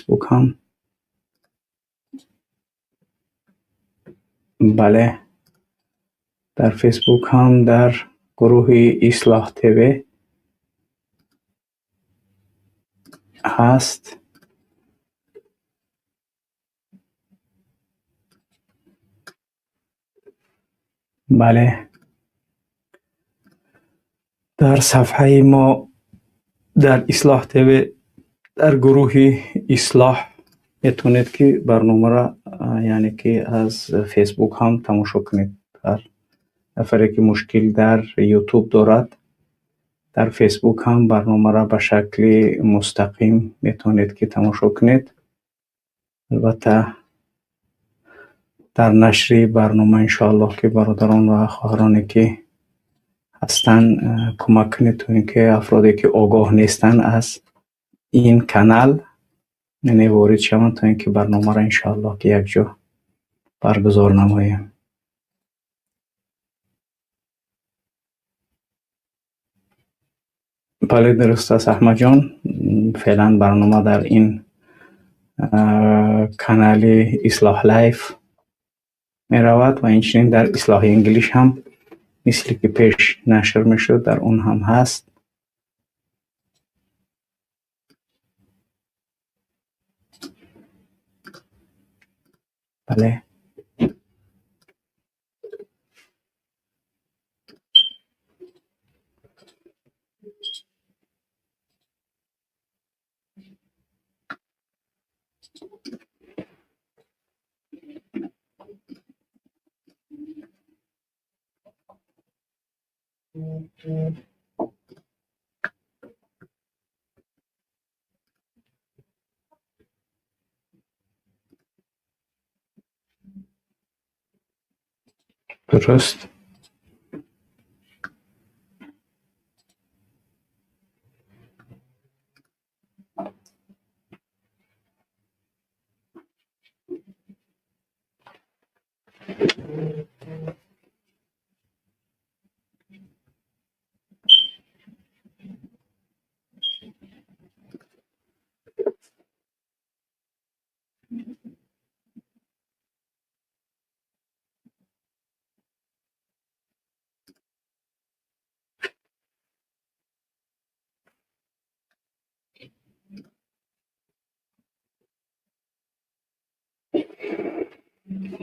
فیسبوک هم. بله، در فیسبوک هم در گروه اصلاح تیوی هست. بله، در صفحه ما در اصلاح تیوی در گروه اصلاح میتونید که برنامه را یعنی که از فیسبوک هم تماشا کنید. هر نفری که مشکل در یوتیوب دارد در فیسبوک هم برنامه را به شکل مستقیم میتونید که تماشا کنید. البته در نشر برنامه انشاءالله که برادران و خواهرانی که هستن کمک کنید تا اینکه افرادی که آگاه نیستن از این کانال یعنی وارد شوند تا اینکه برنامه را انشاءالله که یک جا برگزار نماییم. بله، درست است احمد جان. فعلا برنامه در این کانال اصلاح live می رود و اینچنین در اصلاح English هم مثل که پیش نشر می شد در اون هم هست. بله، درست.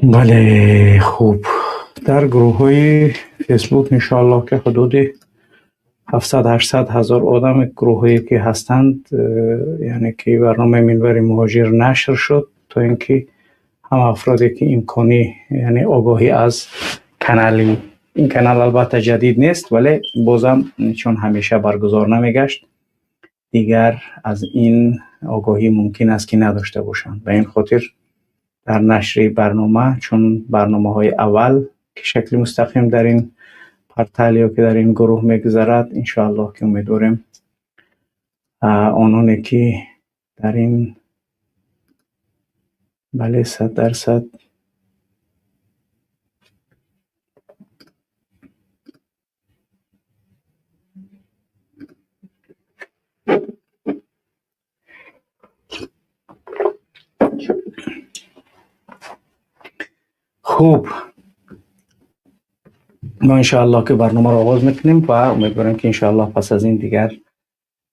بله، خوب، در گروه های فیسبوک انشاءالله که حدود 700 800 هزار آدم گروه هایی که هستند، یعنی که برنامه منبر مهاجر نشر شد تا اینکه هم افرادی که امکانی یعنی آگاهی از کانال، این کانال البته جدید نیست ولی بازم چون همیشه برگزار نمیگشت دیگر از این آگاهی ممکن است که نداشته باشند. به این خاطر در نشر برنامه، چون برنامه های اول که شکل مستقیم در این پرتال یا که در این گروه میگذرد، انشاءالله که امیدواریم آنانی که در این بله 100%. خوب، ما انشاءالله که برنامه را آغاز میکنیم و امیدواریم که انشاءالله پس از این دیگر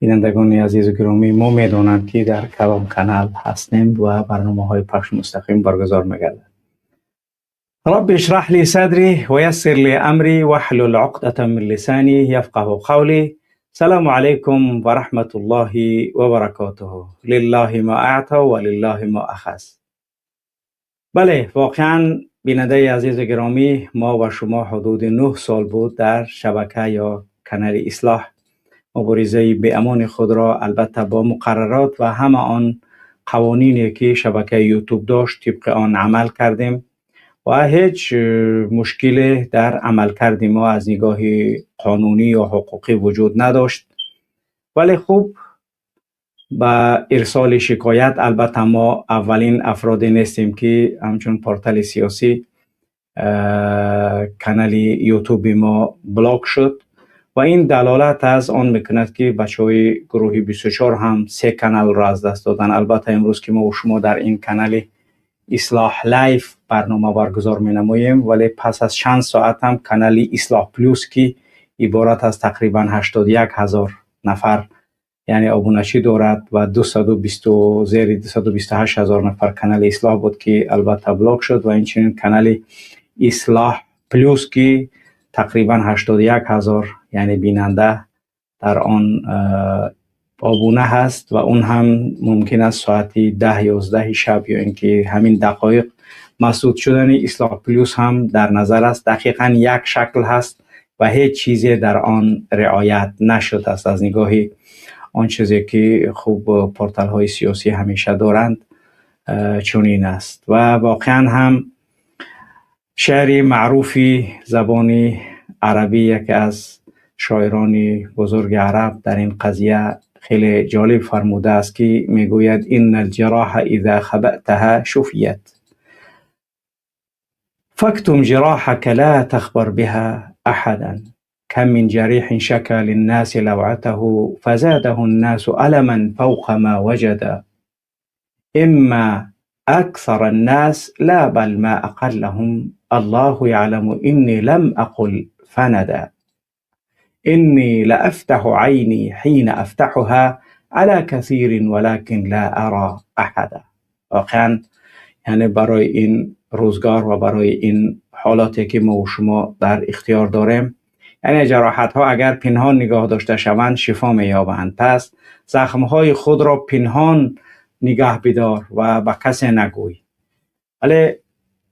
بینندگان عزیز و گرامی ما میدانند که در کدام کانال هستیم و برنامه های پخش مستقیم برگزار میگردد. رب اشرح لي صدري ويسر لي امري واحلل عقدة من لساني يفقه قولي. سلام علیکم و رحمت الله و برکاته. لله ما اعطى و لله ما اخذ. بله، واقعا بیننده عزیز و گرامی، ما و شما حدود 9 سال بود در شبکه یا کانال اصلاح مبارزه به امان خود را البته با مقررات و همه آن قوانینی که شبکه یوتیوب داشت طبق آن عمل کردیم و هیچ مشکلی در عمل کردیم ما از نگاه قانونی یا حقوقی وجود نداشت. ولی خوب با ارسال شکایت، البته ما اولین افرادی نیستیم که همچون پورتال سیاسی کانال یوتیوب ما block شد. و این دلالت از آن میکند که بچه های گروه 24 هم 3 کانال را از دست دادن. البته امروز که ما و شما در این کانال اصلاح live برنامه برگزار می نماییم، ولی پس از چند ساعت هم کانال اصلاح plus که عبارت از تقریبا 81,000 نفر یعنی آبونچی دارد و 220 زیر 228,000 نفر کانال اصلاح بود که البته block شد و اینچنین کانال اصلاح plus که تقریبا 81,000 یعنی بیننده در آن آبونه هست و اون هم ممکن است ساعت 10 11 شب یا اینکه همین دقایق مسدود شدن اصلاح plus هم در نظر است. دقیقا یک شکل هست و هیچ چیزی در آن رعایت نشده است از نگاه آن چیزی که خوب پورتال های سیاسی همیشه دارند چنین است. و واقعا هم شعر معروفی زبان عربی یکی از شاعران بزرگ عرب در این قضیه خیلی جالب فرموده است که میگوید ان الجراح اذا خبأتها شفیت فاكتم جراحك لا تخبر بها احدا كم من جريح شكا للناس لوعته فزاده الناس ألما فوق ما وجد إما أكثر الناس لا بل ما أقلهم الله يعلم إني لم أقل فندى إني لأفتح عيني حين أفتحها على كثير ولكن لا أرى أحدا. واقعا یعنی برای این روزگار و برای این حالاتی که ما و شما در اختیار داریم، یعنی جراحت ها اگر پنهان نگاه داشته شوند شفا می یابند. پس زخم های خود را پنهان نگاه بدار و به کسی نگوی. ولی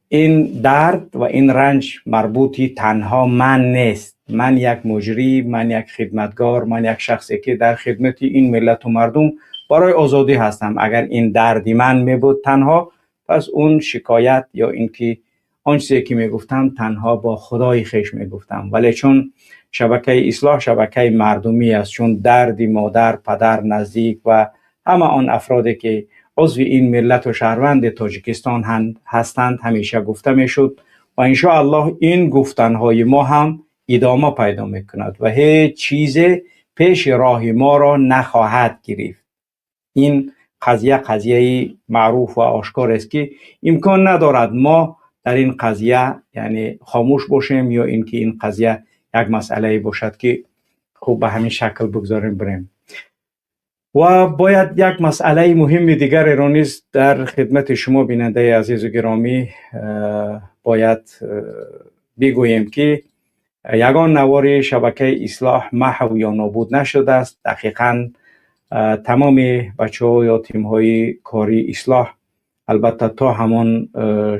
این درد و این رنج مربوطی تنها من نیست. من یک مجری، من یک خدمتگار، من یک شخصی که در خدمت این ملت و مردم برای آزادی هستم. اگر این درد من می بود تنها، پس اون شکایت یا اینکه آن چیزی که میگفتم تنها با خدای خویش میگفتم. ولی چون شبکه اصلاح شبکه مردمی است، چون درد مادر، پدر، نزدیک و همه آن افرادی که عضو این ملت و شهروند تاجیکستان هستند همیشه گفته میشد و انشاءالله این گفتنهای ما هم ادامه پیدا میکند و هیچ چیز پیش راه ما را نخواهد گرفت. این قضیه قضیه معروف و آشکار است که امکان ندارد ما در این قضیه یعنی خاموش باشیم یا اینکه این قضیه یک مسئله باشد که خوب به همین شکل بگذاریم بریم. و باید یک مسئله مهم دیگر را نیز در خدمت شما بیننده عزیز و گرامی باید بگوییم که یگان نوار شبکه اصلاح محو یا نابود نشده است. دقیقاً تمام بچه ها یا تیم های کاری اصلاح البته تا همان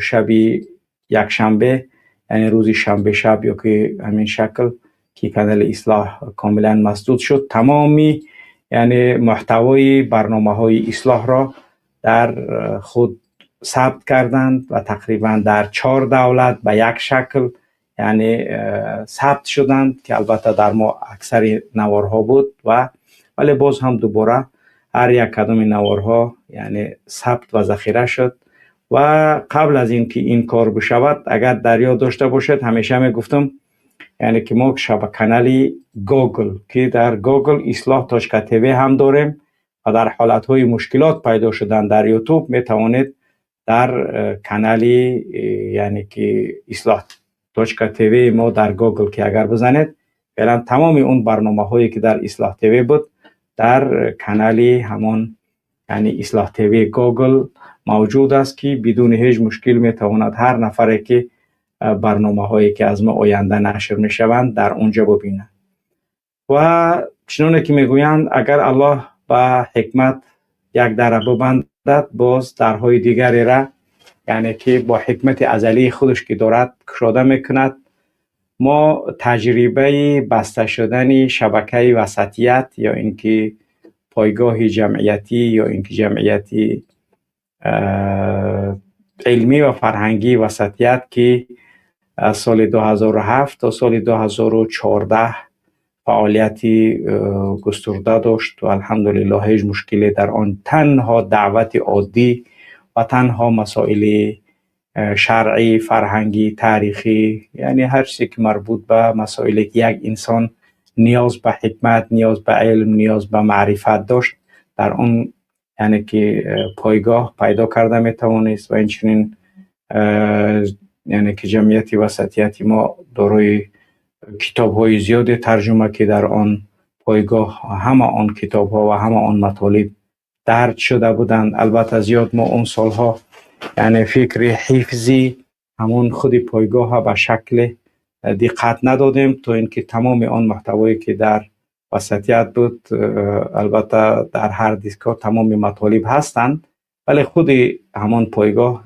شب یک شنبه، یعنی روز شنبه شب یا که همین شکل که کانال اصلاح کاملا مسدود شد، تمامی یعنی محتوای برنامه های اصلاح را در خود ثبت کردند و تقریبا در 4 دولت به یک شکل یعنی ثبت شدند که البته در ما اکثر نوارها بود و ولی باز هم دوباره هر یک کدام نوارها یعنی ثبت و ذخیره شد. و قبل از اینکه این کار بشود اگر در یاد داشته باشد همیشه می گفتم یعنی که ما شبکه کانال گوگل که در گوگل اصلاح точка TV هم داریم و در حالتهای مشکلات پیدا شدن در یوتیوب می توانید در کانال یعنی که اصلاح точка TV ما در گوگل که اگر بزنید فعلا تمام اون برنامه هایی که در اصلاح TV بود در کانال همان یعنی اصلاح TV گوگل موجود است که بدون هیچ مشکل می تواند هر نفری که برنامه هایی که از ما آینده نشر می شوند در اونجا ببیند. و چنانه که میگویند اگر الله به حکمت یک در ببندد باز درهای دیگری را یعنی که با حکمت ازلی خودش که دارد کشاده میکند. ما تجربه بسته شدن شبکه وسطیت یا اینکه پایگاه جمعیتی یا اینکه جمعیتی علمی و فرهنگی وسطیت که از سال 2007 تا سال 2014 فعالیتی گسترده داشت و الحمدلله هیچ مشکلی در آن، تنها دعوت عادی و تنها مسائل شرعی، فرهنگی، تاریخی، یعنی هر چیزی که مربوط به مسائلی که یک انسان نیاز به حکمت، نیاز به علم، نیاز به معرفت داشت در آن یعنی که پایگاه پیدا کرده میتوانست. و اینچنین یعنی که جمعیت وسطیت ما دارای کتاب های زیاد ترجمه که در آن پایگاه همه آن کتاب ها و همه آن مطالب درج شده بودند. البته زیاد ما اون سالها یعنی فکر حفظی همون خود پایگاه به شکل دقت ندادیم تا اینکه تمام آن محتوایی که در وسطیت بود، البته در هر دیسک تمام مطالب هستند، ولی خود همان پایگاه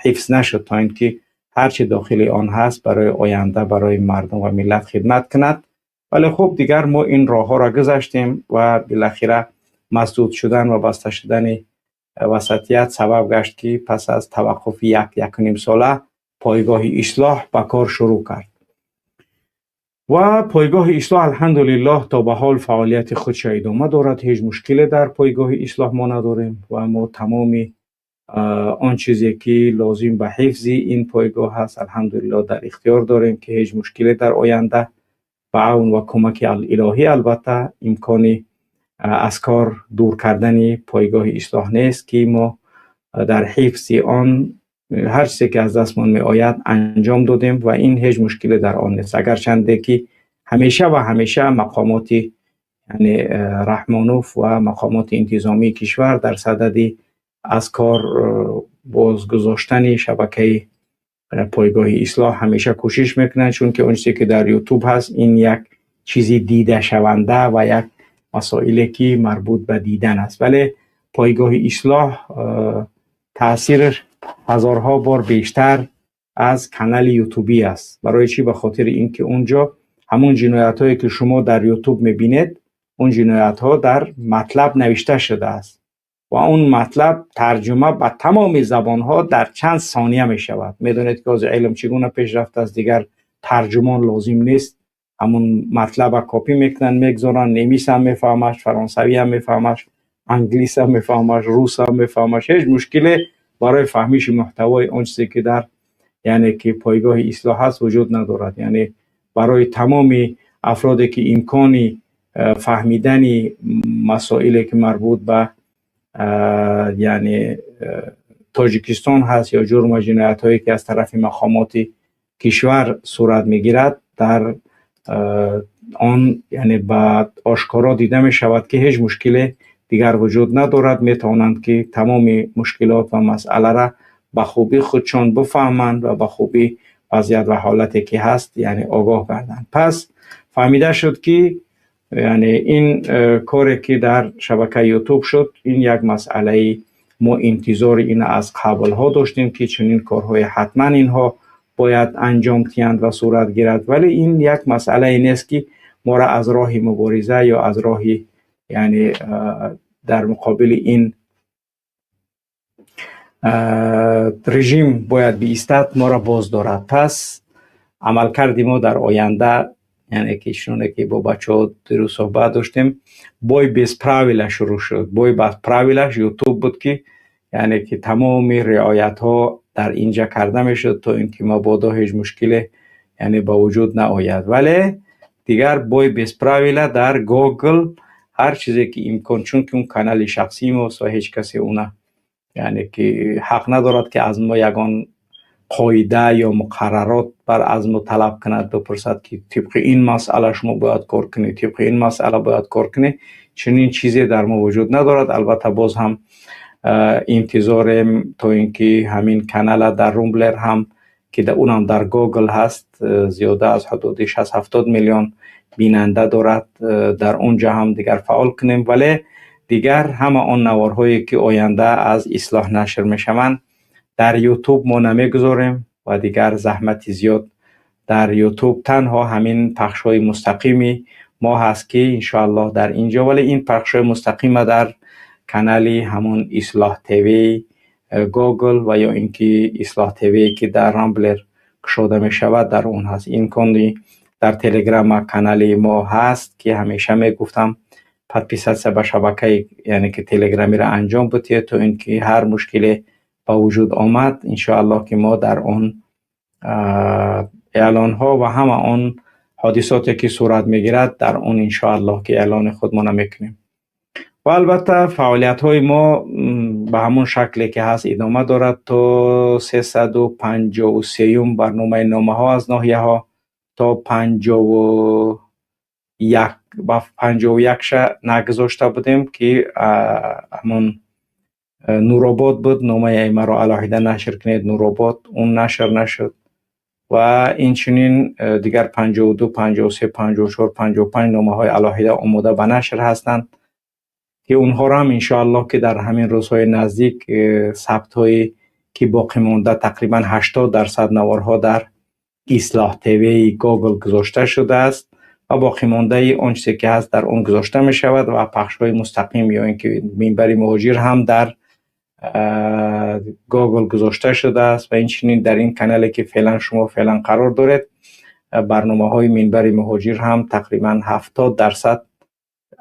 حفظ نشد تا اینکه هرچی داخل آن هست برای آینده برای مردم و ملت خدمت کند. ولی خب دیگر ما این راه ها را گذشتیم و بالاخره مسدود شدن و بسته شدن وسطیت سبب گشت که پس از توقف 1-1.5 ساله پایگاه اصلاح به کار شروع کرد و پایگاه اصلاح الحمدلله تا به حال فعالیت خودش ادامه دارد. هیچ مشکلی در پایگاه اصلاح ما نداریم و ما تمام آن چیزی که لازم به حفظ این پایگاه هست الحمدلله در اختیار داریم که هیچ مشکلی در آینده به عون و کمک الهی البته امکانی از کار دور کردن پایگاه اصلاح نیست که ما در حفظ آن هر چیزی که از دستمان می آید انجام دادیم و این هیچ مشکلی در آن نیست. اگرچند که همیشه و همیشه مقامات یعنی رحمانوف و مقامات انتظامی کشور در صدد از کار بازگذاشتن شبکه پایگاه اصلاح همیشه کوشش میکنند، چون که اون چیزی که در یوتیوب هست این یک چیزی دیده شونده و یک مسائلی که مربوط به دیدن است، ولی پایگاه اصلاح تاثیر هزارها بار بیشتر از کانال یوتیوبی است. برای چی؟ به خاطر اینکه اونجا همون جنایت هایی که شما در یوتیوب میبینید اون جنایت ها در مطلب نوشته شده است و اون مطلب ترجمه به تمام زبان ها در چند ثانیه می شود. میدونید که از علم چگونه پیشرفت است، دیگر ترجمان لازم نیست، همون مطلب کپی میکنن میگذارن، نمیس هم میفهمش، فرانسوی هم میفهمش، انگلیس هم میفهمش، روس هم میفهمش. هیچ مشکلی برای فهمیش محتوای اون چیزی که در یعنی که پایگاه اصلاح هست وجود ندارد. یعنی برای تمام افرادی که امکانی فهمیدن مسائلی که مربوط به یعنی تاجیکستان هست یا جرم و جنایت هایی که از طرف مقامات کشور صورت میگیرد در آن یعنی به آشکارا دیده می شود که هیچ مشکل دیگر وجود ندارد. می توانند که تمام مشکلات و مسئله را به خوبی خودشان بفهمند و به خوبی وضعیت و حالتی که هست یعنی آگاه گردند. پس فهمیده شد که یعنی این کاری که در شبکه یوتیوب شد این یک مسئله ما انتظار این از قبل ها داشتیم که چنین کارهای حتما اینها باید انجام دهند و صورت گیرد، ولی این یک مسئله نیست که ما را از راه مبارزه یا از راه یعنی در مقابل این رژیم باید بیستد ما را باز دارد. پس عملکرد ما در آینده یعنی که چنانه که با بچه ها دیروز صحبت داشتیم бой без правила شروع شد. бой без правила ش یوتیوب بود که یعنی که تمام رعایت ها در اینجا کرده میشد تا اینکه مبادا هیچ مشکل یعنی با وجود نآید. ولی دیگر бой без правила در گوگل هر چیزی که امکان، چون که اون کانال شخصی ماست و هیچ کسی اونه یعنی که حق ندارد که از ما یگان قاعده یا مقررات بر از ما طلب کند، بپرسد که طبق این مسئله شما باید کار کنید، طبق این مسئله باید کار کنید. چنین چیزی در ما وجود ندارد. البته باز هم انتظاریم تا اینکه همین کانال در رومبلر هم که در اونم در گوگل هست زیاده از حدود 60-70 میلیون بیننده دارد، در اونجا هم دیگر فعال کنیم. ولی دیگر همه آن نوارهایی که آینده از اصلاح نشر میشوند در یوتیوب ما نمیگذاریم و دیگر زحمت زیاد در یوتیوب تنها همین پخش های مستقیمی ما هست که انشاءالله در اینجا، ولی این پخش های مستقیم در کانال همون اصلاح تیوی گوگل و یا اینکه اصلاح تیوی که در رامبلر گشوده می شود در اون هست. این کندی در تلگرام کانال ما هست که همیشه می گفتم подписаться به شبکه یعنی که تلگرامی را انجام بده تا اینکه هر مشکلی به وجود آمد انشاءالله که ما در آن اعلان ها و همه آن ҳодисоте ки сурат мегирад, дар он иншоаллоҳ ки эълони худмона мекунем. Ва албатта фаъолиятҳои мо ба ҳамон шакле ки ҳаст идома дорад то 353-юм барномаи «Номаҳо аз ноҳияҳо», то 51 ба 51-ша нагузошта будем, ки ҳамон Нуробод буд, номаи маро алоҳида нашр кунед, Нуробод, он нашр нашуд. Ва инчунин дигар 52, 53, 54, 55 номаҳои алоҳида омода ба нашр ҳастанд, ки онҳоро ҳам иншоаллоҳ ки дар ҳамин рӯзҳои наздик сабтҳое ки боқӣ монда, тақрибан 80% наворҳо дар Ислоҳ ТВ Гогл гузошта шудааст ва боқимондаи он чизе ки ҳаст дар он гузошта мешавад. Ва пахшҳои мустақим ё ин ки «Минбари муҳоҷир» ҳам дар Гогл гузошта шудааст. Ва инчунин дар ин канале ки феълан шумо феълан қарор доред, барномаҳои «Минбари муҳоҷир» ҳам тақрибан 70%,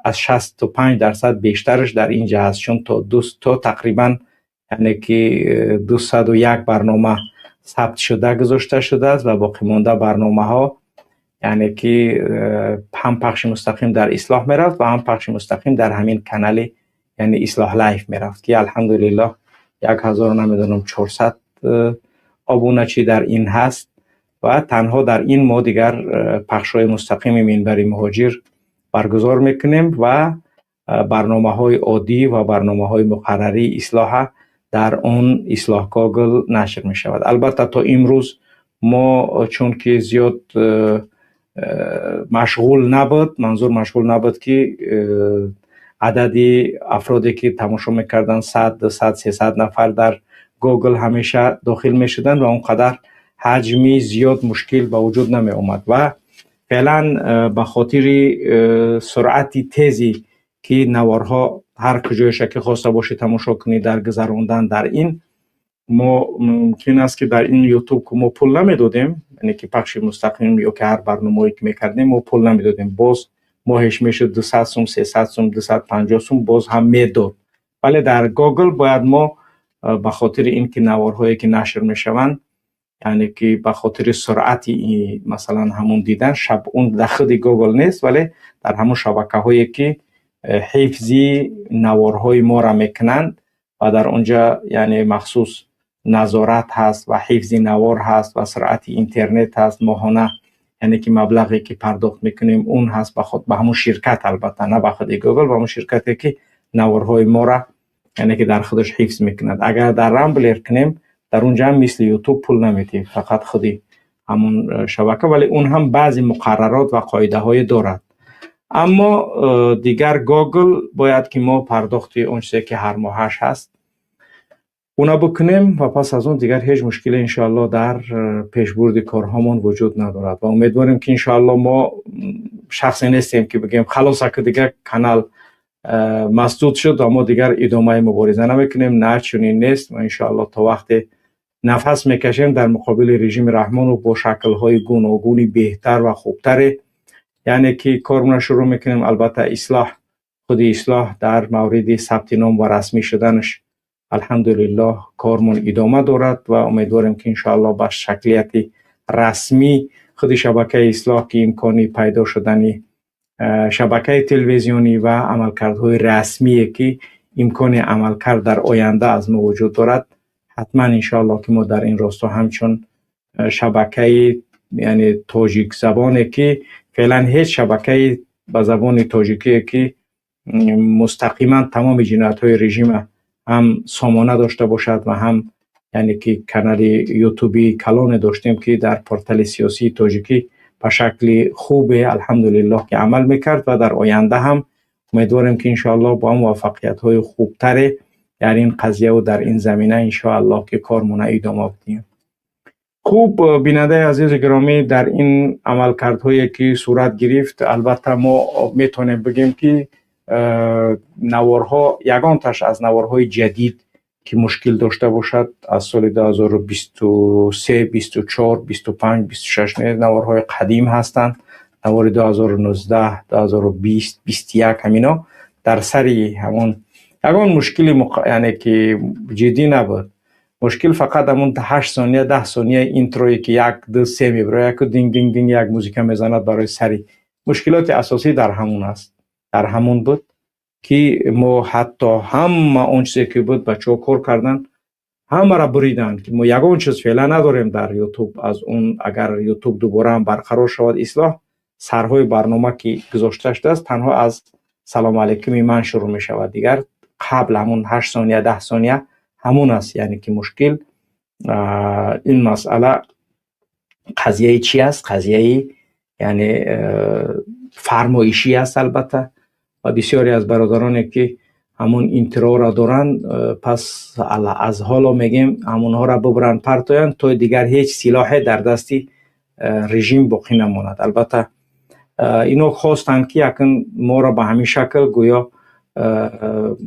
аз 65% бештараш дар инҷа ҳаст, чун то тақрибан, яъне ки 201 барнома сабт шуда гузошта шудааст. Ва боқимонда барномаҳо, яъне ки ҳам пахши мустақим дар Ислоҳ мерафт ва ҳам пахши мустақим дар ҳамин канали, яъне Ислоҳ Лайф мерафт, ки алҳамдулиллоҳ як ҳазору намедонам 400 обуначӣ дар ин ҳаст. Ва танҳо дар ин мо дигар пахшҳои мустақими «Минбари муҳоҷир» баргузор мекунем ва барномаҳои оддӣ ва барномаҳои муқаррарии Ислоҳа дар он Ислоҳ Гогл нашр мешавад. Албатта, то имрӯз мо чунки зиёд машғул набуд, манзур машғул набуд, ки адади афроде ки тамошо мекарданд, 100, 200, 300 нафар дар Гогл ҳамеша дохил мешуданд ва он қадар ҳаҷми зиёд мушкил ба вуҷуд намеомад. Ва феълан ба хотири суръати тези ки наворҳо ҳар куҷояша ки хоста бошӣ тамошо кунӣ, дар гузарондан дар ин мо мумкин аст, ки дар ин Ютуб мо пул намедодем, яъне ки пахши мустақим ё ки ҳар барномаое ки мекардем, мо пул намедодем. Боз моҳеш мешуд 200 сум, 300 сум, 250 сум, боз ҳам медод. Вале дар Гогл бояд мо ба хотири ин ки наворҳое ки нашр мешаванд, яъне ки ба хотири суръати, масалан, ҳамун дидан шаб, он дар худи Гогл нест, вале дар ҳамун шабакаҳое ки ҳифзи наворҳои моро мекунанд ва дар онҷа, яъне махсус назорат ҳаст ва ҳифзи навор ҳаст ва суръати интернет ҳаст, моҳона, яъне ки маблағе ки пардохт мекунем, он ҳаст ба ҳамун ширкат, албатта на ба худи Гугл, ба ҳамун ширкате ки наворҳои моро, яъне ки дар худаш ҳифз мекунад. Агар дар Рамблер кунем, дар онҷа ҳам мисли Ютуб пул наметиҳем, фақат худи ҳамун шабака, вале он ҳам баъзе муқаррарот ва қоидаҳое дорад. Аммо дигар Гогл бояд ки мо пардохти он чизе ки ҳар моҳаш ҳаст, уна бикунем. Ва пас аз он дигар ҳеҷ мушкиле иншоалло дар пешбурди корҳомон вуҷуд надорад. Ва умедворем, ки иншоалло мо шахсе нестем, ки бигӯем: «Халос, ака, дигар канал масдуд шуд ва мо дигар идомаи мубориза намекунем». На, чунин нест. Ва иншоалло то вақте нафас мекашем, дар муқобили режими Раҳмонов бо шаклҳои гуногуни беҳтар ва хубтаре, яъне ки кормона шурӯъ мекунем. Албатта, Ислоҳ, худи Ислоҳ дар мавриди сабти ном ва расмӣ шуданаш, алҳамдулиллоҳ, кормон идома дорад ва умедворем, ки иншоалло ба шаклияти расмӣ худи шабакаи Ислоҳ, ки имкони пайдо шудани шабакаи телевизионӣ ва амалкардҳои расмие ки имкони амалкард дар оянда аз мо вуҷуд дорад, ҳатман иншоалло ки мо дар ин росто ҳамчун шабакаи, яъне тоҷикзабоне, ки феълан ҳеҷ шабакаи ба забони тоҷикие ки мустақиман тамоми ҷиноятҳои режима ҳам сомона дошта бошад ва ҳам, яъне ки канали ютуби калоне доштем, ки дар портали сиёсии тоҷикӣ ба шакли хубе, алҳамдулиллоҳ, ки амал мекард. Ва дар оянда ҳам умедворем, ки иншоаллоҳ бо муваффақиятҳои хубтаре дар ин қазияву дар ин замина иншоаллоҳ ки кормона идома бидиҳем. Хуб, бинандаи азизу гиромӣ, дар ин амалкардҳое ки сурат гирифт, албатта мо метавонем бигӯем, ки наворҳо, ягонташ аз наворҳои ҷадид ки мушкил дошта бошад аз соли 2023, 24, 25, 26 не, наворҳои қадим ҳастанд, навори 2019, 2020, 21, ҳамино дар сари ҳамон ягон мушкили, яъне ки ҷиддӣ набуд. Мушкил фақат ҳамун 8 сония, 10 сония интрое ки як, ду, се мебирояд, яку динг, динг, динг як музика мезанад барои сари. Мушкилоти асосӣ дар ҳамун аст, дар ҳамун буд ки мо ҳатто ҳама он чизе ки буд, бачаҳо кор карданд, ҳамаро буриданд, ки мо ягон чиз феълан надорем дар Ютуб. Аз он агар Ютуб дубора ҳам барқарор шавад, ислоҳ сарҳои барнома ки гузошта шудааст, танҳо аз салому алайкуми ман шурӯъ мешавад. Дигар қабл ҳамун 8 сония, 10 сония ҳамун аст. Яъне ки мушкил ин масъала қазияи чӣ аст? Қазияи яъне фармоишӣ аст, албатта. Ва бисёре аз бародароне ки ҳамун интроро доранд, пас аз ҳоло мегем, ҳамунҳоро бубуранд, партоянд, то дигар ҳеҷ силоҳе дар дасти режим боқӣ намонад. Албатта, ино хостанд ки акн моро ба ҳамин шакл гӯё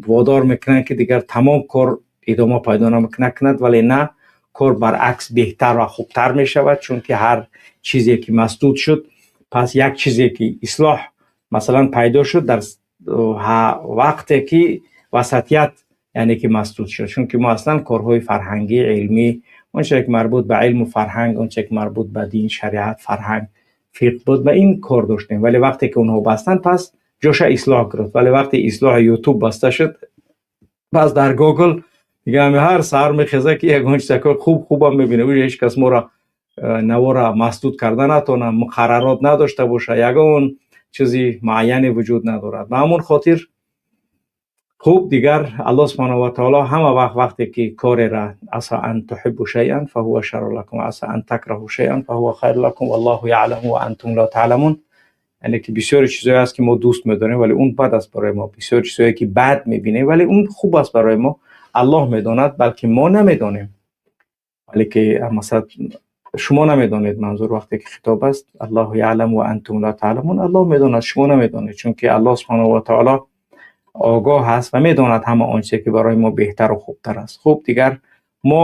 водор мекунанд, ки дигар тамом кор идома пайдо накунад, вале на, кор баръакс беҳтар ва хубтар мешавад, чунки ҳар чизе ки масдуд шуд, пас як чизе ки ислоҳ масалан пайдо шуд дар вақте ки васатият, яъне ки масдуд шуд. Чунки мо аслан корҳои фарҳангӣ, илмӣ, он чизе ки марбут ба илму фарҳанг, он чизе ки марбут ба дин, шариат, фарҳанг, фиқҳ буд, ба ин кор доштем. Вале вақте ки онҳо бастанд, пас ҷоша ислоҳ гирифт. Вале вақте ислоҳи Ютуб баста шуд, пас дар Гугл дига ҳар саҳар мехеза, ки ягон чизако хуб хубам мебине, уҷа ҳеҷ кас моро навора масдуд карда натонад, муқаррарот надошта боша, ягон чизи муайяне вуҷуд надорад. Ба ҳамон хотир, хуб, дигар Аллоҳ субҳанаҳу ва таоло ҳама вақт, вақте ки корера عسى أن تحبوا شيئا فهو شر لكم، عسى أن تكرهوا شيئا فهو خير لكم، والله يعلم وأنتم لا تعلمون. Яъне ки бисёри чизое ҳаст, ки мо дӯст медорем, вале он бад аст барои мо. Бисёр чизое ки бад мебинем, вале он хуб аст барои мо. Аллоҳ медонад, балки мо намедонем. Вале ки масалан шумо намедонед, манзур вақте ки хитоб аст, الله يعلم وأنتم لا تعلمون, Аллоҳ медонад, шумо намедонед, чунки Аллоҳ субҳанаҳу ва таоло огоҳ ҳаст ва медонад ҳама он чизе ки барои мо беҳтару хубтар аст. Хуб, дигар мо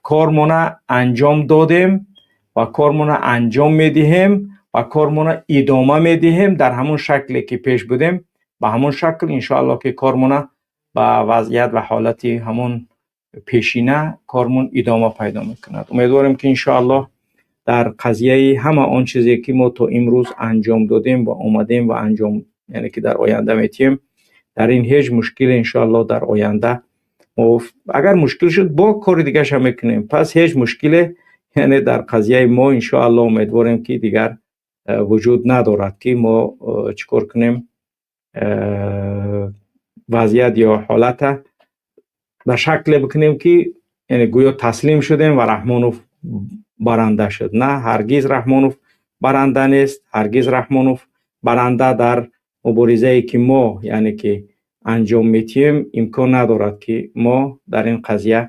кормона анҷом додем ва кормона анҷом медиҳем ва кормона идома медиҳем дар ҳамон шакле ки пеш будем. Ба ҳамон шакл, иншоаллоҳ, ки кормона ба вазъият ва ҳолати ҳамон пешина кормон идома пайдо мекунад. Умедворем, ки иншоаллоҳ дар қазияи ҳама он чизе ки мо то имрӯз анҷом додем ва омадем ва анҷом, яъне ки дар оянда метиҳем, дар ин ҳеҷ мушкиле иншоаллоҳ дар оянда мо агар мушкил шуд, бо кори дигаша мекунем. Пас ҳеҷ мушкиле, яъне дар қазияи мо, иншоаллоҳ, умедворем, ки дигар вуҷуд надорад, ки мо чӣ кор кунем, вазъият ё ҳолата ба шакле бикунем, ки яъне гӯё таслим шудем ва Раҳмонов баранда шуд. На, ҳаргиз Раҳмонов баранда нест. Ҳаргиз Раҳмонов баранда дар муборизае ки мо, яъне ки анҷом метиҳем, имкон надорад, ки мо дар ин қазия,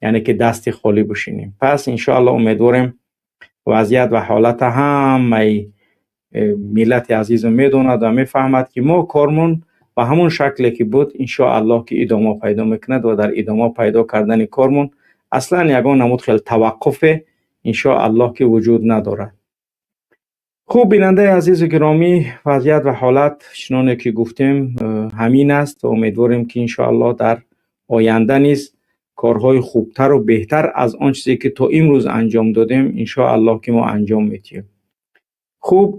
яъне ки дасти холӣ бишинем. Пас иншоаллоҳ умедворем, вазъият ва ҳолата ҳамаи миллати азизу медонад ва мефаҳмад, ки мо кормон ба ҳамон шакле ки буд, иншоаллоҳ, ки идома пайдо мекунад ва дар идома пайдо кардани кормон аслан ягон намуд хел таваққуфе, иншоаллоҳ, ки вуҷуд надорад. Хуб, бинандаи азизу гиромӣ, вазъият ва ҳолат чуноне ки гуфтем, ҳамин аст ва умедворем, ки иншоаллоҳ дар оянда низ корҳои хубтару беҳтар аз он чизе ки то имрӯз анҷом додем, иншоаллоҳ, ки мо анҷом медиҳем. Хуб,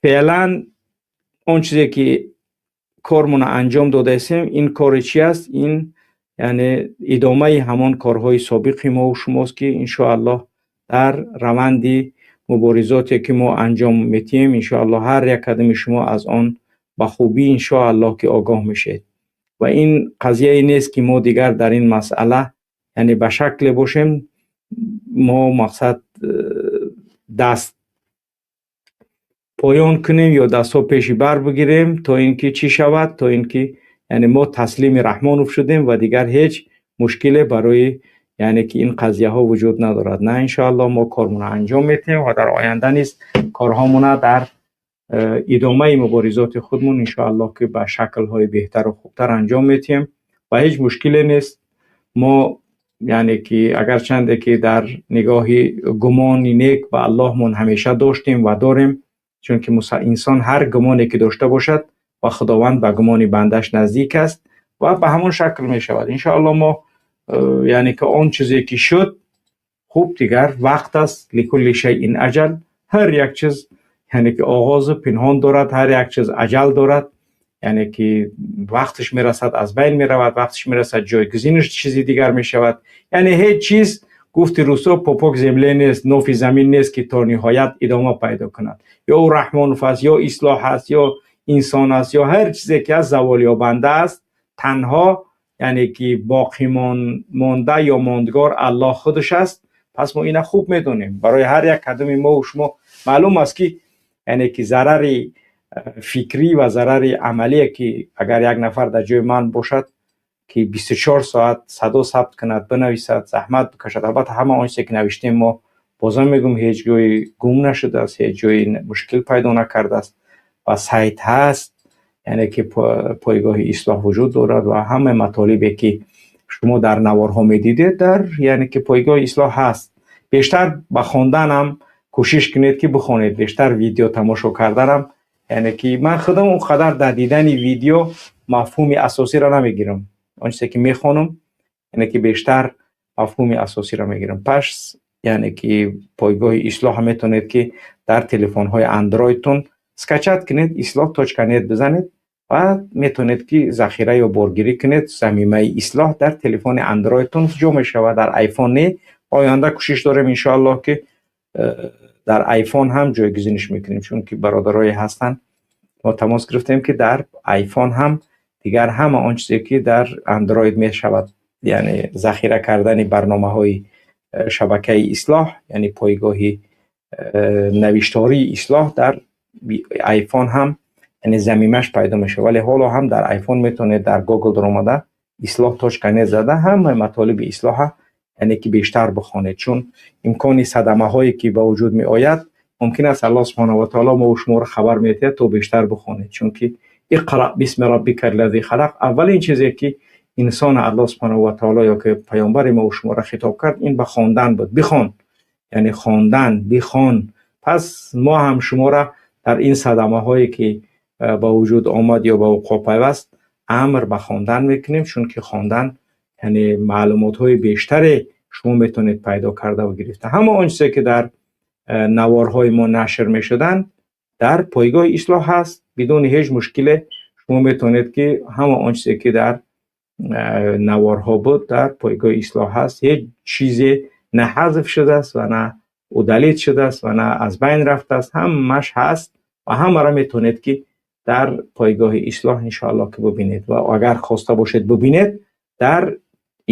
феълан он чизе ки кормона анҷом додаистем, ин кори чи аст? Ин яъне идомаи ҳамон корҳои собиқи мову шумост, ки иншоаллоҳ дар раванди муборизоте ки мо анҷом медиҳем, иншоаллоҳ, ҳар як қадами шумо аз он ба хубӣ, иншоаллоҳ, ки огоҳ мешавед. Ва ин қазияе нест, ки мо дигар дар ин масъала, яъне ба шакле бошем, мо мақсад даст поён кунем ё дастҳо пеши бар бигирем, то ин ки чӣ шавад, то ин ки яъне мо таслими Раҳмонов шудем ва дигар ҳеҷ мушкиле барои, яъне ки ин қазияҳо вуҷуд надорад. На, иншоаллоҳ, мо кормона анҷом медиҳем ва дар оянда низ корҳомона дар идомаи муборизоти худмон, иншоаллоҳ, ки ба шаклҳои беҳтару хубтар анҷом медиҳем ва ҳеҷ мушкиле нест. Мо, яъне ки агарчанде ки дар нигоҳи гумони нек ба Аллоҳмон ҳамеша доштем ва дорем, чунки инсон ҳар гумоне ки дошта бошад, ва Худованд ба гумони бандаш наздик аст ва ба ҳамон шакл мешавад, иншоаллоҳ. Мо Яъне ки он чизе ки шуд, хуб, дигар вақт аст. لكل شيء أجل. Ҳар як чиз, яъне ки оғози пинҳон дорад, ҳар як чиз аҷал дорад, яъне ки вақташ мерасад, аз байн меравад, вақташ мерасад, ҷойгузинаш чизи дигар мешавад. Яъне ҳеҷ чиз, гуфти русо, пупок земли нест, нофи замин нест, ки то ниҳоят идома пайдо кунад. Ё ӯ Раҳмонов аст, ё Ислоҳ аст, ё инсон аст, ё ҳар чизе ки аст, заволёбанда аст. Танҳо, яъне ки боқӣ монда ё мондгор Аллоҳ худаш аст. Пас мо ина хуб медонем. Барои ҳар як кадоми мо шумо маълум аст, ки яъне ки зарари фикрӣ ва зарари амалие, ки агар як нафар дар ҷои ман бошад, ки 24 соат садо сабт кунад, бинависад, заҳмат бикашад. Албатта, ҳама он чизе ки навиштем мо, бозам мегӯм, ҳеҷ ҷои гум нашудааст, ҳеҷ ҷои мушкил пайдо накардааст ва сайт ҳаст, яъне ки пойгоҳи Ислоҳ вуҷуд дорад ва ҳамаи матолибе ки шумо дар наворҳо медидед, дар, яъне ки, пойгоҳи Ислоҳ ҳаст. Бештар ба хонданам кӯшиш кунед, ки бихонед, бештар видео тамошо карданам, яъне ки ман худам он қадар дар дидани видео мафҳуми асосиро намегирам. Он чизе ки мехонам, яъне ки бештар мафҳуми асосиро мегирам. Пас, яъне ки пойгоҳи Ислоҳ метавонед, ки дар телефонҳои андроидтон скачать кунед, isloh.net бизанед ва метавонед, ки захира ё боргирӣ кунед. Замимаи Ислоҳ дар телефони андроидтон ҷо мешавад, дар айфон не. Оянда кӯшиш дорем, иншоаллоҳ, ки дар айфон ҳам ҷойгузиниш мекунем, чунки бародарое ҳастанд, мо тамос гирифтем, ки дар айфон ҳам дигар ҳама он чизе ки дар андроид мешавад, яъне захира кардани барномаҳои шабакаи Ислоҳ, яъне пойгоҳи навиштории Ислоҳ, дар айфон ҳам, яъне замимаш пайдо мешавад. Вале ҳоло ҳам дар айфон метавонед дар Гугл даромада, isloh.net зада, ҳамаи матолиби Ислоҳа, яъне ки бештар бихонед, чун имкони садамаҳое ки ба вуҷуд меояд, мумкин аст Аллоҳ سبحانه وتعالى мо шуморо хабар медиҳад, то бештар бихонед. Чунки اقرأ باسم ربك الذي خلق, аввалин чизе ки инсон Аллоҳ سبحانه وتعالى ё ки паёмбари мо шуморо хитоб кард, ин ба хондан буд. Бихон, яъне хондан, бихон. Пас мо ҳам шуморо дар ин садамаҳое ки ба вуҷуд омад ё ба вуқӯъ пайваст, амр ба хондан мекунем, чунки хондан, яъне маълумотҳои бештаре шумо метавонед пайдо карда ва гирифта. Ҳама он чизе ки дар наворҳои мо нашр мешуданд, дар пойгоҳи Ислоҳ ҳаст. Бидуни ҳеҷ мушкиле шумо метавонед, ки ҳама он чизе ки дар наворҳо буд, дар пойгоҳи Ислоҳ ҳаст. Ҳеҷ чизе на ҳазф шудааст ва на удалить шудааст ва на аз байн рафтааст. Ҳамаш ҳаст ва ҳамаро метавонед, ки дар пойгоҳи Ислоҳ, иншоаллоҳ, ки бубинед. Ва агар хоста бошед бубинед, дар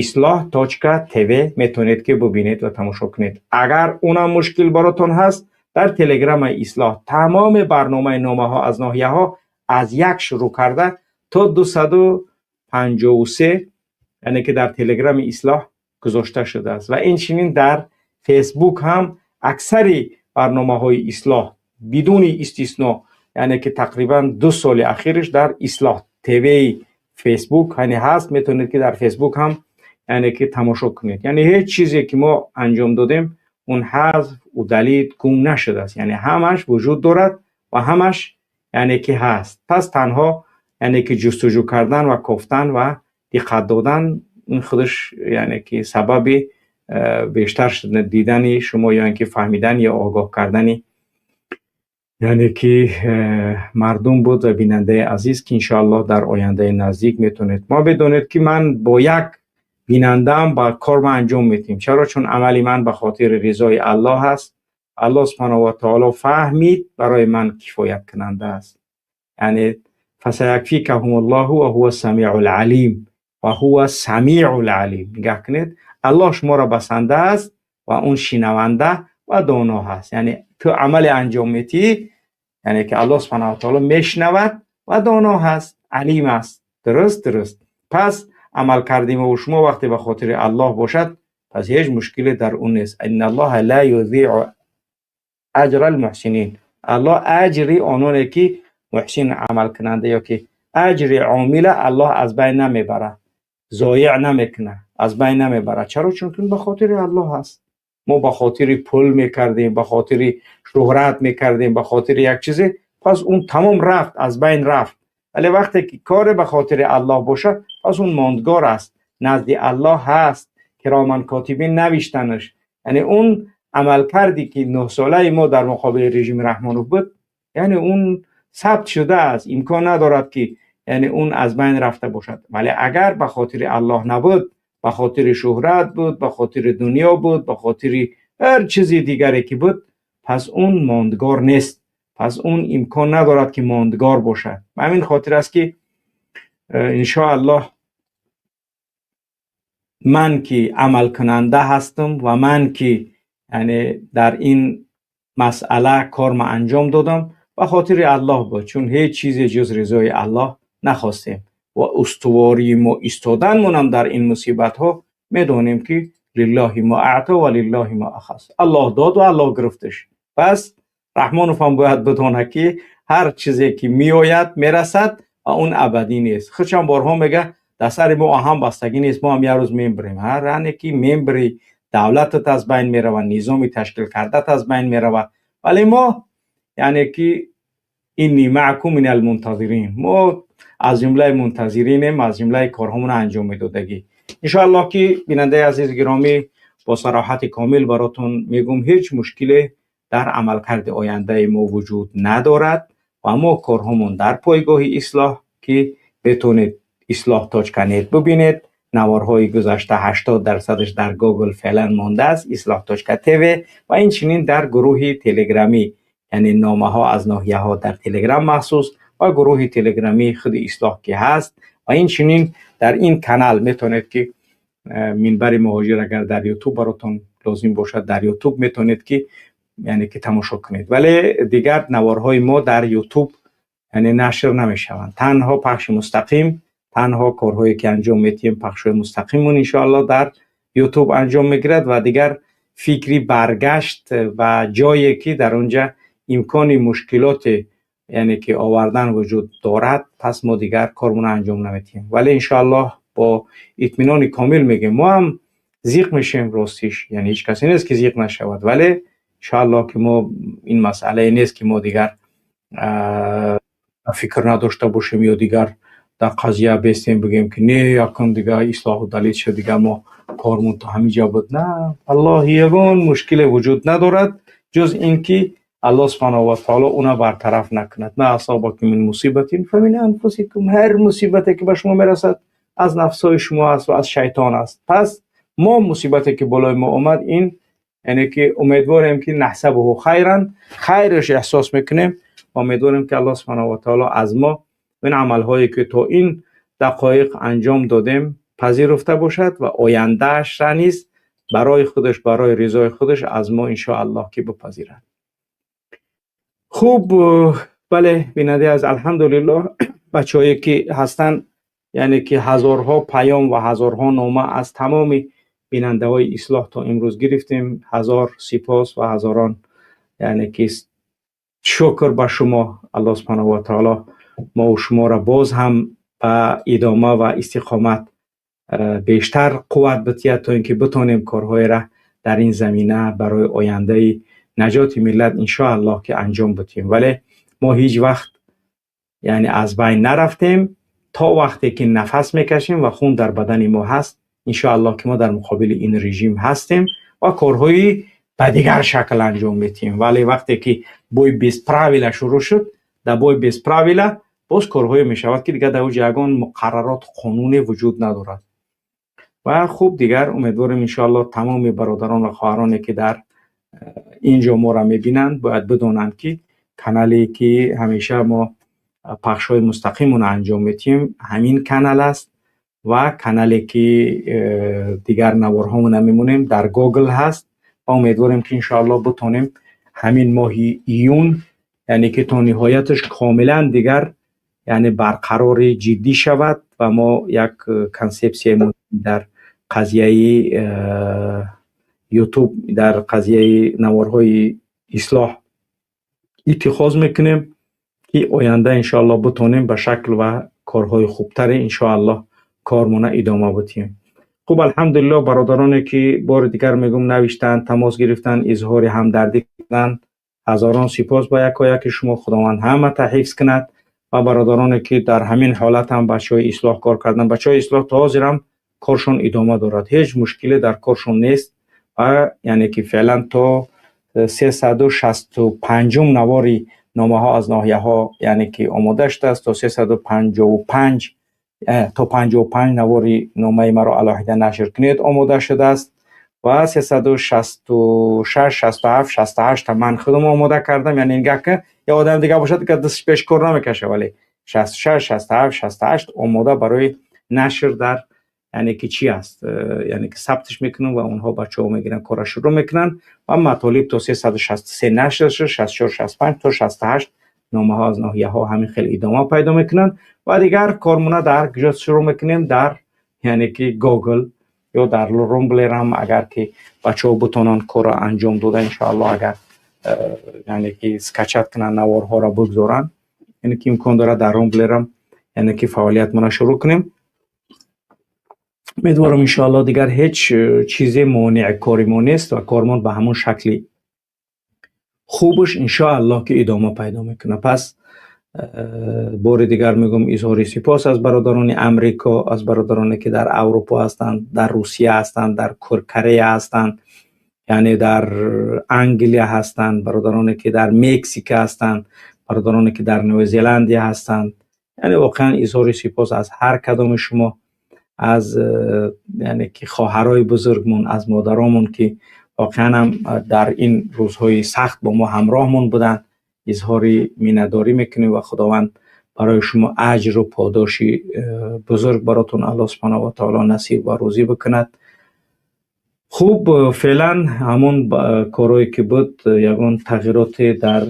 isloh.tv метавонед, ки бубинед ва тамошо кунед. Агар унам мушкил баротон ҳаст, дар телеграмаи Ислоҳ тамоми барномаи номаҳо аз ноҳияҳо аз 1 шурӯъ карда то 253, яъне ки дар телеграми Ислоҳ гузошта шудааст. Ва инчунин дар Фейсбук ҳам аксари барномаҳои Ислоҳ бидуни истисно, яъне ки тақрибан 2 соли ахираш дар Ислоҳ ТВи Фейсбук, яъне ҳаст. Метавонед, ки дар Фейсбук ҳам, яъне ки тамошо кунед. Яъне ҳеҷ чизе ки мо анҷом додем, он ҳазф, удалить, гум нашудааст, яъне ҳамаш вуҷуд дорад ва ҳамаш, яъне ки ҳаст. Пас танҳо, яъне ки ҷустуҷӯ кардан ва кофтан ва диққат додан, ин худаш, яъне ки сабаби бештар дидани шумо ё ин ки фаҳмидан ё огоҳ кардани, яъне ки мардум буд ва бинандаи азиз, ки иншоаллоҳ дар ояндаи наздик метавонед. Мо бидонед, ки ман бо як бинандаам ба кор ма анҷом медиҳем. Чаро? Чун амали ман ба хотири ризои Аллоҳ аст. Аллоҳ سبحانه وتعالى фаҳмид, барои ман кифояткунанда аст. Яъне فسيكفيكهم الله وهو السميع العليم. وهو السميع العليم. Нигаҳ кунед, Аллоҳ шуморо басанда аст ва он шинаванда ва доно ҳаст. Яъне ту амале анҷом медиҳӣ, яъне ки Аллоҳ سبحانه وتعالى мешунавад ва доно ҳаст, алим аст. Дуруст. Пас амал кардем ва шумо вақте ба хотири Аллоҳ бошад, пас ҳеҷ мушкиле дар он нест. إن الله لا يضيع أجر المحسنين. Аллоҳ аҷри ононе ки муҳсин, амалкунанда, ё ки аҷри омила Аллоҳ аз байн намебарад, зоеъ намекунад, аз байн намебарад. Чаро? Чунки ба хотири Аллоҳ аст. Мо ба хотири пул мекардем, ба хотири шӯҳрат мекардем, ба хотири як чизе, пас он тамом рафт, аз байн рафт. Вале вақте ки коре ба хотири Аллоҳ бошад, пас он мондгор аст. назди Аллоҳ ҳаст, кироман котибин навиштанаш. Яъне он амалкарде ки 9 солаи мо дар муқобили режими Раҳмонов буд, яъне он сабт шудааст, имкон надорад ки яъне он аз байн рафта бошад. Вале агар ба хотири Аллоҳ набуд, ба хотири шӯҳрат буд, ба хотири дунё буд, ба хотири ҳар чизи дигаре ки буд, пас он мондгор нест, пас он имкон надорад ки мондгор бошад. Ба ҳамин хотир аст ки иншоаллоҳ ман ки амалкунанда ҳастам ва ман ки яъне дар ин масъала корма анҷом додам, ба хотири Аллоҳ буд, чун ҳеҷ чизе ҷуз ризои Аллоҳ нахостем ва устувории мо истоданмонам дар ин мусибатҳо медонем ки лиллаҳи ма аъто ва лиллаҳи ма ахаз, Аллоҳ дод ва Аллоҳ гирифташ. Пас Раҳмонов ҳам бояд бидонад ки ҳар чизе ки меояд мерасад ва он абадӣ нест. Худшам борҳо мега дар сари мо оҳан бастагӣ нест, мо ҳам як рӯз мембирем. Ҳар ране ки мембирӣ, давлатат аз байн меравад, низоми ташкил кардат аз байн меравад. Вале мо яъне ки инни маъкум мин алмунтазирин, мо аз ҷумлаи мунтазиринем, аз ҷумлаи корҳомон анҷом медодагӣ. Иншоаллоҳ ки бинандаи азиз гиромӣ, бо сароҳати комил баротон мегӯм, ҳеҷ мушкиле дар амалкарди ояндаи мо вуҷуд надорад ва мо корҳомон дар пойгоҳи ислоҳ ки битонед isloh.net бибинед, наворҳои гузашта 80%аш дар Google феълан мондааст, isloh.tv ва инчунин дар гурӯҳи телеграмӣ, яъне номаҳо аз ноҳияҳо дар Телеграм махсус ва гурӯҳи телеграмии худи ислоҳ ки ҳаст ва инчунин дар ин канал метавонед ки Минбари муҳоҷир агар дар Ютуб баротон лозим бошад, дар Ютуб метавонед ки яъне ки тамошо кунед. Вале дигар наворҳои мо дар Ютуб яъне нашр намешаванд, танҳо пахши мустақим, танҳо корҳое ки анҷом медиҳем, пахшҳои мустақимон иншоаллоҳ дар Ютуб анҷом мегирад ва дигар фикри баргашт ба ҷое ки дар онҷа имкони мушкилоте яъне ки овардан вуҷуд дорад, пас мо дигар кормона анҷом намедиҳем. Вале иншоаллоҳ бо итминони комил мегӯем, мо ҳам зиқ мешем ростиш, яъне ҳеҷ касе нест ки зиқ нашавад, вале иншоаллоҳ ки мо ин масъалае нест ки мо дигар фикр надошта бошем ё дигар дар қазия бестем, бигӯем ки не, якун дигар ислоҳу далил шуд, дигар мо кормон то ҳамин ҷо буд. На, валлоҳи ягон мушкиле вуҷуд надорад ҷуз ин ки Аллоҳ субҳанаҳу ва таоло уна бартараф накунад. Ма асобакум мин мусибатин фамин анфусикум, ҳар мусибате ки ба шумо мерасад аз нафсҳои шумо аст ва аз шайтон аст. Пас мо мусибате ки болои мо омад, ин яъне ки умедворем ки наҳсабуҳу хайран, хайраш эҳсос мекунем ва умедворем ки Аллоҳ субҳанаҳу ва таоло аз мо ин амалҳое ки то ин дақоиқ анҷом додем пазируфта бошад ва ояндаашра низ барои худаш, барои ризои худаш аз мо иншоаллоҳ ки бипазирад. Хуб, бале, бинандаи аз, алҳамдулиллоҳ, бачаҳое ки ҳастанд, яъне ки ҳазорҳо паём ва ҳазорҳо нома аз тамоми бинандаҳои ислоҳ то имрӯз гирифтем. Ҳазор сипос ва ҳазорон яъне ки шукр ба шумо. Аллоҳ субҳанаҳу ва таоло мо шуморо боз ҳам ба идома ва истиқомат бештар қувват бидиҳад, то ин ки битонем корҳоеро дар ин замина барои ояндаи наҷоти миллат иншоаллоҳ ки анҷом бидиҳем. Вале мо ҳеҷ вақт яъне аз байн нарафтем. То вақте ки нафас мекашем ва хун дар бадани мо ҳаст, иншоаллоҳ ки мо дар муқобили ин режим ҳастем ва корҳои ба дигар шакл анҷом медиҳем. Вале вақте ки бой без правила шурӯъ шуд, дар бой без правила боз корҳое мешавад ки дигар дар оҷа ягон муқаррарот, қонуне вуҷуд надорад. Ва хуб, дигар умедворем иншоаллоҳ тамоми бародарон ва хоҳароне ки дар инҷо моро мебинанд, бояд бидонанд ки канале ки ҳамеша мо пахшҳои мустақимонро анҷом медиҳем, ҳамин канал аст ва канале ки дигар наворҳомона мемонем дар Google ҳаст ва умедворем ки иншоаллоҳ битонем ҳамин моҳи июн яъне ки то ниҳояташ комилан дигар яъне барқарори ҷиддӣ шавад ва мо як консепсияи дар қазияи Ютуб, дар қазияи наворҳои ислоҳ иттихоз мекунем ки оянда иншоаллоҳ битонем ба шакл ва корҳои хубтаре иншоаллоҳ кормона идома бидиҳем. Хуб, алҳамдулиллоҳ, бародароне ки бори дигар мегӯм, навиштанд, тамос гирифтанд, изҳори ҳамдардӣ карданд, ҳазорон сипос ба якояки шумо. Худованд ҳамата ҳифз кунад. Ва бародароне ки дар ҳамин ҳолат ҳам бачаҳои ислоҳ кор карданд, бачаҳои ислоҳ то ҳозир ҳам Коршон идома дорад, ҳеҷ мушкиле дар коршон нест ва яъне ки феълан то 365-ум навори номаҳо аз ноҳияҳо, яъне ки омода шудааст, то 355, то 55 навори номаи маро алоҳида нашр кунед омода шудааст ва 366, 67, 68 ман худам омода кардам. Яъне нигоҳ кун, я одам дига бошад, ки дасташ пеш кор намекаша, вале 66, 67, 68 омода барои нашр дар, яъне ки чӣ аст, яъне ки сабтш мекунам ва онҳо бачаҳо мегиранд, корра шурӯъ мекунанд ва матолиб то 363 нашр шуд, 64, 65 то 68 номаҳо аз ноҳияҳо ҳамин хел идома пайдо мекунанд. Ва дигар кормона дар куҷо шурӯъ мекунем? Дар, яъне ки, Гугл ё дар Румблер ҳам, агар ки бачаҳо бутонанд корро анҷом дода, иншоаллоҳ, агар яъне ки скачать кунанд, наворҳоро бигзоранд, яъне ки имкон дорад дар Румблерам, яъне ки фаъолиятмона шурӯъ кунем. Умедворам, иншоаллоҳ, дигар ҳеҷ чизе монеи кори мо нест ва кормон ба ҳамон шакли хубаш, иншоаллоҳ, ки идома пайдо мекунад. Пас бори дигар мегӯм, изҳори сипос аз бародарони Амрико, аз бародароне ки дар Аврупо ҳастанд, дар Русия ҳастанд, дар Корея ҳастанд, яъне дар Англия ҳастанд, бародароне ки дар Мексика ҳастанд, бародароне ки дар Новая Зеландия ҳастанд. Яъне воқеан изҳори сипос аз ҳар кадоми шумо, аз, яъне ки, хоҳарои бузургмон, аз модаромон, ки воқеан ҳам дар ин рӯзҳои сахт бо мо ҳамроҳмон буданд, изҳори миннатдорӣ мекунем ва Худованд барои шумо аҷру подоши бузург баротон Аллоҳ субҳонаҳу ва таоло насиб ва рӯзӣ бикунад. Хуб, феълан ҳамон корҳое ки буд, ягон тағйироте дар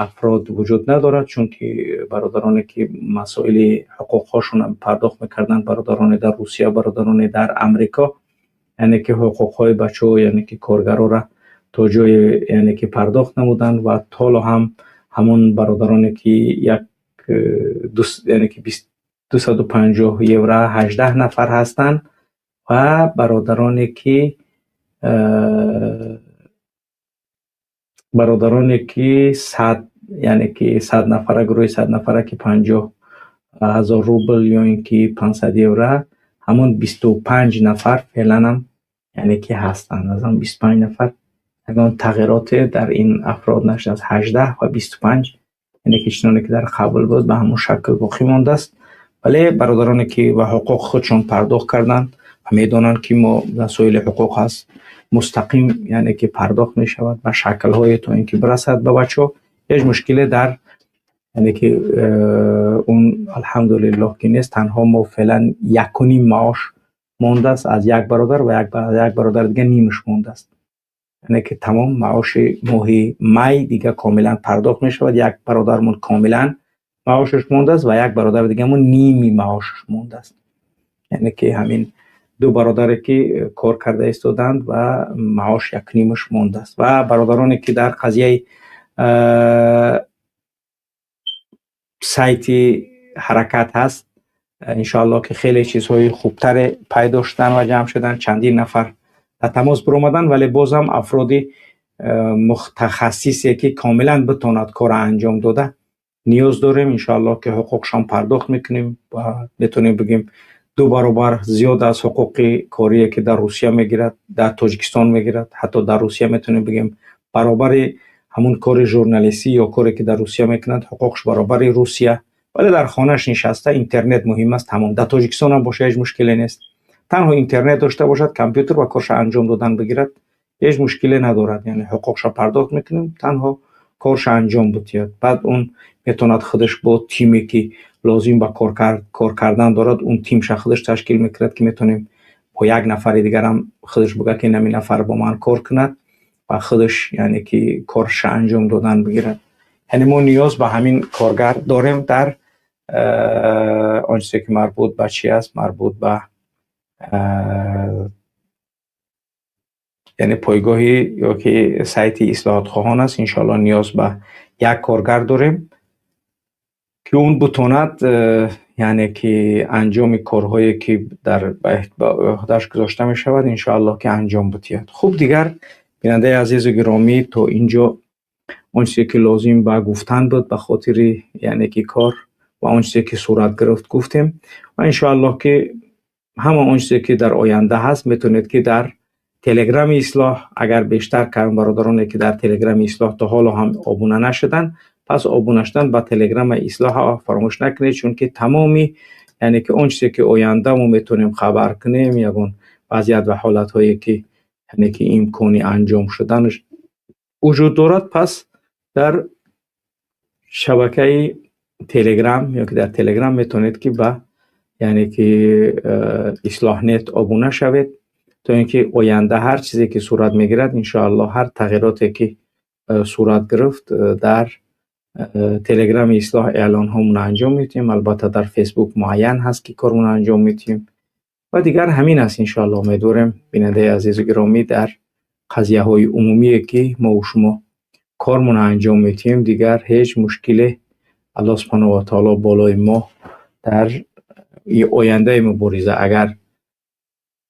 афрод вуҷуд надорад, чунки бародароне ки масоили ҳуқуқҳошонро пардохт мекарданд, бародароне дар Русия, бародароне дар Амрико, яъне ки ҳуқуқҳои бачаҳо, яъне ки коргароро то ҷое, яъне ки, пардохт намуданд. Ва ҳоло ҳам ҳамон бародароне ки як, яъне ки 250 евро, 18 нафар ҳастанд ва бародароне ки 100, яъне ки 100 нафара, гурӯҳи 100 нафара, ки 50 000 рубл ё ин ки 500 евро, ҳамон 25 нафар феъланам, яъне ки, ҳастанд. Аз он 25 нафар ягон тағйироте дар ин афрод нашудааст. 18 ва 25, яъне ки чуноне ки дар қабл буд, ба ҳамон шакл боқӣ мондааст. Вале бародароне ки ба ҳуқуқи худшон пардохт карданд ва медонанд, ки мо масоили ҳуқуқ ҳаст, мустақим, яъне ки, пардохт мешавад ба шаклҳое, то ин ки бирасад ба бачаҳо, ҳеҷ мушкиле дар, яъне ки, он, алҳамдулиллоҳ, ки нест. Танҳо мо феълан якуним маош мондааст аз як бародар ва як бародари дига нимаш мондааст. Яъне ки тамом маоши моҳи май дига комилан пардохт мешавад. Як бародармон комилан маошаш мондааст ва як бародари дигамон ними маошаш мондааст. Яъне ки ҳамин ду бародаре ки кор карда истоданд ва маош якнимаш мондааст. Ва бародароне ки дар қазияи сайти ҳаракат ҳаст, иншоаллоҳ, ки хеле чизҳои хубтаре пайдо шуданд ва ҷамъ шуданд, чандин нафар дар тамос биромаданд, вале бозам афроди мутахассисе ки комилан битонад корро анҷом дода, ниёз дорем. Иншоаллоҳ, ки ҳуқуқшон пардохт мекунем ва метавонем бигӯем, ду баробар зиёд аз ҳуқуқи корие ки дар Русия мегирад, дар Тоҷикистон мегирад. Ҳатто дар Русия метавонем бигӯем, баробари ҳамун кори журналистӣ ё коре ки дар Русия мекунад, ҳуқуқш баробари Русия, вале дар хонааш нишаста, интернет муҳим аст, тамом. Дар Тоҷикистон ҳам боша, ҳеҷ мушкиле нест. Танҳо интернет дошта бошад, компютер, ва корша анҷом додан бигирад, ҳеҷ мушкиле надорад. Яъне ҳуқуқша пардохт мекунем, танҳо корша анҷом бидиҳад. Баъд он метавонад худаш бо тиме ки лозим ба кор кардан дорад, он тимша худаш ташкил мекунад, ки метавонем бо як нафари дигарам худаш бигӯяд, ки ин нафар бо ман кор кунад ва худаш, яъне ки, корша анҷом додан бигирад. Яъне мо ниёз ба ҳамин коргар дорем дар он чизе ки марбут ба чӣ аст, марбут ба, яъне, пойгоҳи ё ки сайти ислоҳотхоҳон аст. Иншоаллоҳ, ниёз ба як коргар дорем, ки он бутонад, яъне ки, анҷоми корҳое ки дар ӯҳдаш гузошта мешавад, иншоаллоҳ, ки анҷом бидиҳад. Хуб, дигар, бинандаи азизу гиромӣ, то инҷо он чизе ки лозим ба гуфтан буд ба хотири, яъне ки, кор ва он чизе ки сурат гирифт, гуфтем ва иншоаллоҳ, ки ҳама он чизе ки дар оянда ҳаст, метавонед ки дар Телеграми Ислоҳ, агар бештар бародароне ки дар Телеграми Ислоҳ то ҳоло ҳам обуна нашуданд, пас обуна шудан ба Телеграми Ислоҳ фаромӯш накунед, чунки тамоми, яъне ки он чизе ки оянда мо метавонем хабар кунем, ягон вазъият ва ҳолатҳое ки, яъне ки имкони анҷом шуданаш вуҷуд дорад, пас дар шабакаи Телеграм ё ки дар Телеграм метавонед ки ба, яъне ки Ислоҳнет обуна шавед, то ин ки оянда ҳар чизе ки сурат мегирад, иншоаллоҳ, ҳар тағйироте ки сурат гирифт, дар Телеграми Ислоҳ эълонҳомонро анҷом медиҳем. Албатта, дар Фейсбук муайян ҳаст ки кормонро анҷом медиҳем ва дигар ҳамин аст. Иншоаллоҳ, умедворем, бинандаи азизу гиромӣ, дар қазияҳои умумие ки мо шумо кормонро анҷом медиҳем, дигар ҳеҷ мушкиле Аллоҳ субҳанаҳу ва таоло болои мо дар ояндаи мубориза агар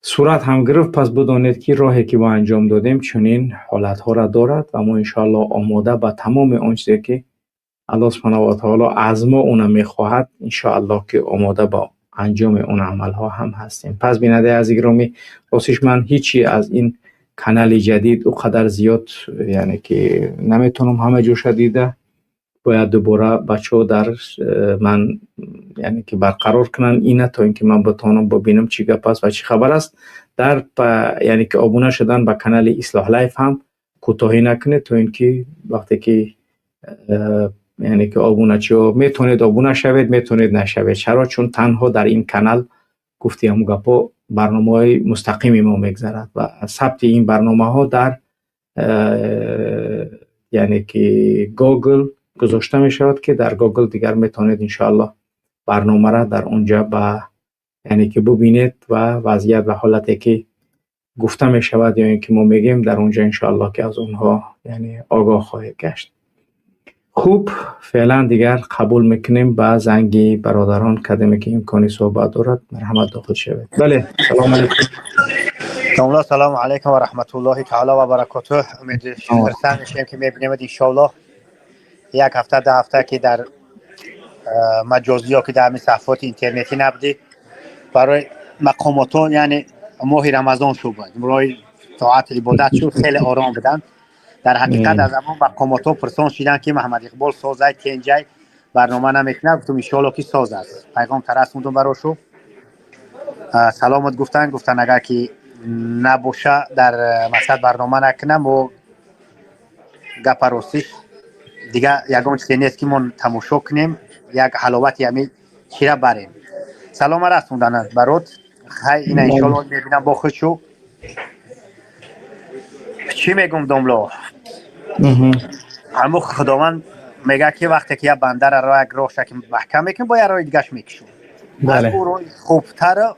сурат ҳам гирифт, пас бидонед ки роҳе ки мо анҷом додем, чунин ҳолатҳоро дорад ва мо иншоаллоҳ омода ба тамоми он чизе ки Аллоҳ субҳанаҳу ва таоло аз мо уна мехоҳад, иншоаллоҳ ки омода ба анҷоми он амалҳо ҳам ҳастем. Пас, бинандаи азизи гиромӣ, ростиш ман ҳичи аз ин канали ҷадид ӯ қадар зиёд, яъне ки наметавонам ҳама ҷоша дида, бояд дубора бачаҳо дар ман, яъне ки барқарор кунанд ина, то ин ки ман битавонам бибинам чӣ гап аст ва чӣ хабар аст. Дар, яъне ки обуна шудан ба канали Ислоҳ Лайф ҳам кӯтоҳӣ накунед, то ин ки вақте ки, яъне ки обуначиҳо метавонед обуна шавед, метавонед нашавед. Чаро? Чун танҳо дар ин канал, гуфти ҳамун гапҳо, барномаҳои мустақими мо мегзарад ва сабти ин барномаҳо дар, яъне ки Гугл гузошта мешавад, ки дар Гугл дигар метавонед иншоаллоҳ барномаро дар онҷа ба, яъне ки бубинед ва вазъият ва ҳолате ки гуфта мешавад ё ин ки мо мегӯем, дар онҷа иншоаллоҳ ки аз онҳо, яъне огоҳ хоҳед гашт. Хуб, феълан дигар қабул мекунем ба занги бародарон, кадоме ки имкони суҳбат дорад, марҳамат, дохил шавед. Бале, салому алайкум. Домла, салому алайкум ва раҳматуллоҳи таъало ва баракотуҳ. Умед, хурсанд мешавем ки мебинемед, иншоаллоҳ. Як ҳафта, 10 ҳафта ки дар маҷозӣ ё ки дар ҳамин саҳифоти интернетӣ набудӣ, барои мақомотҳо, яъне моҳи Рамазон шуд, роҳи тоат ибодат шуд, хеле ором буданд. Дар ҳақиқат, аз ҳамон мақомотҳо пурсон шиданд, ки Маҳаммад Иқбол созай, тенҷай, барнома намекунад. Гуфтум, иншоалло ки соз аст. Пайғом тарасондум барошу, саломат гуфтанд. Гуфтанд, агар ки набоша, дар масад барнома накунам. Мо гапа ростиш, дигар ягон чизе нест ки мо тамошо кунем, як ҳаловати ҳами чира барем. Салома расондан барот. Хай, ина иншоалло мебинам бо хушу. Чӣ мегум, домло? Ҳаму Худованд мега, ки вақте ки як бандара ро як роҳша ки маҳкам мекунӣ, бо як роҳи дигаш мекушо, аз ӯ роҳи хубтару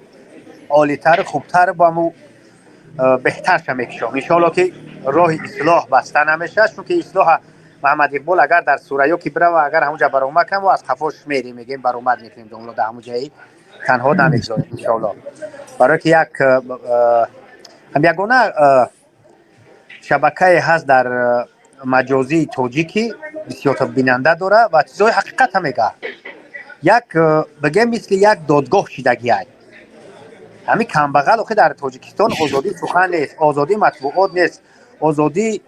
олитару хубтару бо ҳаму беҳтарша мекушом. Иншоалло ки роҳи ислоҳ баста намешавад, чунки ислоҳа Маҳаммад Иқбол агар дар Сурайё ки бирава, агар ҳамунҷа баромад кунам, аз қафош мерем, мегӯем, баромад мекунем, домло, дар ҳамун ҷаи танҳо намегузорем, иншоалло. Барое ки як ҳам ягона шабакае ҳаст дар маҷозии тоҷикӣ, бисёрта бинанда дора ва чизҳои ҳақиқата мега. Як бигем, мисли як додгоҳ шидагиай. Ҳамин камбағал охи дар Тоҷикистон озодии сухан нест, озодии матбуот нест, озодӣ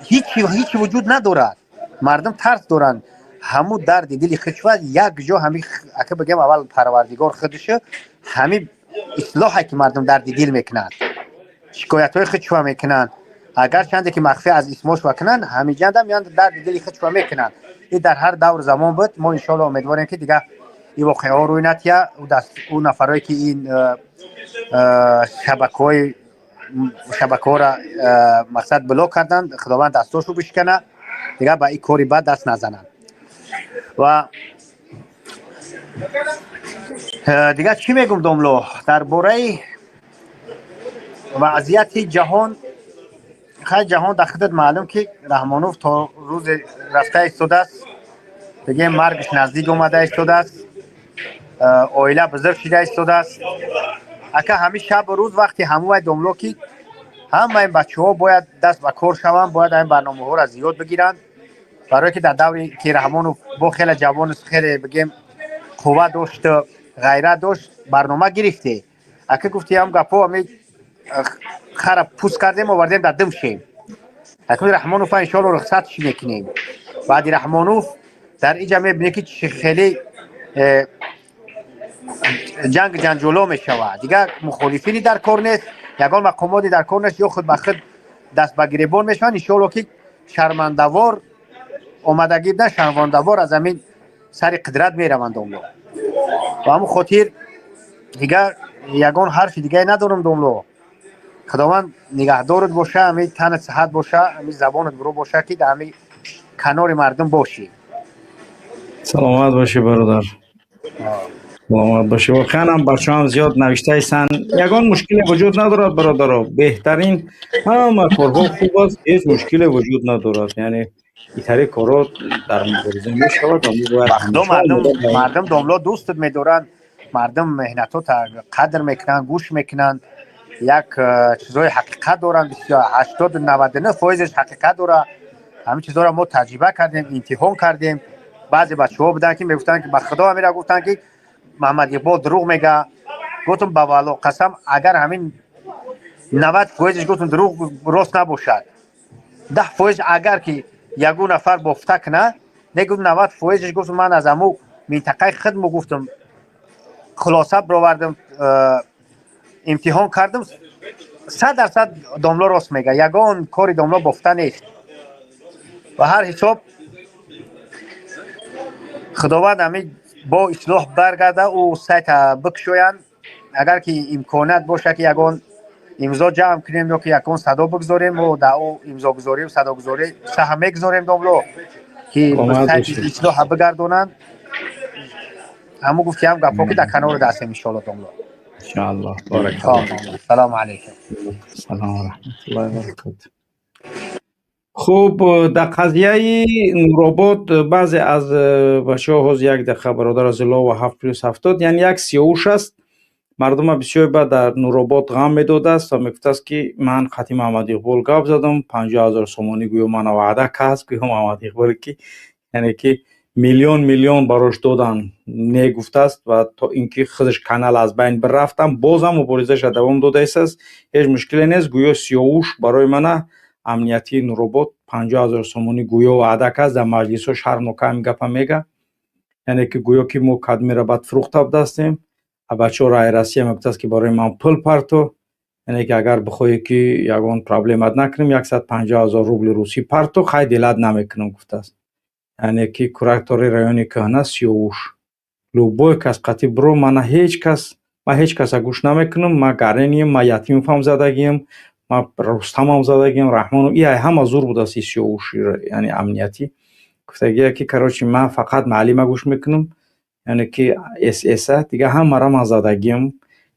ҳичи вуҷуд надорад. Мардум тарс доранд. Ҳамун дарди дили худшва як ҷо ҳами ака бигем, аввал Парвардигор худша ҳами ислоҳе ки мардум дарди дил мекунанд, шикоятҳои худшва мекунанд, агарчанде ки махфӣ аз исмошва кунанд, ҳамиҷандам ян дарди дили худшва мекунанд. Ин дар ҳар давр замон буд. Мо иншоалло умедворем, ки дигар ин воқеаҳо рӯй натия. Ӯ нафарое ки ин шабакаҳоро мақсад блок карданд, Худованд дастошро бишкана, дигар ба ин кори бад даст назананд. Ва дигар чӣ мегум, домло, дар бораи вазъияти ҷаҳон? Хай, ҷаҳон дар худат маълум, ки Раҳмонов то рӯзе рафта истодааст, бигем, маргаш наздик омада истодааст, оила бузург шида истодааст. Ака, ҳамин шабу рӯз вақти ҳамувай, домло, ки ҳамаи бачаҳо бояд даст ба кор шаванд, бояд ҳамин барномаҳоро зиёд бигиранд, барое ки дар даври ки Раҳмонов бо хеле ҷавону хеле, бигем, қувва дошту ғайрат дошт, барнома гирифте. Ака гуфти ҳам гапҳо, ами хара пӯст кардем, овардем, дар дим шем. Акун Раҳмонов иншоалло рухсат чӣ мекунем. Баъди Раҳмонов дар иҷа мебинӣ, ки хеле ҷанг ҷанҷоло мешавад. Дигар мухолифини дар кор нест, ягон мақомоти дар кор нест, ё худ ба худ даст ба гиребон мешаванд. Иншоалло, ки шармандавор омадагӣ на, шармандавор аз ҳамин сари қудрат мераванд, домло. Ба ҳамн хотир дигар ягон ҳарфи дигае надорам, домло. Худованд нигаҳдорат боша, ҳами танат сиҳат боша, ҳами забонат буро боша, ки дар ҳами канори мардум бошӣ. Саломат бошӣ, бародар, саломат бошӣ. Воқеан ҳам бачаҳам зиёд навиштаистанд, ягон мушкиле вуҷуд надорад, бародаро. Беҳтарин, ҳама корҳо хуб аст, ҳеҷ мушкиле вуҷуд надорад. Яъне итари корҳо дар мубориза мешавад ва мо бояд Мардум, домло, дӯстат медоранд, мардум меҳнатота қадр мекунанд, гӯш мекунанд, як чизҳои ҳақиқат доранд. Бисёр, 80-99 фоизаш ҳақиқат дорад. Ҳамин чизҳоро мо таҷриба кардем, имтиҳон кардем. Баъзе бачаҳо буданд, ки мегуфтанд, ки ба худо ҳамира гуфтанд, ки Маҳмад Иқбол дурӯғ мега. Гуфтам, ба валло қасам, агар ҳамин 90 фоизаш, гуфтам, дурӯғ рост набошад, 10 фоиз агар ки ягон нафар бофта кунад, негуфт, 90 фоизаш, гуфтам, ман аз ҳамун минтақаи худмо, гуфтам, хулоса бировардам, имтиҳон кардам, 100% домло рост мега, ягон кори домло бофта нест. Ба ҳар ҳисоб, худованд ҳамин бо ислоҳ баргарда, ӯ сайта бикушоянд. Агар ки имконият боша, ки ягон имзо ҷамъ кунем ё ки ягон садо бигзорем, мо дар ӯ имзогузорӣ, садогузорӣ саҳм мегузорем, домло, ки сайти ислоҳа бигардонанд. Ҳамун гуфти ҳам гапҳо, ки дар канори дастем, иншоалло, домло. Иншоаллоҳ. Салому алайкум. Салом ва раҳматуллоҳи ва баракотуҳ. Хуб, дар қазияи Нуробод баъзе аз бачаҳо ҳозир, як дақиқа, бародар Азилло, 7+70, яъне як сиёвуш аст, мардума бисёр баъд дар Нуробод ғам медодааст ва мегуфтааст, ки ман хати Маҳмад Иқбол гап задам, 50 000 сомонӣ гӯё мана ваъда кард, гӯё Маҳмад Иқболе ки яъне ки миллион миллион барош додан не гуфтааст. Ва то ин ки худаш канал аз байн бирафтам, бозам муборизаша давом додаистааст, ҳеҷ мушкиле нест. Гӯё сиёвуш барои мана амниятии Нуробод 50 000 сомонӣ гӯё ваъда кард. Дар маҷлисҳо шармнока ҳамин гапа мега, яъне ки гӯё ки мо кадмира баъд фурӯхта будастем. Бачаҳо раи Россия мегуфтааст, ки барои ман пул парто, яъне ки агар бихоҳӣ, ки ягон проблемат накунем, 150 000 рубли русӣ парто, хай делать намекунам, гуфтааст. Яъне ки куратори райони кӯҳна сиёвуш, любой кас қатӣ биро, мана ҳеҷ кас, ман ҳеҷ каса гӯш намекунам, ман гарением, ман Ятимовам задагием, ман Рустамам задагием, Раҳмонов и ҳама зур будааст. И сиёвуш, яъне амниятӣ, гуфтагия, ки короче, ман фақат маълима гӯш мекунам, яъне ки сса, дигар ҳамаро ман задагием,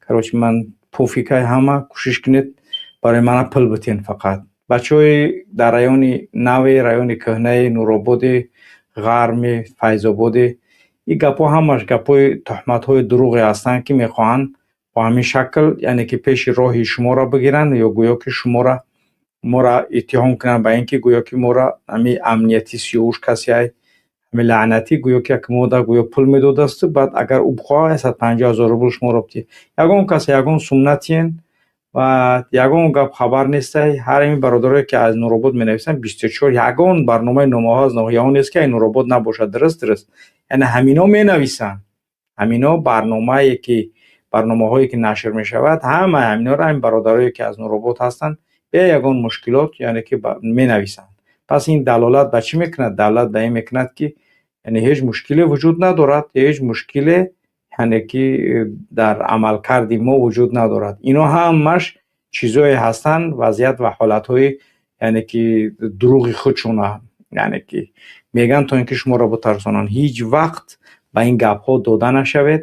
короче, ман пофиг ай ҳама, кӯшиш кунед, барои мана пул битен. Фақат бачаҳои дар райони нави, райони кӯҳнаи Нурободи, Ғарми, Файзободи, ин гапҳо ҳамаш гапҳои туҳматҳои дурӯғе ҳастанд, ки мехоҳанд бо ҳамин шакл, яъне ки пеши роҳи шуморо бигиранд ё гӯё ки шуморо моро иттиҳом кунанд ба ин ки гӯё ки моро ҳамин амнияти сиёвуш касе ай, ҳамин лаънатӣ, гӯё ки як мода гӯё пул медодасту баъд агар ӯ бихоҳад, 150 000 рубл шуморо битиҳад. Ягон кас ягон сум натиҳен ва ягон гап хабар нестай. Ҳар ҳамин бародарое ки аз Нуробод менависанд, 24 ягон барномаи номаҳо аз ноҳияҳо нест, ки ай Нуробод набошад. Дуруст, яъне ҳамино менависанд, ҳамино барномае ки барномаҳое ки нашр мешавад, ҳама ҳаминора ҳамин бародарое ки аз Нуробод ҳастанд, бе ягон мушкилот, яъне ки менависанд. Пас ин далолат ба чӣ мекунад? Далолат ба ин мекунад, ки яъне ҳеҷ мушкиле вуҷуд надорад, ҳеҷ мушкиле, яъне ки дар амалкарди мо вуҷуд надорад. Ино ҳамаш чизое ҳастанд, вазъият ва ҳолатҳои, яъне ки дурӯғи худшона, яъне ки мегӯянд, то ин ки шуморо битарсонанд. Ҳеҷ вақт ба ин гапҳо дода нашавед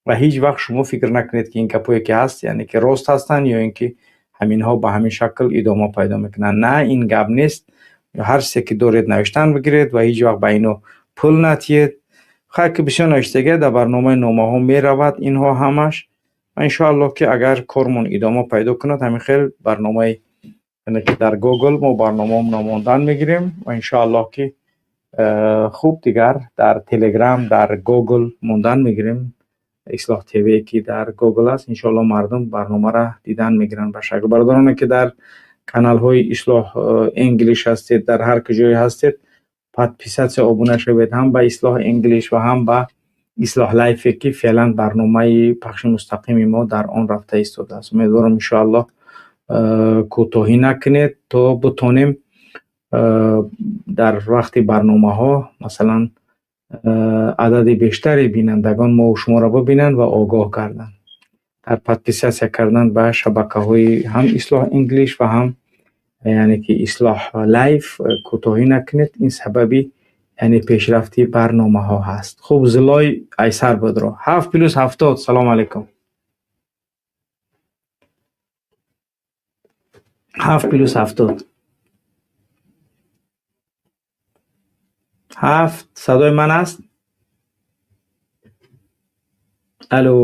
ва ҳеҷ вақт шумо фикр накунед, ки ин гапҳое ки ҳаст, яъне ки рост ҳастанд ё ин ки ҳаминҳо ба ҳамин шакл идома пайдо мекунанд. На, ин гап нест. Ҳар чизе ки доред, навиштан бигиред ва ҳеҷ вақт ба ино пул натиҳед. Хайр, ки бисёр навиштагия дар барномаи номаҳо меравад инҳо ҳамаш. Ва иншоаллоҳ, ки агар кормон идома пайдо кунад, ҳамин хел барномаи, яъне ки дар Гугл мо барномаҳомонро мондан мегирем ва иншоаллоҳ, ки хуб, дигар дар Телеграм, дар Гугл мондан мегирем. Ислоҳ ТВ ки дар Гугл аст, иншоаллоҳ мардум барномаро дидан мегиранд ба шакл. Бародароне ки дар каналҳои Ислоҳ English ҳастед, дар ҳар куҷое ҳастед, подписаться, обуна шавед ҳам ба Ислоҳ English ва ҳам ба Ислоҳ Live, ки феълан барномаи пахши мустақими мо дар он рафта истодааст. Умедворам, иншоаллоҳ, кӯтоҳӣ накунед, то бутонем дар вақти барномаҳо, масалан, адади бештари бинандагон мо шуморо бибинанд ва огоҳ гарданд. Дар подписаться кардан ба шабакаҳои ҳам Ислоҳ English ва ҳам, яъне ки, Ислоҳ Live кӯтоҳӣ накунед. Ин сабаби, яъне, пешрафти барномаҳо ҳаст. Хуб, зилой айсар будро. 7 плюс 70. Салому алайкум. 7 плюс 70. Ҳафт. Садои ман аст? Алло.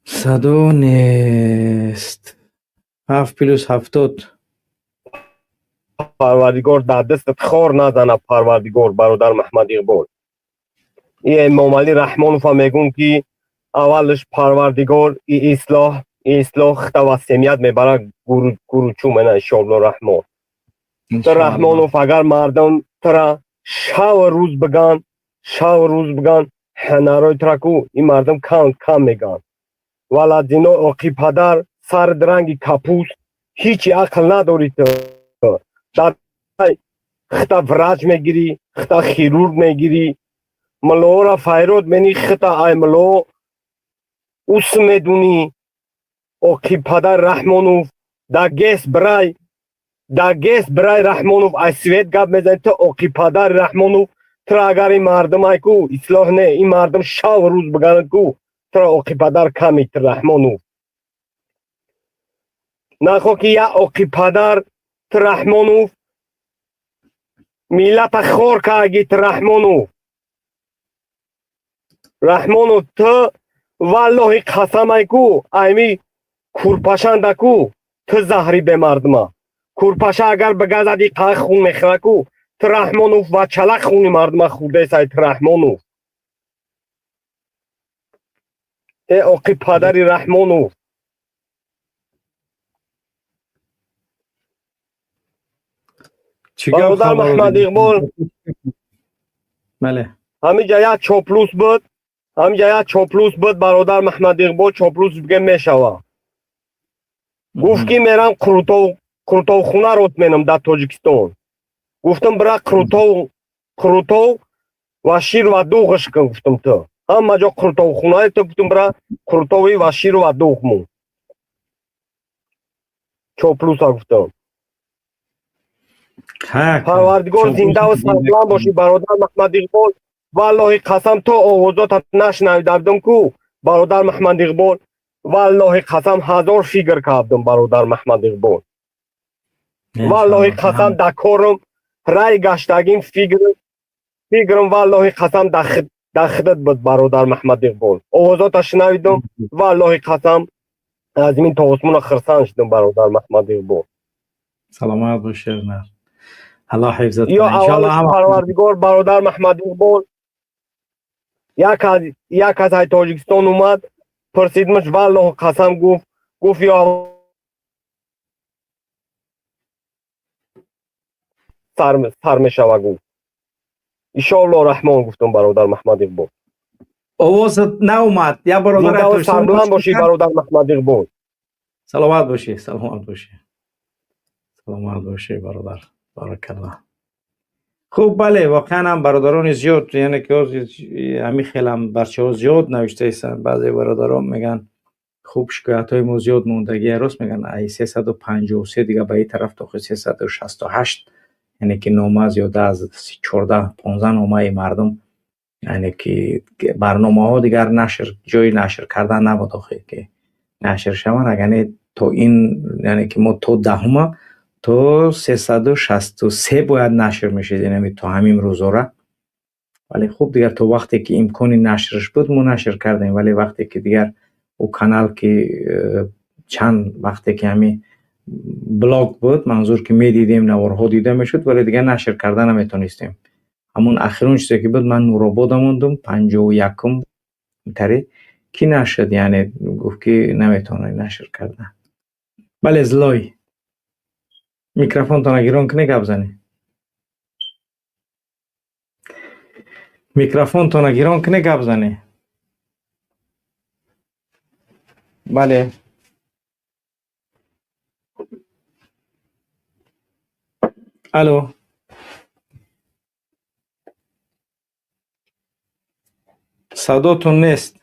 Садо нест. 7 плюс 70. Парвардигор дар дастат хор назана, Парвардигор, бародар Маҳмад Иқбол. И Эмомалӣ Раҳмонова мегӯм, ки аввалш Парвардигор и ислоҳ хита ва семият мебара гуручу мена, иншоалло Раҳмон. Раҳмонов, агар мардум тра шав рӯз биган, шав рӯз биган, ҳанарои траку ин мардум кам кам меган. Валадино оқи падар сар дранги капус, ҳичи ақл надорӣ ту. Дар хита врач мегирӣ, хита хирург мегирӣ, мулоора файрод мени, хита ай мулоо ус медунӣ. Оқи падар Раҳмонов, да гес брай, да гес брай. Раҳмонов, ай свет гап мезани ту, оқи падар Раҳмонов. Тура агар ин мардум айку ислоҳ не, ин мардум шав рӯз биганад ку, тура оқи падар камит, Раҳмонов. Нахо ки я оқи падар ту, Раҳмонов, миллата хор карги ту, Раҳмонов. Раҳмонов, ту валлоҳи қасам айку, айми курпашандаку ту заҳри бемардума. Курпаша агар бигазади қа хун мехӯраку, ту, Раҳмонов, ва чалак хуни мардума хӯрдесай ту, Раҳмонов. Э оқи падари Раҳмонов. Бародар Маҳмад Иқбол. Бале. Ҳамиҷа як чоплус буд, ҳамиҷа як чоплус буд, бародар Маҳмад Иқбол. Чоплус бигем мешава. Гуфт, ки мерам қурутовхуна рот менам дар Тоҷикистон. Гуфтам, бира қурутов ва шир ва дуғш кун, гуфтам, ту ҳама ҷо қурутовхунаи ту, гуфтам, бира қурутови ва шир ва дуғ му чоплуса, гуфтам. Парвардигор, зиндаву сарбаланд бошӣ, бародар Маҳмад Иқбол. Валлоҳи қасам, то овозота нашнавида будам ку, бародар Маҳмад Иқбол, валлоҳи қасам, ҳазор фикр кардам, бародар Маҳмад Иқбол. Валлоҳи қасам, да корам рай гаштагим фикрм, валлоҳи қасам, да хидат буд, бародар Маҳмад Иқбол. Овозота шунавидам, валлоҳи қасам, аз ин то осмона хирсанд шудам, бародар Маҳмад Иқбол. Саломат бошед. Аллоҳ ҳифзат. Ё аввалаш, Парвардигор, бародар Маҳмад Иқбол, як аз ай Тоҷикистон омад, пурсидмаш, валлоҳ қасам, гуфт ё сар мешава, гуфт, иншоалло Раҳмон, гуфтам, бародар Маҳмад Иқбол. Овозат наомад, я бародар. Сарбаланд бошӣ, бародар Маҳмад Иқбол. Саломат бошӣ, саломат бошӣ, саломат бошӣ, бародар, баракаллоҳ. Хуб, бале, воқеан ҳам бародарони зиёд, яъне ки ҳамин хелам барчаҳо зиёд навишта истанд. Баъзе бародарон мегӯянд, хуб, шикоятҳои мо зиёд мондагия. Рост мегӯянд, ай 353 дига ба ин тараф то 368, яъне ки нома, зиёда аз 14-15 номаи мардум, яъне ки барномаҳо дигар нашр, ҷои нашр кардан набуд охе, ки нашр шаванд. Агар не, то ин, яъне ки мо то 10-ума, то 363 бояд нашр мешид, яъне то ҳамин рӯзора. Вале хуб, дигар то вақте ки имкони нашрш буд, мо нашр кардем. Вале вақте ки дигар ӯ канал ки чанд вақте ки ҳамин блок буд, манзур ки медидем, наворҳо дида мешуд, вале дигар нашр карда наметонистем. Ҳамун ахирон чизе ки буд, ман Нуробода мондум, 51-ум тари ки нашуд, яъне гуфт ки наметавонед нашр карда. Бале, злой. Микрофонтонро гирон кунед, гап занед. Микрофонтонро гирон кунед, гап занед. Бале. Алло. Садотон нест.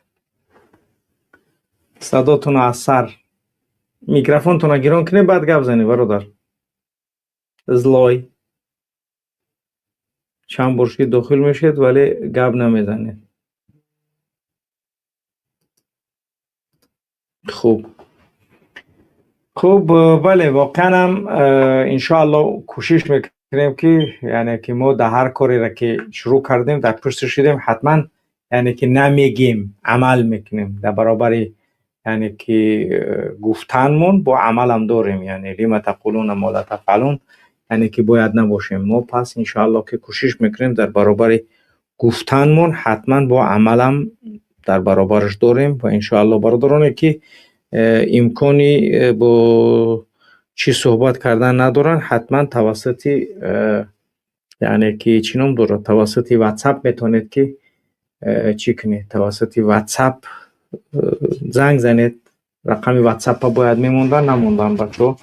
Садотон аз сар. Микрофонтонро гирон кунед, баъд гап занед, бародар. Злой. Чанд бор шуд дохил мешед, вале гап намезанед. Хуб. Хуб, бале, воқеан ҳам иншоалло кӯшиш мекунем ки яъне ки мо дар ҳар кореро ки шурӯъ кардем, дар пушти шудем, ҳатман яъне ки намегем, амал мекунем. Дар баробари яъне ки гуфтанмон бо амалам дорем, яъне лима тақулуна мо ла тафъалун, яъне ки бояд набошем. Мо пас иншоалло ки кӯшиш мекунем дар баробари гуфтанмон ҳатман бо амалам дар баробараш дорем ва иншоалло бародароне ки имкони бо чӣ суҳбат кардан надоранд, ҳатман тавассути яъне ки чӣ ном дорад, тавассути WhatsApp метавонед ки чӣ кунед, тавассути WhatsApp занг занед. Рақами WhatsApp-а бояд мемондан, намондан бачаҳо.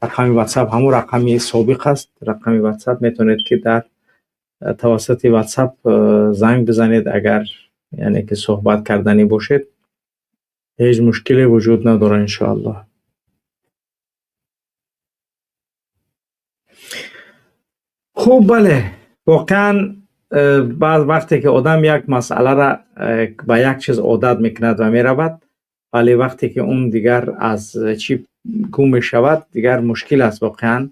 Рақами WhatsApp ҳамун рақами собиқ аст. Рақами WhatsApp метавонед ки дар тавассути WhatsApp занг бизанед, агар яъне ки суҳбат карданӣ бошед. Ҳеҷ мушкиле вуҷуд надорад иншоаллоҳ. Хуб, бале, воқеан баъз вақте ки одам як масъаларо ба як чиз одат мекунад ва меравад, вале вақте ки он дигар аз чӣ гум мешавад, дигар мушкил аст воқеан.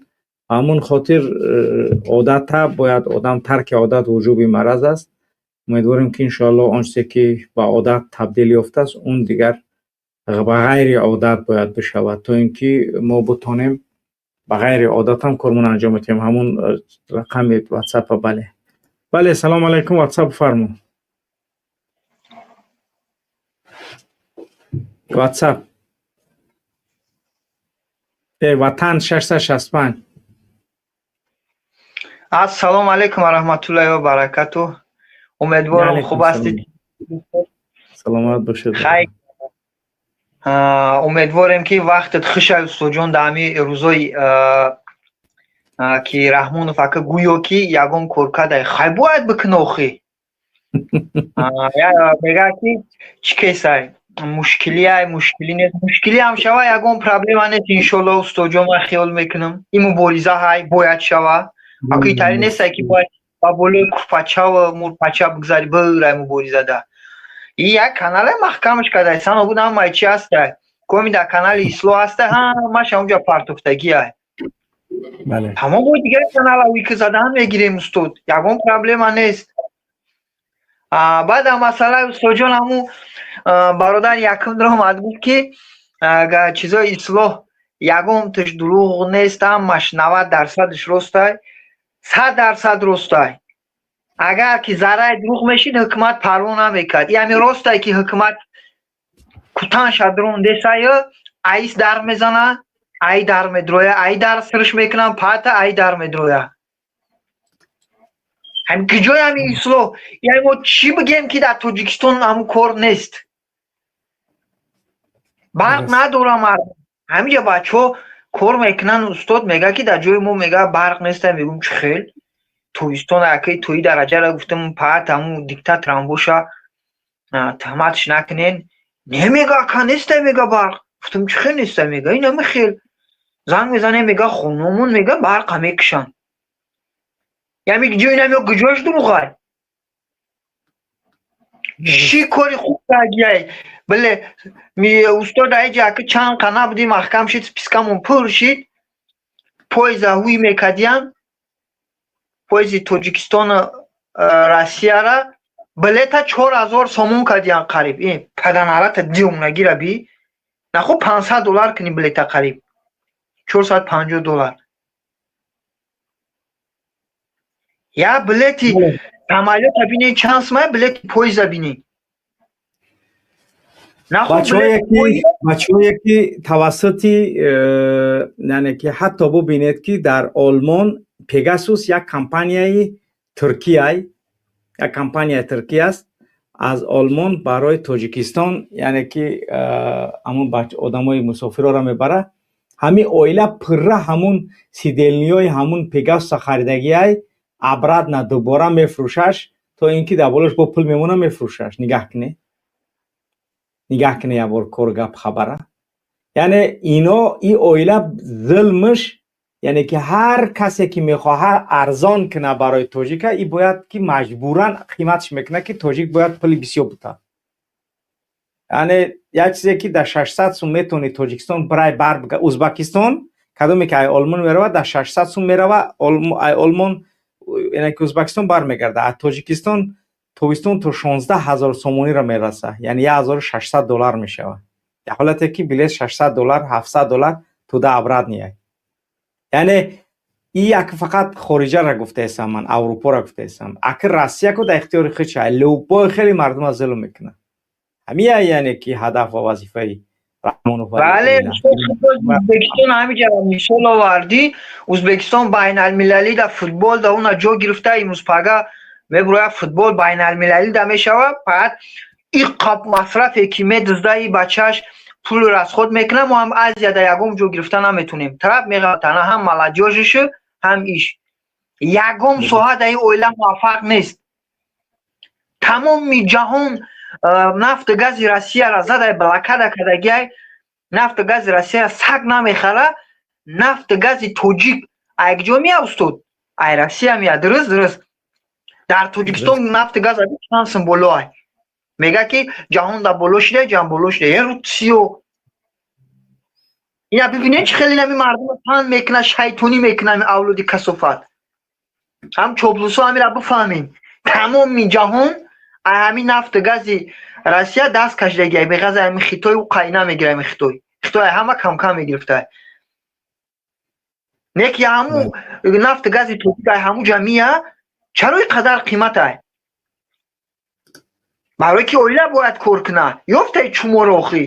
Ба ҳамун хотир одата бояд одам тарки одат вуҷуби мараз аст. Умедворем ки иншоаллоҳ он чизе ки ба одат табдил ёфтааст, он дигар ба ғайри одат бояд бишавад, то ин ки мо бутонем ба ғайри одат ҳам кормон анҷом медиҳем. Ҳамун рақами WhatsApp-а, бале. Бале, салом алайкум, WhatsApp фармо. WhatsApp. Ватан 665. Ассалому алайкум ва раҳматуллоҳи ва баракатуҳ. Умедворам хуб ҳастед. Саломат бошед. Хайр. Умедворем ки вақтат хуш ай устодҷон, дар ҳамин рӯзои ки Раҳмонов ака гӯё ки ягон кор кардай, хай бояд бикунӣ охи. Мегӯяд ки чӣ кесай, мушкилиай, мушкилӣ нест, мушкилӣ ҳам шава, ягон проблема нест иншоалло устодҷон, ман хиёл мекунам. Ин мубориза ҳай бояд шава. Аку итари нестай ки бояд ба болои курпачаву мурпача бигзари бирай муборизада. И як канале маҳкамаш кардай, сано буд ҳамаи чи ҳастай. Коми дар канали Ислоҳ ҳастай, ҳамаш ҳамунҷа партофтагиай. Тамом, бо дигар канала уйки задан мегирем устод, ягон проблема нест. Баъд масъалаи устодҷон, ҳамун бародар якум омад гуфт ки чизои Ислоҳ ягон тиш дурӯғ нест, ҳамаш 90%-ш ростай, 100% ростай. Агар ки зарраи дурӯғ мешид, ҳукумат парво намекард. И ҳамин ростай ки ҳукумат кутан шадрон десай, аис дар мезана, ай дар медроя, ай дар сирш мекунам, пата ай дар медроя. Ҳамин куҷои ҳамин Ислоҳ? Яъне мо чӣ бигем ки дар Тоҷикистон ҳамун кор нест? Барқ надора мардум. Ҳаминҷа бачаҳо кор мекунанд, устод мегӯяд ки дар ҷои мо мегӯяд барқ нест, мегӯм чӣ хел? Тобистон якаи тои дараҷаро гуфтам, паат ҳамун диктаторам боша, таҳматш накунен. Не мега, ака нестай мега барқ. Гуфтам чӣ хел нестай мега, ин ҳами хел. Занг мезанем мега хонумон мега барқа мекушанд. Яъне ҷои ин ҳами куҷош дурӯғай? Чӣ кори хуб кардиай? Бале, устод аиҷа ака чанд қа набудӣ, маҳкам шид, спискамон пур шид, поеза ҳуй мекардиян, поези Тоҷикистону Россияра билета 4000 сомон кардиян қариб. Паданарата диёмнагира би. Нахо $500 кунӣ билета қариб. $450. Я билети Самолёта бинед чанд сумай, билети поезда бинед. Бачаҳое ки тавассути, яъне ки ҳатто бубинед, ки дар Олмон Пегасус як компанияи туркияй, як компанияи туркия аст, аз Олмон барои Тоҷикистон, яъне ки ҳамун одамои мусофирҳоро мебара. Ҳамин оила пурра ҳамун сиденья ҳои ҳамун Пегасуса харидагиай, обратно дубора мефурӯшаш, то ин ки дар болош бо пул мемона, мефурӯшаш. Нигаҳ кунед, нигаҳ кунед, як бор кор гап хабара. Яъне ино, и оила зулмш, яъне ки ҳар касе ки мехоҳад арзон кунад барои тоҷика, и бояд ки маҷбуран қиматш мекунад, ки тоҷик бояд пули бисёр бутад. Яъне як чизе ки дар 600 сум метавони Тоҷикистон бирай бар Узбакистон, кадоме ки ай Олмон меравад, дар 600 сум мерава ай Олмон, яъне ки Узбакистон бармегардад. Аз Тоҷикистон тобистон то 16 000 сомониро мераса, яъне 1600 доллар мешавад, дар ҳолате ки билет 600 доллар, 700 доллар туда обратный. Яъне и як фақат хориҷаро гуфтаестам ман, Аврупоро гуфтаестам. Аки Россия ку дар ихтиёри худша, любой хеле мардума зулм мекунад. Ҳамия, яъне ки ҳадаф ва вазифаи Раҳмонов. Бале, Ӯзбекистон ҳамиҷа мисол овардӣ. Ӯзбекистон байналмилалӣ да футбол да уна ҷо гирифта. Имрӯз пага мебурояд, футбол байналмилалӣ да мешавад. Фақат иқап масрафе ки медузда, и бачааш пул расход мекунад, мо ҳам Азия да ягон ҷо гирифта наметонем. Тараф меғалтана, ҳам молодёжь ишу, ҳам иш. Ягон соҳа да ин оила муваффақ нест. Тамоми ҷаҳон нафту гази Россияра задай, блокада кардагиай. Нафту гази Россияра саг намехара. Нафту гази тоҷик айкҷо мея, устод? Ай Россия мея, дуруст? Дуруст. Дар Тоҷикистон нафту газ чанд сум боло ай? Мега ки ҷаҳон да боло шида, ҷаҳон боло шида. Е рутсиё ина бибинед, чӣ хеле нами мардума панд мекунад, шайтонӣ мекунад. Ами авлоди касофат, ҳам чоплусо, ҳамира бифаҳмем. Тамоми ҷаҳон ҳамин нафту гази Россия даст кашидагиай. Беғаза ҳамин Хитой, ӯ қайна мегира. Ҳамин Хитой ҳама камкам мегирифта. Не ки ҳаму нафту гази тоҷик ай ҳаму ҷамия чаро ин қадар қиматай? Барое ки оила бояд кор кунад. Ёфтай чуморо охӣ,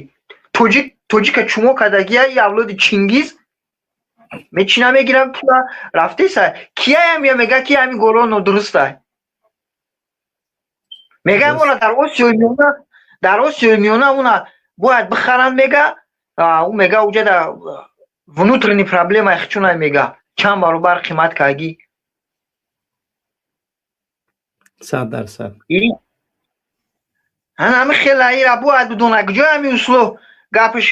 тоҷик тоҷика чумо кардагия. И авлоди Чингиз мечина, мегирам пула рафтеса. Кияям я мега ки ҳамин горо нодурустай. Мега уна дар Осиёи Миёна, дар Осиёи Миёна уна бояд бихаранд. Мега, ӯ мега, уҷада внутренний проблема хчунай. Мега, чанд баробар қимат кардӣ. 100%. Ҳами хела ира бояд бидона, куҷои ҳами услуб. Гапш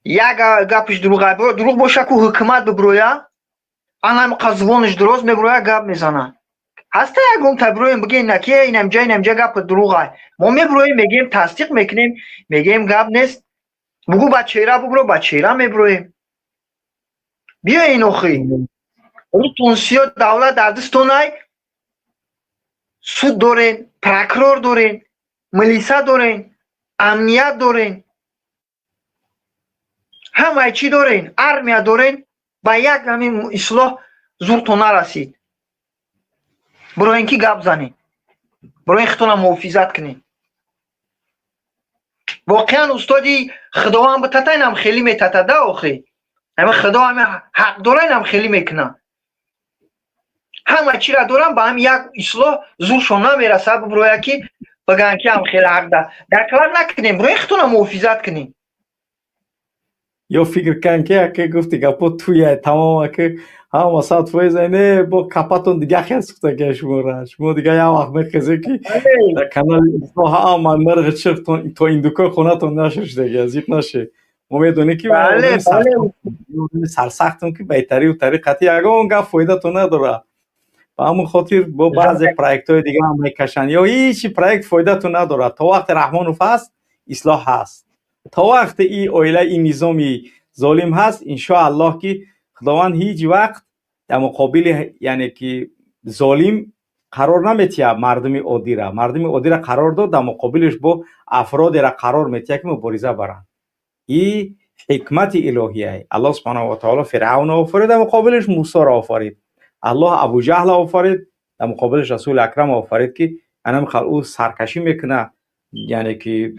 як гапш дурӯғ дурӯғ боша ку ҳукумат биброя, ана қазвонаш дуроз меброя, гап мезана. Ҳаста ягон та бироем, бигем, на ки инамҷа, инамҷа гапи дурӯғай. Мо меброем, мегӯем, тасдиқ мекунем, мегӯем, гап нест. Бугӯ, ба чеҳра бубро, ба чеҳра меброем. Биёин охи, рутон сиё, давлат дар дастонай, суд дорен, прокурор дорен, милиса дорен, амният дорен, ҳамаи чӣ дорен, армия дорен. Ба як ҳамин ислоҳ зуртон нарасид. Бироен ки гап занед, бироен хитона муҳофизат кунед. Воқеан, устоди, Худованд битата, инам хеле метатада охи. Ҳами Худо ҳами ҳақ дора, инам хеле мекунад. Ҳама чира дорам, ба ҳами як ислоҳ зуршон намерасад. Биброя ки бигӯянд ки ҳам хеле ҳақ да даклар накунем, бироен хитона муҳофизат кунем. Ё фикр кан ки аке гуфти гапо туя тамом, аке ҳама 100% не бо капатон дига хел сухтака. Шумора шумо дига як вақт мехезе ки дар канали ислоҳ ҳама мирғи чиқ то индукои хонатон нашр шудаги. Зиқ наше, мо медонем ки сарсахтон ки байтариву тариқати ягон гап фоидатон надорад. Ба ҳамон хотир бо баъзе проектҳои дига ҳам мекашанд ё ҳичи проект фоидатон надорад. То вақте Раҳмонов ҳаст, ислоҳ ҳаст. То вақте и оила, ин низоми золим ҳаст, иншоаллоҳ ки Худованд ҳеҷ вақт дар муқобили, яъне ки золим қарор наметиҳад мардуми оддира. Мардуми оддира қарор дод, дар муқобилаш бо афродера қарор метиҳад ки мубориза баранд. И ҳикмати илоҳия. Аллоҳ субҳанаҳу ва таоло Фиръавнро офарид, дар муқобилаш Мусоро офарид. Аллоҳ Абуҷаҳлро офарид, дар муқобилаш Расули Акрам офарид, ки анам хал ӯ саркашӣ мекуна, яъне ки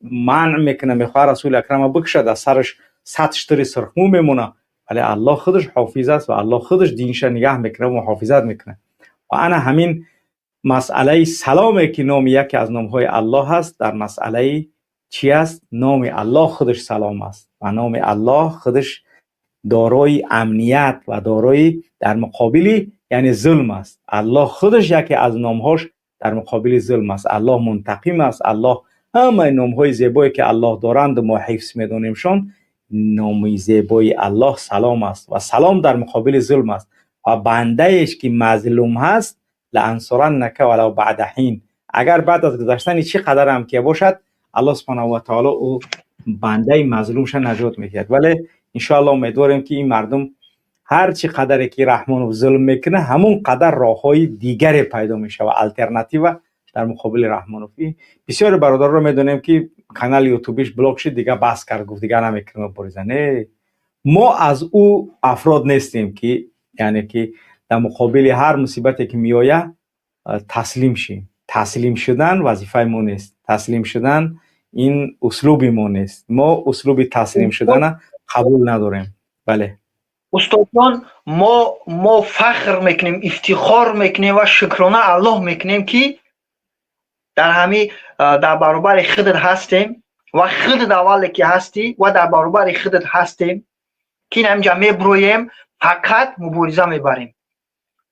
манъ мекуна, мехоҳад Расули Акрама бикушад, аз сараш 100 штири сурхмӯ мемона, вале Аллоҳ худаш ҳофиз аст ва Аллоҳ худаш динша нигаҳ мекуна ва муҳофизат мекуна. Ва ана ҳамин масъалаи саломе, ки номи яке аз номҳои Аллоҳ аст, дар масъалаи чӣ аст? Номи Аллоҳ худаш салом аст ва номи Аллоҳ худаш дорои амният ва дорои дар муқобили, яъне зулм аст. Аллоҳ худаш яке аз номҳош дар муқобили зулм аст. Аллоҳ мунтақим аст. Аллоҳ ҳамаи номҳои зебое, ки Аллоҳ доранд, мо ҳифз медонимшон, номи зебои Аллоҳ салом аст ва салом дар муқобили зулм аст. Ва бандаеш ки мазлум ҳаст, лаансураннака валав баъда ҳин, агар баъд аз гузаштани чӣ қадарам ки бошад, Аллоҳ субҳанаҳу ва таоло ӯ бандаи мазлумша наҷот медиҳад. Вале иншоаллоҳ умедворем, ки ин мардум ҳар чӣ қадаре ки Раҳмонов зулм мекунад, ҳамон қадар роҳҳои дигаре пайдо мешавад, алтернатива дар муқобили Раҳмонов. Бисёре бародарро медонем, ки канали ютубиш блок шуд, дига бас кард, гуфт, дига намекунам мубориза. Не, мо аз ӯ афрод нестем, ки яъне ки дар муқобили ҳар мусибате, ки меояд, таслим шем. Таслим шудан вазифаи мо нест, таслим шудан ин услуби мо нест. Мо услуби таслим шудана қабул надорем. Бале. Устодҷон, мо фахр мекунем, ифтихор мекунем ва шукрона Аллоҳ мекунем, ки дар ҳами дар баробари худат ҳастем ва худат аввале ки ҳастӣ ва дар баробари худат ҳастем, ки ҳаминҷа меброем, фақат мубориза мебарем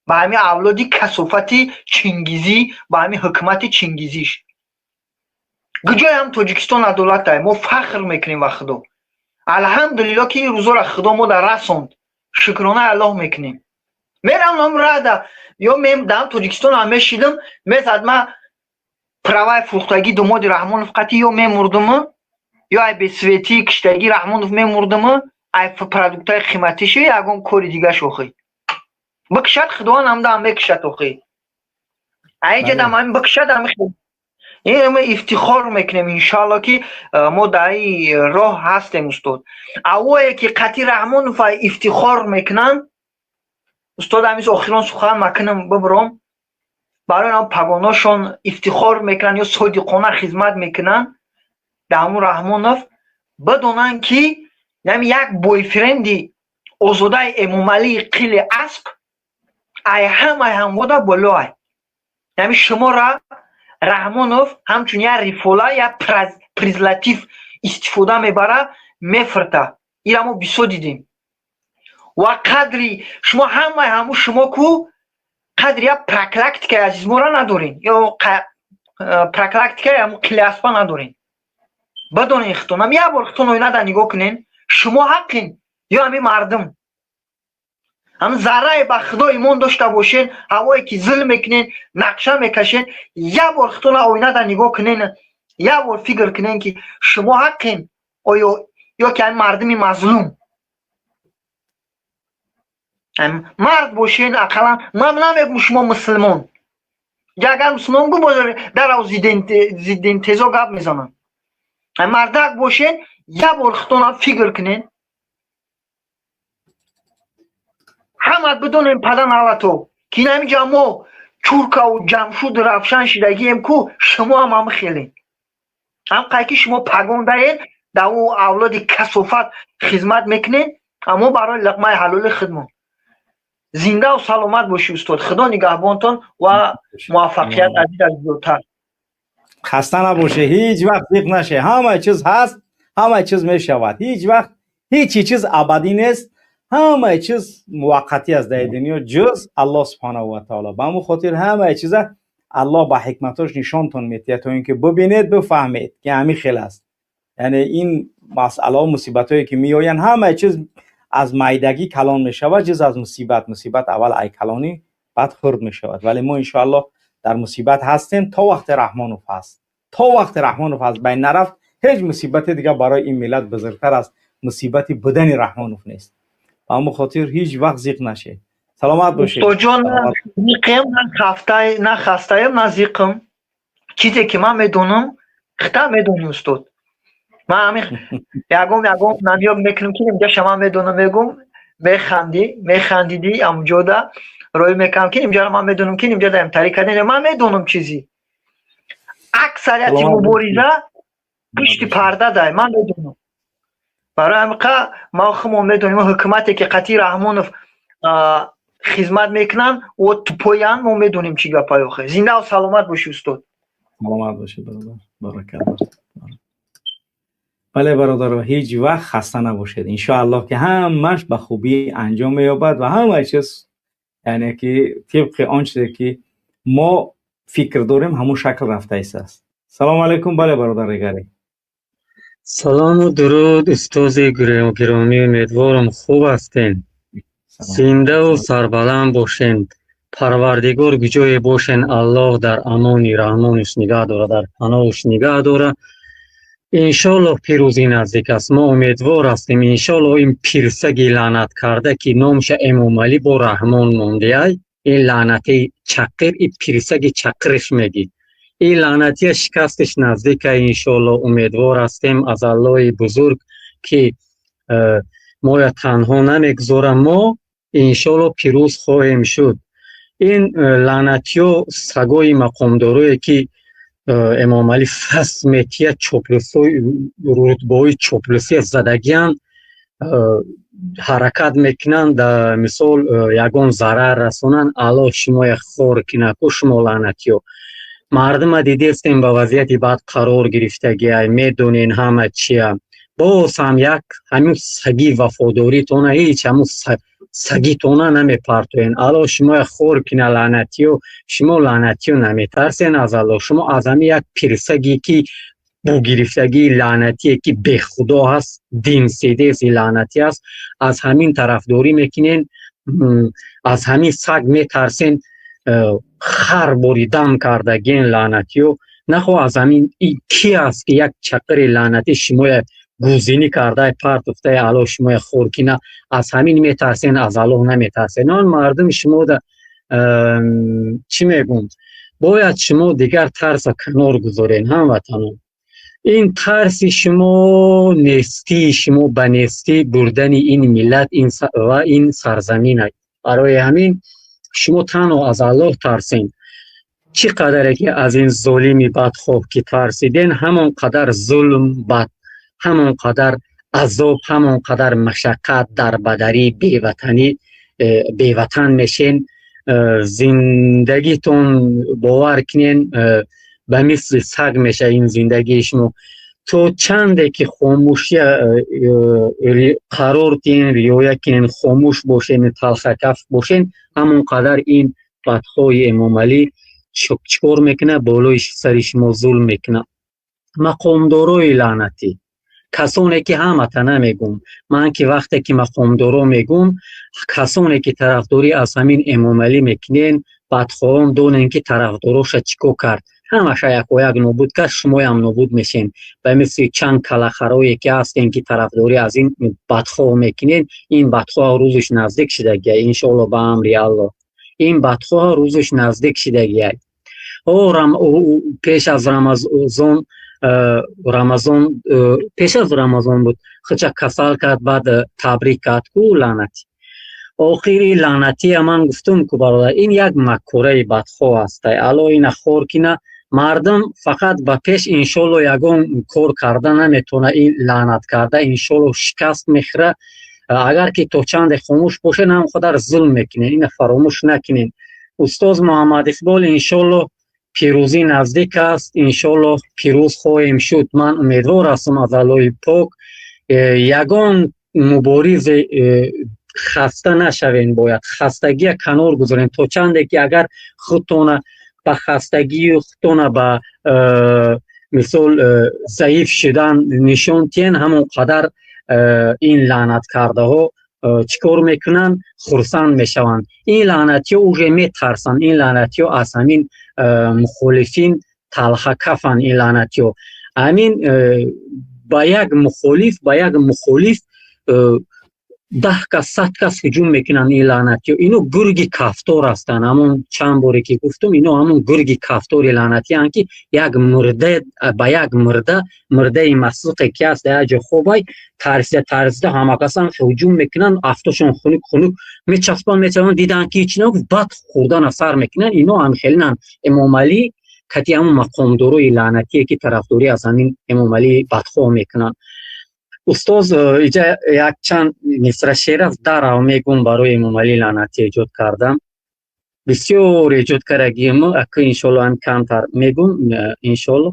ба ҳамин авлоди касофати Чингизӣ, ба ҳамин ҳукумати чингизиш. Куҷое ҳам Тоҷикистон адолатай. Мо фахр мекунем ва Худо, алҳамдулилло, ки ин рӯзоро Худо мо дар расонд, шукронаи Аллоҳ мекунем. Мерам ном рада ё дар Тоҷикистон ҳам мешидам, мезад ма праваи фурӯхтагӣ домоди Раҳмонов қатӣ, ё мемурдуму, ё ай бесветии киштагӣ Раҳмонов мемурдуму, ай продуктаи қиматиши, ягон кори дигаш. Охи, бикшад, Худованд ҳамдаам мекушад. Охи, айҷадам ҳамин бикшад. Ҳами ин ифтихор мекунем, иншоалло, ки мо дар ин роҳ ҳастем. Устод, авое ки қатӣ Раҳмонов ифтихор мекунанд, устод, ҳамин охирон сухан макунам, бибуром, барои ам пагоношон ифтихор мекунанд ё содиқона хизмат мекунанд дар ҳамун Раҳмонов, бидонанд, ки ями як бойфренди озодаи Эмомалии қили асп ай ҳамаи ҳамвода болоай. Ями шуморо Раҳмонов ҳамчун як рифола, як презерватив истифода мебара, мефирта. Ира мо бисёр дидем. Ва қадри шумо, ҳамаи ҳамун шумо ку қадри як профилактикаи азизмора надорем ё профилактикаи ҳамун қилиаспа надорем. Бидонен хитонам, як бор хитон оинада нигоҳ кунен, шумо ҳаққин ё ҳамин мардум? Ҳам заррае ба Худо имон дошта бошен, ҳавое ки зулм мекунен, нақша мекашен, як бор хитона оинада нигоҳ кунен, як бор фикр кунен, ки шумо ҳаққин оё ё ки ҳамин мардуми мазлум? Мард бошен ақаллан. Ман намегум шумо мусулмон, агар мусулмон гу, дарав зиддинтезо гап мезанам. Мардак бошен, як бор хитона фикр кунен. Ҳамат бидонем, падан ҳалато, ки ҳаминҷа мо чуркаву Ҷамшуд равшан шидагием ку, шумо ҳам ҳама хелен, ҳам қай ки шумо пагондаен, дар ӯ авлоди касофат хизмат мекунен, аммо барои лиқмаи ҳалоли худмон. Зиндаву саломат бошӣ, устод, Худо нигаҳбонтон ва муваффақият азиз аз зиёдтар. Хаста набоше, ҳеҷ вақт зиқ наше. Ҳама чиз ҳаст, ҳама чиз мешавад. Ҳеҷ вақт ҳеҷ чиз абадӣ нест, ҳамаи чиз муваққатӣ аст дар дунё, ҷуз Аллоҳ субҳанаҳу ва таоло. Ба ҳамун хотир ҳамаи чиза Аллоҳ ба ҳикматош нишонтон метиҳад, то ин ки бибинед, бифаҳмед, ки ҳамин хел аст. Яъне ин масъалаҳо, мусибатҳое ки меоянд, ҳамаи чиз аз майдагӣ калон мешавад, ҷуз аз мусибат. Мусибат аввал ай калонӣ, баъд хурд мешавад. Вале мо иншоаллоҳ дар мусибат ҳастем, то вақте Раҳмонов ҳаст. То вақте Раҳмонов аз байн нарафт, ҳеҷ мусибате дига барои ин миллат бузургтар аз мусибати будани Раҳмонов нест. Ба ҳамон хотир ҳеҷ вақт зиқ нашед. Саломат бошед. Устоҷон, зиқем, на хастаем, на зиқм. Чизе ки ман медонам, хита медонӣ, устод. Ман ҳамин ягон намёк мекунам, ки инҷаша ман медонам, мегум, механдӣ, механдидӣ амҷода. Роӣ мекардам, ки инҷаро ман медонам, ки инҷа даем тари кардем, ман медонам чизи. Аксарияти мубориза пушти парда дай, ман медонам. Барои ҳамиқа ма худмон медонем, ҳукумате ки қатъи Раҳмонов хизмат мекунанд, о тупоянд, мо медонем чӣ гапай охе. Зиндаву саломат бошӣ, устод. Саломат бошед, бародар, баракалло. Бале, бародаро, ҳеҷ вақт хаста набошед. Иншоаллоҳ, ки ҳамаш ба хубӣ анҷом меёбад ва ҳама чиз, яъне ки тибқи он чизе ки мо фикр дорем, ҳамун шакл рафта истааст. Салому алайкум. Бале, бародар Игари. Салому дуруд, устози гиромӣ. Умедворам, хуб ҳастен, зиндаву сарбаланд бошен. Парвардигор, куҷое бошен, Аллоҳ дар амони раҳмонаш нигаҳ дора, дар паноҳаш нигаҳ дора. Иншоллоҳ, пирӯзӣ наздик аст, мо умедвор ҳастем. Иншоллоҳ, ин пирсаги лаънат карда, ки номша Эмомалӣ бо Раҳмон мондиай, ин лаънати чақир, ин пирсаги чақирш мегӣ, ин лаънатия шикастиш наздика, иншоллоҳ. Умедвор ҳастем аз Аллоҳи бузург, ки моя танҳо намегузора. Мо иншоллоҳ пирӯз хоҳем шуд. Ин лаънатиё, сагои мақомдорое, ки Эмомалӣ фас метия, чоплусои рутбаҳои чоплусия задагианд, ҳаракат мекунанд, мисол, ягон зарар расонанд. Аллоҳ шумоя хор кина ку, шумо лаънатиё. Мардума дидестем, ба вазъияти бад қарор гирифтагиай, медонен ҳама чия. Боз ҳам як ҳамин саги вафодоритона, ҳеҷ ҳамун сагитона намепартоен. Аллоҳ шумоя хор кина, лаънатиё. Шумо, лаънатиё, наметарсен аз Аллоҳ. Шумо аз ҳамин як пирсаге, ки бугирифтагии лаънатие, ки бехудо ҳаст, динседези лаънатӣ аст, аз ҳамин тарафдорӣ мекунен, аз ҳамин саг метарсен. Хар бори дам кардагиен, лаънатиё. Нахо аз ҳамин ки аст, ки як чақири лаънатӣ шумоя гузинӣ кардай партуфтаи. Аллоҳ шумоя хор кина. Аз ҳамин метарсен, аз Аллоҳ наметарсен. Он мардуми шумода чӣ мегӯм? Бояд шумо дигар тарса канор гузорен, ҳамватанон. Ин тарси шумо нестии шумо, ба нестӣ бурдани ин миллат ва ин сарзамин. Барои ҳамин шумо танҳо аз Аллоҳ тарсен. Чӣ қадаре ки аз ин золими бадхоҳ ки тарсиден, ҳамон қадар зулм, бад, ҳамон қадар азоб, ҳамон қадар машаққат, дарбадарӣ, беватанӣ, беватан мешен. Зиндагитон, бовар кунен, ба мисли саг меша ин зиндагии шумо. То чанде ки хомӯшия қарор диҳен, риоя кунен, хомӯш бошен, талхакаф бошен, ҳамон қадар ин бадхоҳи Эмомалӣ чӣ кор мекунад? Болои сари шумо зулм мекунад. Мақомдорои лаънатӣ, касоне ки, ҳамата намегӯм ман, ки вақте ки мақомдоро мегӯм, касоне ки тарафдорӣ аз ҳамин Эмомалӣ мекунен, бадхоҳон донен, ки тарафдороша чӣ кор кард. Ҳамаша якояк нобуд кард, шумоям нобуд мешен, ба мисли чанд калахарое ки ҳастен, ки тарафдорӣ аз ин бадхоҳ мекунен. Ин бадхоҳ рӯзаш наздик шудагия, иншоалло, ба амри Аллоҳ. Ин бадхоҳ рӯзаш наздик шудагия. Пеш аз Рамазон, Рамазон, пеш аз Рамазон буд, хича касал кард, баъд табрик кард ку лаънатӣ. Охири лаънатия ман гуфтум ку, бародар, ин як маккораи бадхоҳ ҳастай. Алло ина хор кина. Мардум фақат ба пеш, иншолло, ягон кор карда наметавона. Ин лаънат карда, иншолло, шикаст мехӯра. Агар ки то чанде хомӯш бошед, ҳам қадар зулм мекунед. Ина фаромӯш накунед. Устоз Муҳаммад Иқбол, иншолло, пирӯзӣ наздик аст, иншолло, пирӯз хоҳем шуд. Ман умедвор ҳастам аз Аллоҳи пок. Ягон муборизе хаста нашавем, бояд хастагия канор гузорем. То чанде ки агар худтона ба хастагию худтона ба мисол заиф шудан нишон диҳен, ҳамон қадар ин лаънаткардаҳо чӣ кор мекунанд? Хурсанд мешаванд. Ин лаънатиҳо уже метарсанд. Ин лаънатиҳо аз ҳамин мухолифин талхакафанд. Ин лаънатиҳо ҳамин ба як мухолиф, ба як мухолиф. 10 кас, 100 кас ҳуҷум мекунанд ин лаънатиё. Ино гурги кафтор ҳастанд. Ҳамон чанд боре ки гуфтум, ино ҳамон гурги кафтори лаънатиянд, ки як мурда ба як мурда, мурдаи масруқе ки ҳаст, дар як ҷо хобай, тарсида тарсида ҳамакасан ҳуҷум мекунанд, афтошон хунук хунук мечаспанд, мечаспанд, диданд ки ҳеч нагуфт, баъд хӯрдана сар мекунанд. Ино ҳамхелинанд. Эмомалӣ кати ҳамон мақомдорои лаънатие, ки тарафдорӣ аз ҳамин Эмомалии бадхоҳ мекунанд. Устоз, иҷа якчанд мисра шеър аст, дарав мегум, барои Эмомалӣ лаънатӣ эҷод кардам. Бисёр эҷод кардагиему, ака, иншолло, ҳам камтар мегум, иншолло.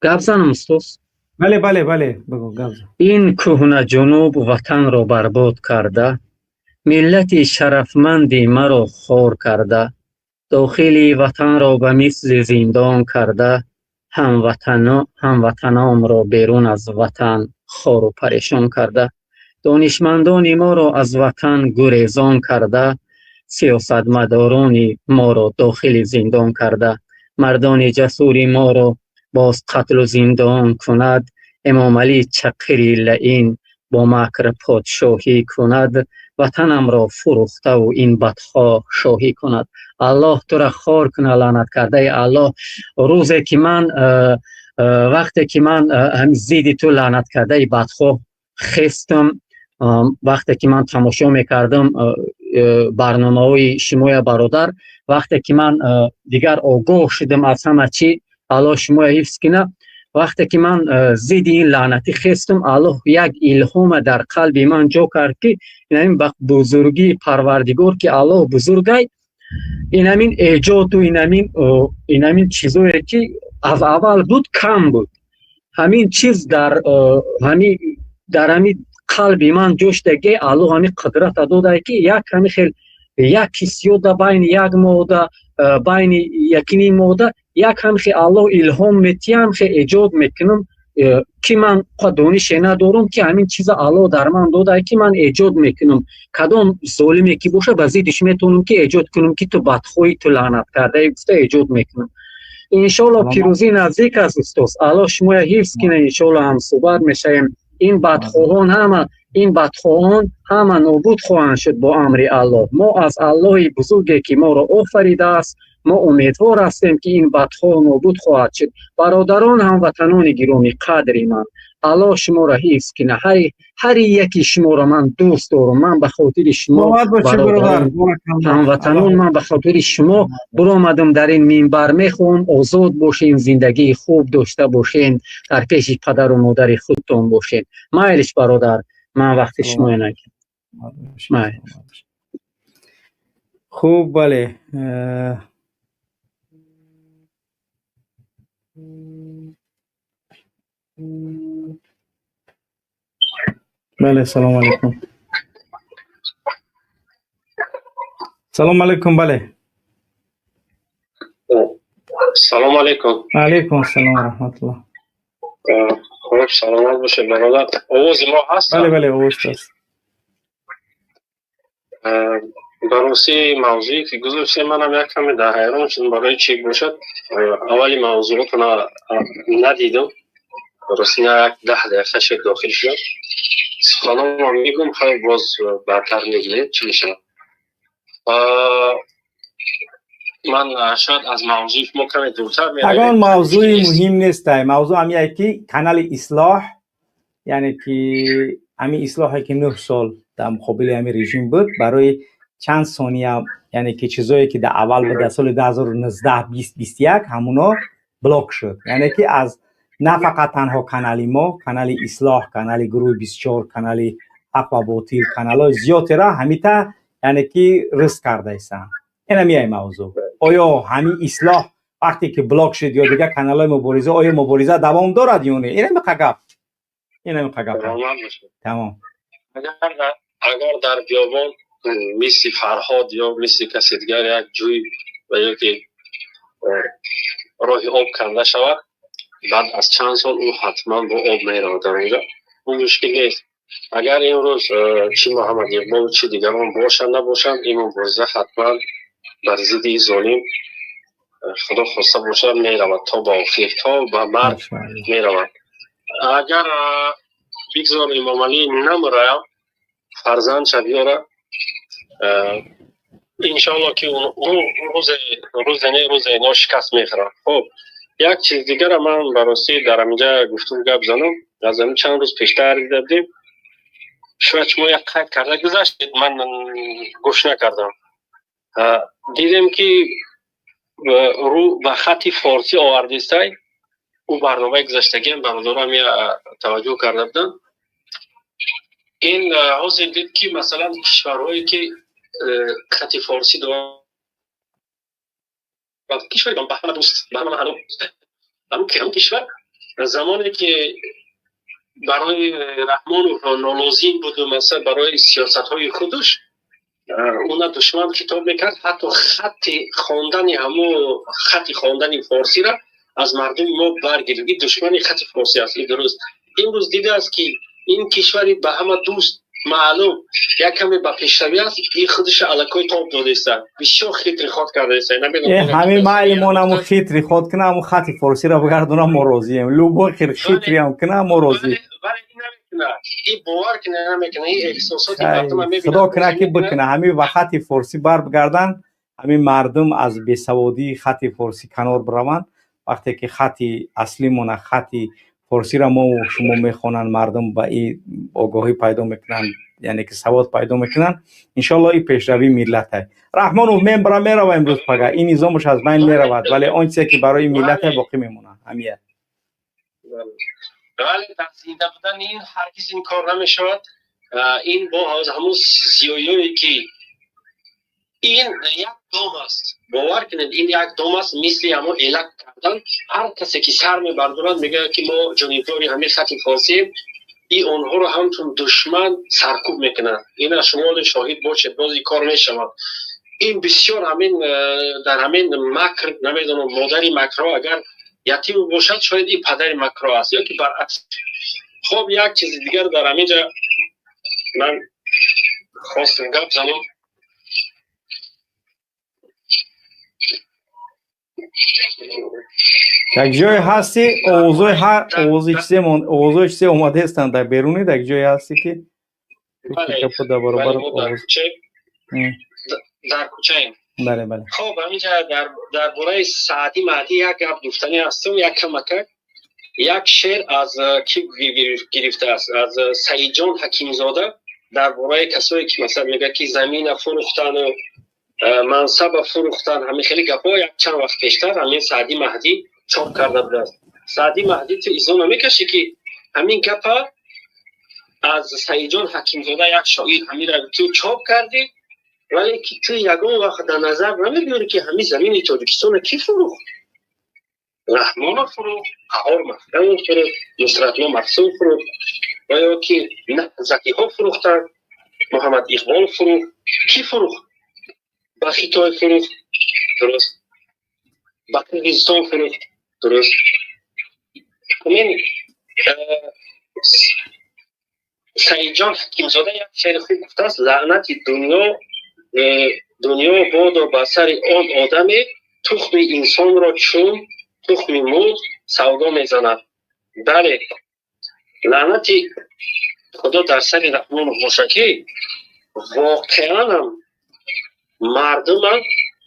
Гап занам, устоз? Бале, бале, бале, бигӯ, гап зан. Ин кӯҳна ҷунуб ватанро барбод карда, миллати шарафманди маро хор карда, дохили ватанро ба мисли зиндон карда, ҳамватанонро берун аз ватан хору парешон карда, донишмандони моро аз ватан гурезон карда, сиёсатмадорони моро дохили зиндон карда, мардони ҷасури моро боз қатлу зиндон кунад, Эмомалӣ чақири лаин бо макр подшоҳӣ кунад, ватанамро фурӯхтаву ин бадхоҳ шоҳӣ кунад. Аллоҳ тура хор кунад, лаънаткардаи Аллоҳ. Рӯзе ки ман, вақте ки ман зидди ту, лаънаткардаи бадхоҳ, хестам, вақте ки ман тамошо мекардам барномаҳои шумоя, бародар, вақте ки ман дигар огоҳ шудам аз ҳама чӣ, Аллоҳ шумоя ҳифз кунад, вақте ки ман зидди ин лаънатӣ хестам, Аллоҳ як илҳома дар қалби ман ҷо кард, ки инамин ба бузургии Парвардигор, ки Аллоҳ бузургай, инамин эҷоду инамин чизое ки аз аввал буд, кам буд, ҳамин чиз дар ҳами дар ҳами қалби ман ҷо шудаги. Аллоҳ ҳамин қудрата додае, ки як ҳами хел як ҳиссиёта байни як моҳда, байни якним моҳда як ҳамхе Аллоҳ илҳом метиҳам, хе эҷод мекунам, ки ман донише надорам, ки ҳамин чиза Аллоҳ дар ман додае, ки ман эҷод мекунам. Кадом золиме ки боша, ба зиддиш метавонам ки эҷод кунам, ки ту бадхоҳӣ, ту лаънаткардаи, гуфта эҷод мекунам. Иншоалло, пирӯзӣ наздик аст, устоз. Аллоҳ шумоя ҳифз кунад. Иншоалло, ҳамсӯҳбат мешавем. Ин бадхоҳон ҳама, ин бадхоҳон ҳама нобуд хоҳанд шуд бо амри Аллоҳ. Мо аз Аллоҳи бузурге, ки моро офаридааст, мо умедвор ҳастем, ки ин бадхоҳ нобуд хоҳад шуд. Бародарон, ҳамватанони гиромӣ қадри ман, Аллоҳ шуморо ҳифз кунад. Ҳар яки шуморо ман дӯст дорам. Ман ба хотири шумо, ҳамватанон, ман ба хотири шумо биромадам дар ин минбар. Мехоҳам озод бошем, зиндагии хуб дошта бошем, дар пеши падару модари худтон бошем. Майлиш, бародар, ман вақти шумоя нагирам. Хуб, бале. Бале, салому алейкум. Салому алейкум, бале. Салому алейкум. Алейкум ассалом ва раҳматуллоҳ. Хуб, саломат бошед, бародар. Овози мо ҳаст? Бале, бале, овоз ҳаст. Ба рости, мавзӯе ки гузоштем, манам як каме дар ҳайрон шудам, барои чӣ бошад. Аввали мавзӯотро надидам. Рости, як 10 дақиқа шуд дохил шудам. Суханонро мегӯм, хайр, боз баъдтар мегӯем, чӣ мешавад. Ман шояд аз мавзӯи шумо каме дуртар меравем. Ягон мавзӯи муҳим нестай. Мавзӯъ ҳамияе, ки канали Ислоҳ, яъне ки ҳамин Ислоҳе, ки 9 сол дар муқобили ҳамин режим буд, барои чанд сония, яъне ки чизое ки дар аввал буд, дар соли 2019, 20, 21, ҳамуно блок шуд. Яъне ки аз на фақат танҳо канали мо, канали Ислоҳ, канали гурӯҳи 24, канали Ҳақ ва Ботил, каналҳои зиёдтера ҳамита, яъне ки ризқ кардаистанд. Ин ҳамияи мавзӯъ. Оё ҳамин Ислоҳ вақте ки блок шуд ё дигар каналҳои мубориза, оё мубориза давом дорад ё не? Ин ҳамиқа гап, ин ҳамиқа гап, тамом. Агар дар биёбон мисли Фарҳод ё мисли каси дигар як ҷӯй ва ё ки роҳи об канда шавад, баъд аз чанд сол ӯ ҳатман бо об меравад дар онҷо. Он мушкил нест. Агар имрӯз чӣ Муҳаммад Иқбол, чӣ дигарон бошанд, набошанд, ин мубориза ҳатман бар зидди золим, худо хоста бошад, меравад то ба охир, то ба марг меравад. Агар Бигзор Имомалӣ намураям, фарзандша биёра. Иншоалло, ки рӯзе, рӯзе не, рӯзе ино шикаст мехӯранд. Хуб, як чиз дигара ман ба ростӣ дар ҳаминҷа гуфтум, гап занам. Аз ҳамин чанд рӯз пештар дида будем, шояд шумо як қайд карда гузаштед, ман гӯш накардам. Дидем, ки рӯ ба хати форсӣ овардистай. Ӯ барномаи гузаштагиам бародарам таваҷҷӯҳ карда буданд. Ин ҳозир дид, ки масалан кишварҳое, ки хати форсӣ дорад, кишвари ба ҳама дӯст, ба ҳама маълум, ҳамун кишвар замоне ки барои Раҳмонов нолозим буду, масалан, барои сиёсатҳои худаш уна душман хитоб мекард, ҳатто хатти хондани, ҳамун хати хондани форсиро аз мардуми мо баргирифт. Ин душмани хати форсӣ аст, ин дуруст. Имрӯз дидааст, ки ин кишвари ба ҳама дӯст маълум як каме ба пешравӣ аст, ин худашо аллакай тоб додааст, бисёр хитри ход кардааст. Ҳамин майли мо наму хитри ход кина, ҳамун хати форсиро бигардона, мо розием. Любой хитриам кина, мо розӣ. Ин бовар кина, намекуна, ин эҳсосоти мардума. Худо кина, ки бикуна, ҳамин ба хати форсӣ бар бигардан, ҳамин мардум аз бесаводии хати форсӣ канор бираванд. Вақте ки хати аслимона, хати форсиро мо шумо мехонанд, мардум ба ин огоҳӣ пайдо мекунанд, яъне ки савод пайдо мекунанд. Иншоалло, ин пешравии миллате. Раҳмонов мембара, мерава имрӯз пага, ин низомаш аз байн меравад, вале он чизе, ки барои миллате, боқӣ мемонад, ҳамия. Вале дар зинда будан ин ҳаргиз ин кор намешавад. Ин бо ҳамун зиёиёе, ки ин як дом аст, бовар кунед, ин як дом аст, мисли ҳамон элак кардан. Ҳар касе ки сар мебардорад, мегӯяд, ки мо ҷонибдори ҳамин хати форсием, и онҳоро ҳамчун душман саркӯб мекунад. Ина шумо шоҳид бошед, боз ин кор мешавад. Ин бисёр ҳамин дар ҳамин макр, намедонам, модари макрҳо агар ятим бошад, шояд ин падари макрҳо аст ё ки баръакс. Хоб, як чизи дигар дар ҳамин ҷа ман хостам гап занам. Як ҷое ҳасти, овозои ҳар овози чизе, овозои чизе омадаестанд дар берунӣ. Дар ҷое ҳасти, ки дар баробар овоз дар кӯчаем. Бале. Хоб, ҳаминҷа дар бораи Саъди Маҳдӣ як гап гуфтанӣ ҳастам, як камакак. Як шеър аз ки гирифтааст? Аз Саидҷон Ҳакимзода, дар бораи касое, ки масалан мегӯяд, ки замина фурӯхтану мансаба фурӯхтан, ҳамин хеле гапҳо. Як чанд вақт пештар ҳамин Саъди Маҳдӣ чоп карда будааст. Саъди Маҳдӣ, ту изо намекашӣ, ки ҳамин гапа аз Саидҷон Ҳакимзода, як шоир, ҳаминра ту чоп кардӣ, вале ки ту ягон вақт дар назар намебиёрӣ, ки ҳамин замини Тоҷикистонро кӣ фурӯхт? Раҳмонов фурӯхт, Қаҳор Маҳкамов фурӯхт, Нусратулло Маҳсум фурӯхт ва ё ки Закиҳо фурӯхтанд, Муҳаммад Иқбол фурӯхт. Кӣ фурӯхт? Ба Хитой фурӯхт, дуруст, ба Қирғизистон фурӯхт, дуруст. Ҳамин Саидҷон Ҳакимзода як шеъри хуб гуфтааст: «Лаънати дунё бодо ба сари он одаме, тухми инсонро чун тухми мурғ савдо мезанад». Бале, лаънати Худо дар сари Раҳмонов боша, ки воқеанам мардума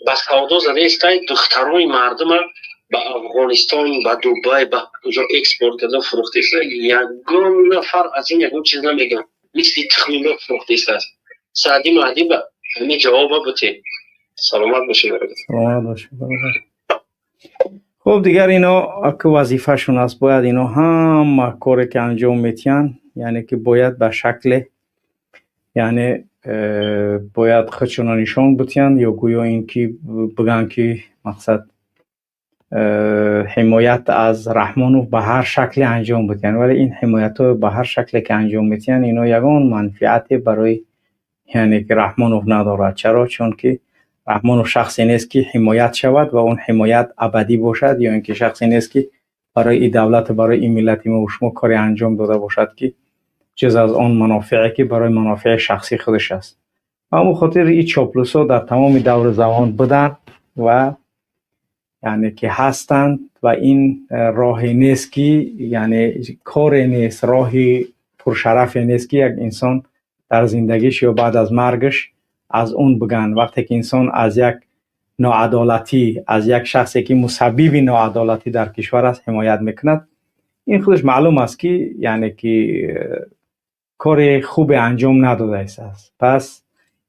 ба савдо задаистай, духтарои мардума ба Афғонистон, ба Дубай, ба куҷо экспорт карда фурӯхтааста. Ягон нафар аз ин ягон чиз намегӯяд, мисли тухми мурғ фурӯхтааст. Саъди Маҳдӣ ба ҳамин ҷавоба бутед. Саломат бошед. Саломат бошед. Хуб, дигар ино ки вазифашон аст, бояд ино ҳама коре, ки анҷом метиҳанд, яъне ки бояд ба шакле, яъне бояд худшонро нишон бутиҳанд ё гӯё ин ки бигӯянд, ки мақсад ҳимоят аз Раҳмонов ба ҳар шакле анҷом бутиҳанд. Вале ин ҳимоятҳо ба ҳар шакле, ки анҷом метиҳанд, ино ягон манфиате барои, яъне ки, Раҳмонов надорад. Чаро? Чунки Раҳмонов шахсе нест, ки ҳимоят шавад ва он ҳимоят абадӣ бошад, ё ин ки шахсе нест, ки барои ин давлату барои ин миллати мо шумо коре анҷом дода бошад, ки ҷуз аз он манофеъе, ки барои манофеи шахсии худаш аст. Ба ҳамон хотир ин чоплусҳо дар тамоми давру замон буданд ва, яъне ки, ҳастанд ва ин роҳе нест, ки, яъне, коре нест, роҳи. Пуршарафе нест, ки як инсон дар зиндагиш ё баъд аз маргаш аз он бигӯянд. Вақте ки инсон аз як ноадолатӣ, аз як шахсе, ки мусаббиби ноадолатӣ дар кишвар аст, ҳимоят мекунад, ин худаш маълум аст, ки яъне ки кори хубе анҷом надодааст. Пас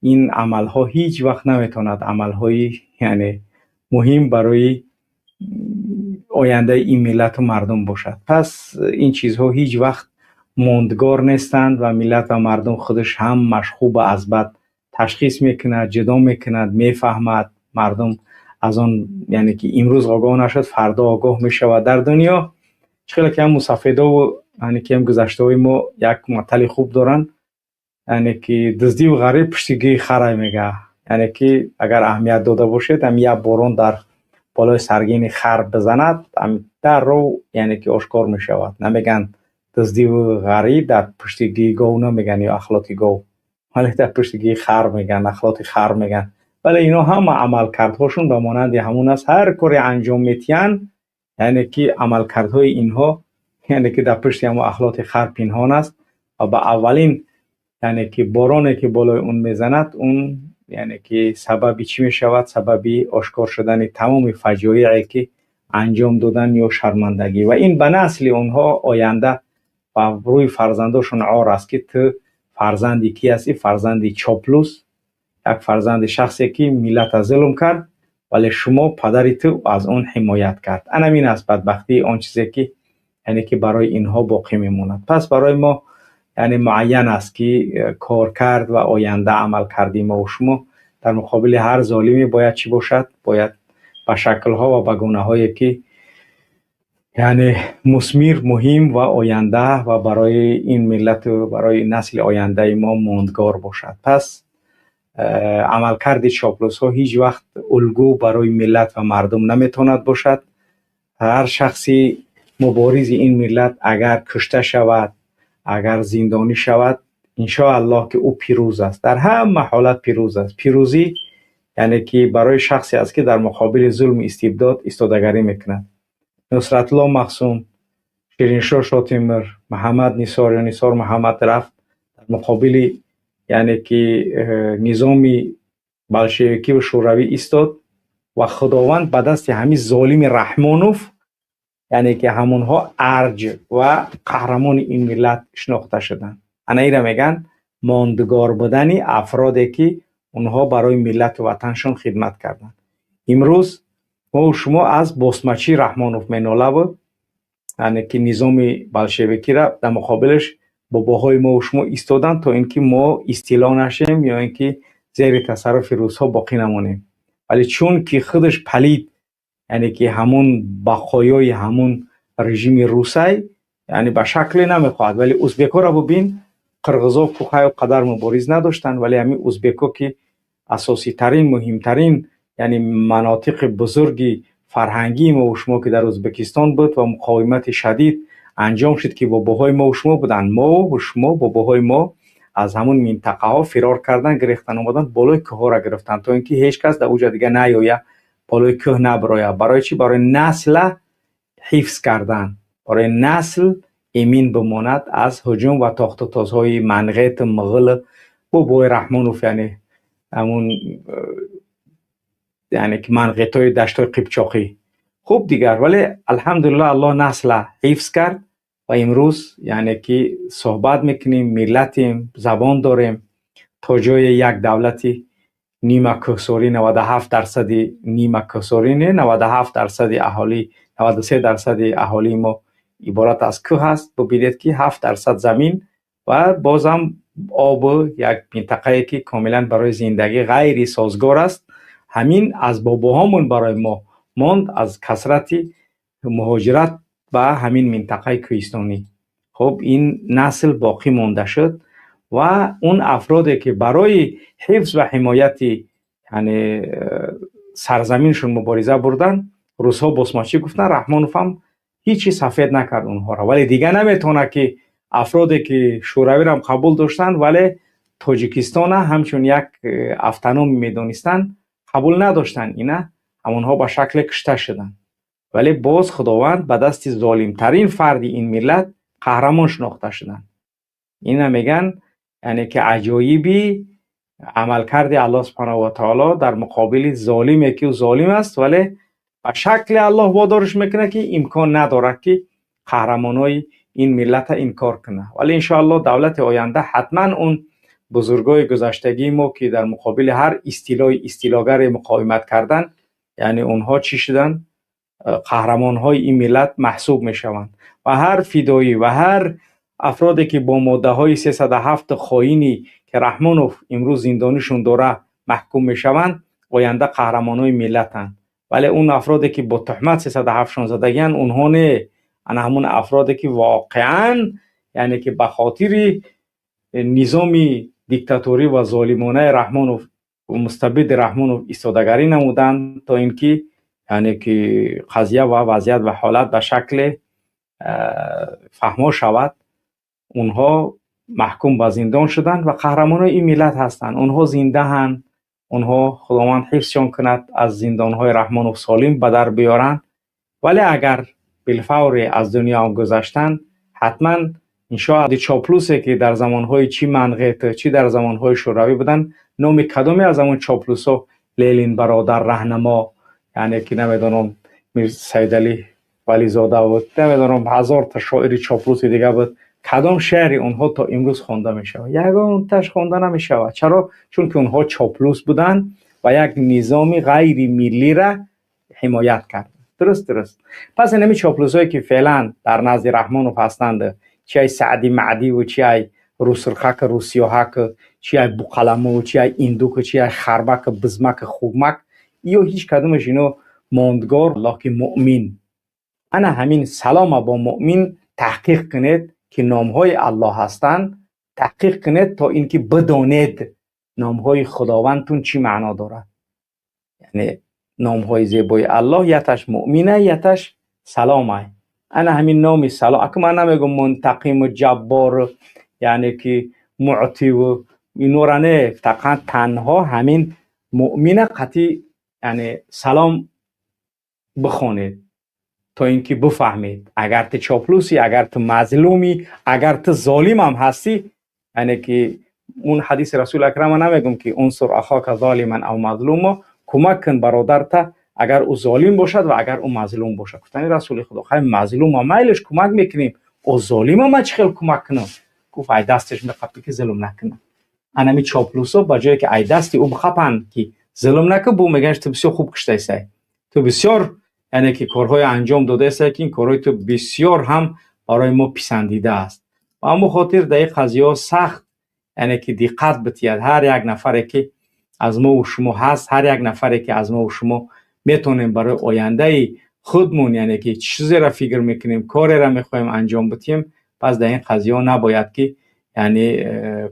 ин амалҳо ҳеҷ вақт наметавонад амалҳои, яъне, муҳим барои ояндаи ин миллату мардум бошад. Пас ин чизҳо ҳеҷ вақт мондгор нестанд ва миллат ва мардум худаш ҳамаш хуб аз бад ташхис мекунад, ҷудо мекунад, мефаҳмад. Мардум аз он, яъне ки, имрӯз огоҳ нашуд, фардо огоҳ мешавад. Дар дунё чӣ хеле ки ҳам мусафедову, яъне ки, ҳам гузаштаҳои мо як матали хуб доранд, яъне ки дуздиву ғарӣ пушти гӯи харай мега. Яъне ки агар аҳамият дода бошед, ҳам як борон дар болои саргини хар бизанад, дарров, яъне ки, ошкор мешавад. Намегӯянд дуздиву ғарӣ дар пушти гӯи гов, намегӯянд ё ахлоти гов, вале дар пушти гӯи хар мегӯянд, ахлоти хар мегӯянд. Вале ино ҳама амалкардҳошон ба монанди ҳамун аст. Ҳар коре анҷом метиҳанд, яъне ки, амалкардҳои инҳо, яъне ки, дар пушти ҳамон ахлоти хар пинҳон аст ва ба аввалин, яъне ки, бороне, ки болои он мезанад, он, яъне ки, сабаби чӣ мешавад? Сабаби ошкор шудани тамоми фаҷоие, ки анҷом додан ё шармандагӣ. Ва ин ба насли онҳо оянда ва рӯи фарзандошон ор аст, ки ту фарзанди кӣ ҳастӣ? Фарзанди чоплус, як фарзанди шахсе, ки миллата зулм кард, вале шумо падари ту аз он ҳимоят кард. Анамин аст бадбахтии он чизе, ки, яъне ки, барои инҳо боқӣ мемонад. Пас барои мо, яъне, муайян аст, ки коркард ва оянда амалкарди мо шумо дар муқобили ҳар золиме бояд чӣ бошад? Бояд ба шаклҳо ва ба гунаҳое, ки, яъне, мусмир, муҳим ва оянда ва барои ин миллату барои насли ояндаи мо мондгор бошад. Пас амалкарди чоплусҳо ҳеҷ вақт улгӯ барои миллат ва мардум наметавонад бошад. Ҳар шахси муборизи ин миллат агар кушта шавад, агар зиндонӣ шавад, иншоаллоҳ, ки ӯ пирӯз аст, дар ҳама ҳолат пирӯз аст. Пирӯзӣ, яъне ки, барои шахсе аст, ки дар муқобили зулму истибдод истодагарӣ мекунад. Нусратулло Махсум, Шириншоҳ Шотемир, Муҳаммад Нисор ё Нисор Муҳаммад рафт дар муқобили, яъне ки, низоми болшевикӣ шӯравӣ истод ва Худованд ба дасти ҳамин золими Раҳмонов, яъне ки, ҳамонҳо арҷ ва қаҳрамони ин миллат шинохта шуданд. Ана инро мегӯянд мондгор будани афроде, ки онҳо барои миллату ватаншон хидмат карданд. Имрӯз мо шумо аз босмачии Раҳмонов менолаву, яъне ки, низоми болшевикиро дар муқобилаш бобоҳои мо шумо истоданд, то ин ки мо истило нашем ё ин ки зери тасарруфи русҳо боқӣ намонем. Вале чун ки худаш палид, яъне ки, ҳамун бақоёи ҳамун режими русай, яъне, ба шакле намехоҳад. Вале узбекҳоро бубин, қирғизо кухаю қадар мубориз надоштанд, вале ҳамин узбекҳо, ки асоситарин, муҳимтарин, яъне, манотиқи бузурги фарҳангии мо шумо, ки дар Ӯзбекистон буд ва муқовимати шадид анҷом шуд, ки бобоҳои мо шумо буданд, мо шумо бобоҳои мо аз ҳамун минтақаҳо фирор кардан, гирехтан, омадан, болои кӯҳҳоро гирифтанд, то ин ки ҳеҷ кас дар уҷа дига наёя, болои кӯҳ набирояд. Барои чӣ? Барои насла ҳифз кардан, барои насл эмин бимонад аз ҳуҷум ва тохту тозҳои манғету муғул, бобои Раҳмонов, яъне ҳамун, яъне ки, манғетҳои даштҳои қипчоқӣ. Хуб, дигар, вале алҳамдулиллоҳ, Аллоҳ насла ҳифз кард ва имрӯз, яъне ки, суҳбат мекунем, миллатем, забон дорем. То ҷои як давлати нима кӯҳсорӣ, 97 дарсади нима кӯҳсорӣ не, 97 дарсади аҳолӣ, 93 дарсади аҳолии мо иборат аз кӯҳ аст. Бубинед, ки 7 дарсад замин ва бозам обу як минтақае, ки комилан барои зиндагӣ ғайри созгор аст. Ҳамин аз бобоҳомон барои мо монд, аз касрати муҳоҷират ба ҳамин минтақаи кӯҳистонӣ. Хуб, ин насл боқӣ монда шуд ва он афроде, ки барои ҳифз ва ҳимояти, яъне, сарзаминшон мубориза бурданд, русҳо босмачӣ гуфтанд, Раҳмонов ҳам ҳеҷ сафед накард онҳоро. Вале дига наметавонад, ки афроде, ки Шӯравиро қабул доштанд, вале Тоҷикистона ҳамчун як автономӣ медонистанд, қабул надоштанд, ина ҳамонҳо ба шакле кушта шуданд. Вале боз Худованд ба дасти золимтарин фарди ин миллат қаҳрамон шинохта шуданд. Ина меган, яъне ки аҷоиби амалкарди Аллоҳ субҳанаҳу ва таоло дар муқобили золиме ки ӯ золим аст, вале ба шакли Аллоҳ водориш мекунад, ки имкон надорад, ки қаҳрамонои ин миллата инкор кунад. Вале иншоаллоҳ давлати оянда ҳатман он бузургои гузаштагии мо, ки дар муқобили ҳар истилои истилогаре муқовимат кардан, яъне онҳо чӣ шуданд? Қаҳрамонҳои ин миллат маҳсуб мешаванд. Ва ҳар фидоӣ ва ҳар афроде, ки бо моддаҳои 307 хоинӣ, ки Раҳмонов имрӯз зиндонишон дора, маҳкум мешаванд, оянда қаҳрамонҳои миллатанд. Вале он афроде, ки бо туҳмат 307-шон задагианд, онҳо не, ана ҳамун афроде, ки воқеан, яъне ки ба хотири низоми диктаторӣ ва золимонаи Раҳмонов, мустабиди Раҳмонов истодагарӣ намуданд, то ин ки, яъне ки қазия ва вазъият ва ҳолат ба шакле фаҳмо шавад, онҳо маҳкум ба зиндон шуданд ва қаҳрамонои ин миллат ҳастанд. Онҳо зиндаҳанд, онҳо Худованд ҳифзшон кунад, аз зиндонҳои Раҳмонов солим ба дар биёранд. Вале агар билфавре аз дунё гузаштанд, ҳатман иншоаллоҳ чоплусе, ки дар замонҳои чӣ Манғет, чӣ дар замонҳои Шӯравӣ буданд, номи кадоме аз ҳамон чоплусҳо Ленин, бародар, раҳнамо, яъне ки намедонам, Мир Сайдалӣ Вализода буд, намедонам, ҳазорта шоири чоплуси дига буд, кадом шеъри онҳо то имрӯз хонда мешавад? Ягонташ хонда намешавад. Чаро? Чунки онҳо чоплус буданд ва як низоми ғайримиллира ҳимоят карданд. Дуруст. Пас инами чоплусҳое, ки феълан дар назди Раҳмонов ҳастанд, чи ай Саъди Маъдиву, чи ай Русурхаку, Русиёҳаку, чи ай Буқаламу, чи ай Индуку, чи ай Харбаку, Бизмаку, Хугмак, иё ҳеҷ кадомаш ино мондгор. Аллоҳ ки муъмин, ана ҳамин салома бо муъмин таҳқиқ кунед, ки номҳои Аллоҳ ҳастанд, таҳқиқ кунед, то ин ки бидонед номҳои Худовандтун чӣ маъно дорад. Яъне номҳои зебои Аллоҳ яташ муъмина, яташ саломай. Ана ҳамин номи салом, аку ман намегӯм мунтақиму, ҷаббору, яъне ки муътиву, инора не, фақат танҳо ҳамин муъмина қатъи, яъне салом бихонед, то ин ки бифаҳмед, агар ту чоплусӣ, агар ту мазлумӣ, агар ту золимам ҳастӣ. Яъне ки он ҳадиси Расули Акрама намегӯм, ки унсур ахока золиман ав мазлумо, кӯмак кун бародарта, агар ӯ золим бошад ва агар ӯ мазлум бошад. Гуфтани Расули Худо: хай, мазлума майлиш, кӯмак мекунем, ӯ золима ман чӣ хел кӯмак кунам? Гуфт: ай дасташ меқапӣ, ки зулм накунам. Анами чоплусо ба ҷое ки ай дасти ӯ бихапанд, ки зулм накун, бу мегӯянд: ту бисёр хуб куштаисай, ту бисёр, яъне ки корҳое анҷом додаисай, ки ин корҳои ту бисёр ҳам барои мо писандида аст. Ба ҳамон хотир дар ин қазияҳо сахт, яъне ки диққат битиҳад ҳар як нафаре, ки аз мову шумо ҳаст, ҳар як нафаре, ки аз мову шумо метавонем барои ояндаи худмон, яъне ки чизеро фикр мекунем, кореро мехоҳем анҷом битиҳем. Пас дар ин қазияҳо набояд ки, яъне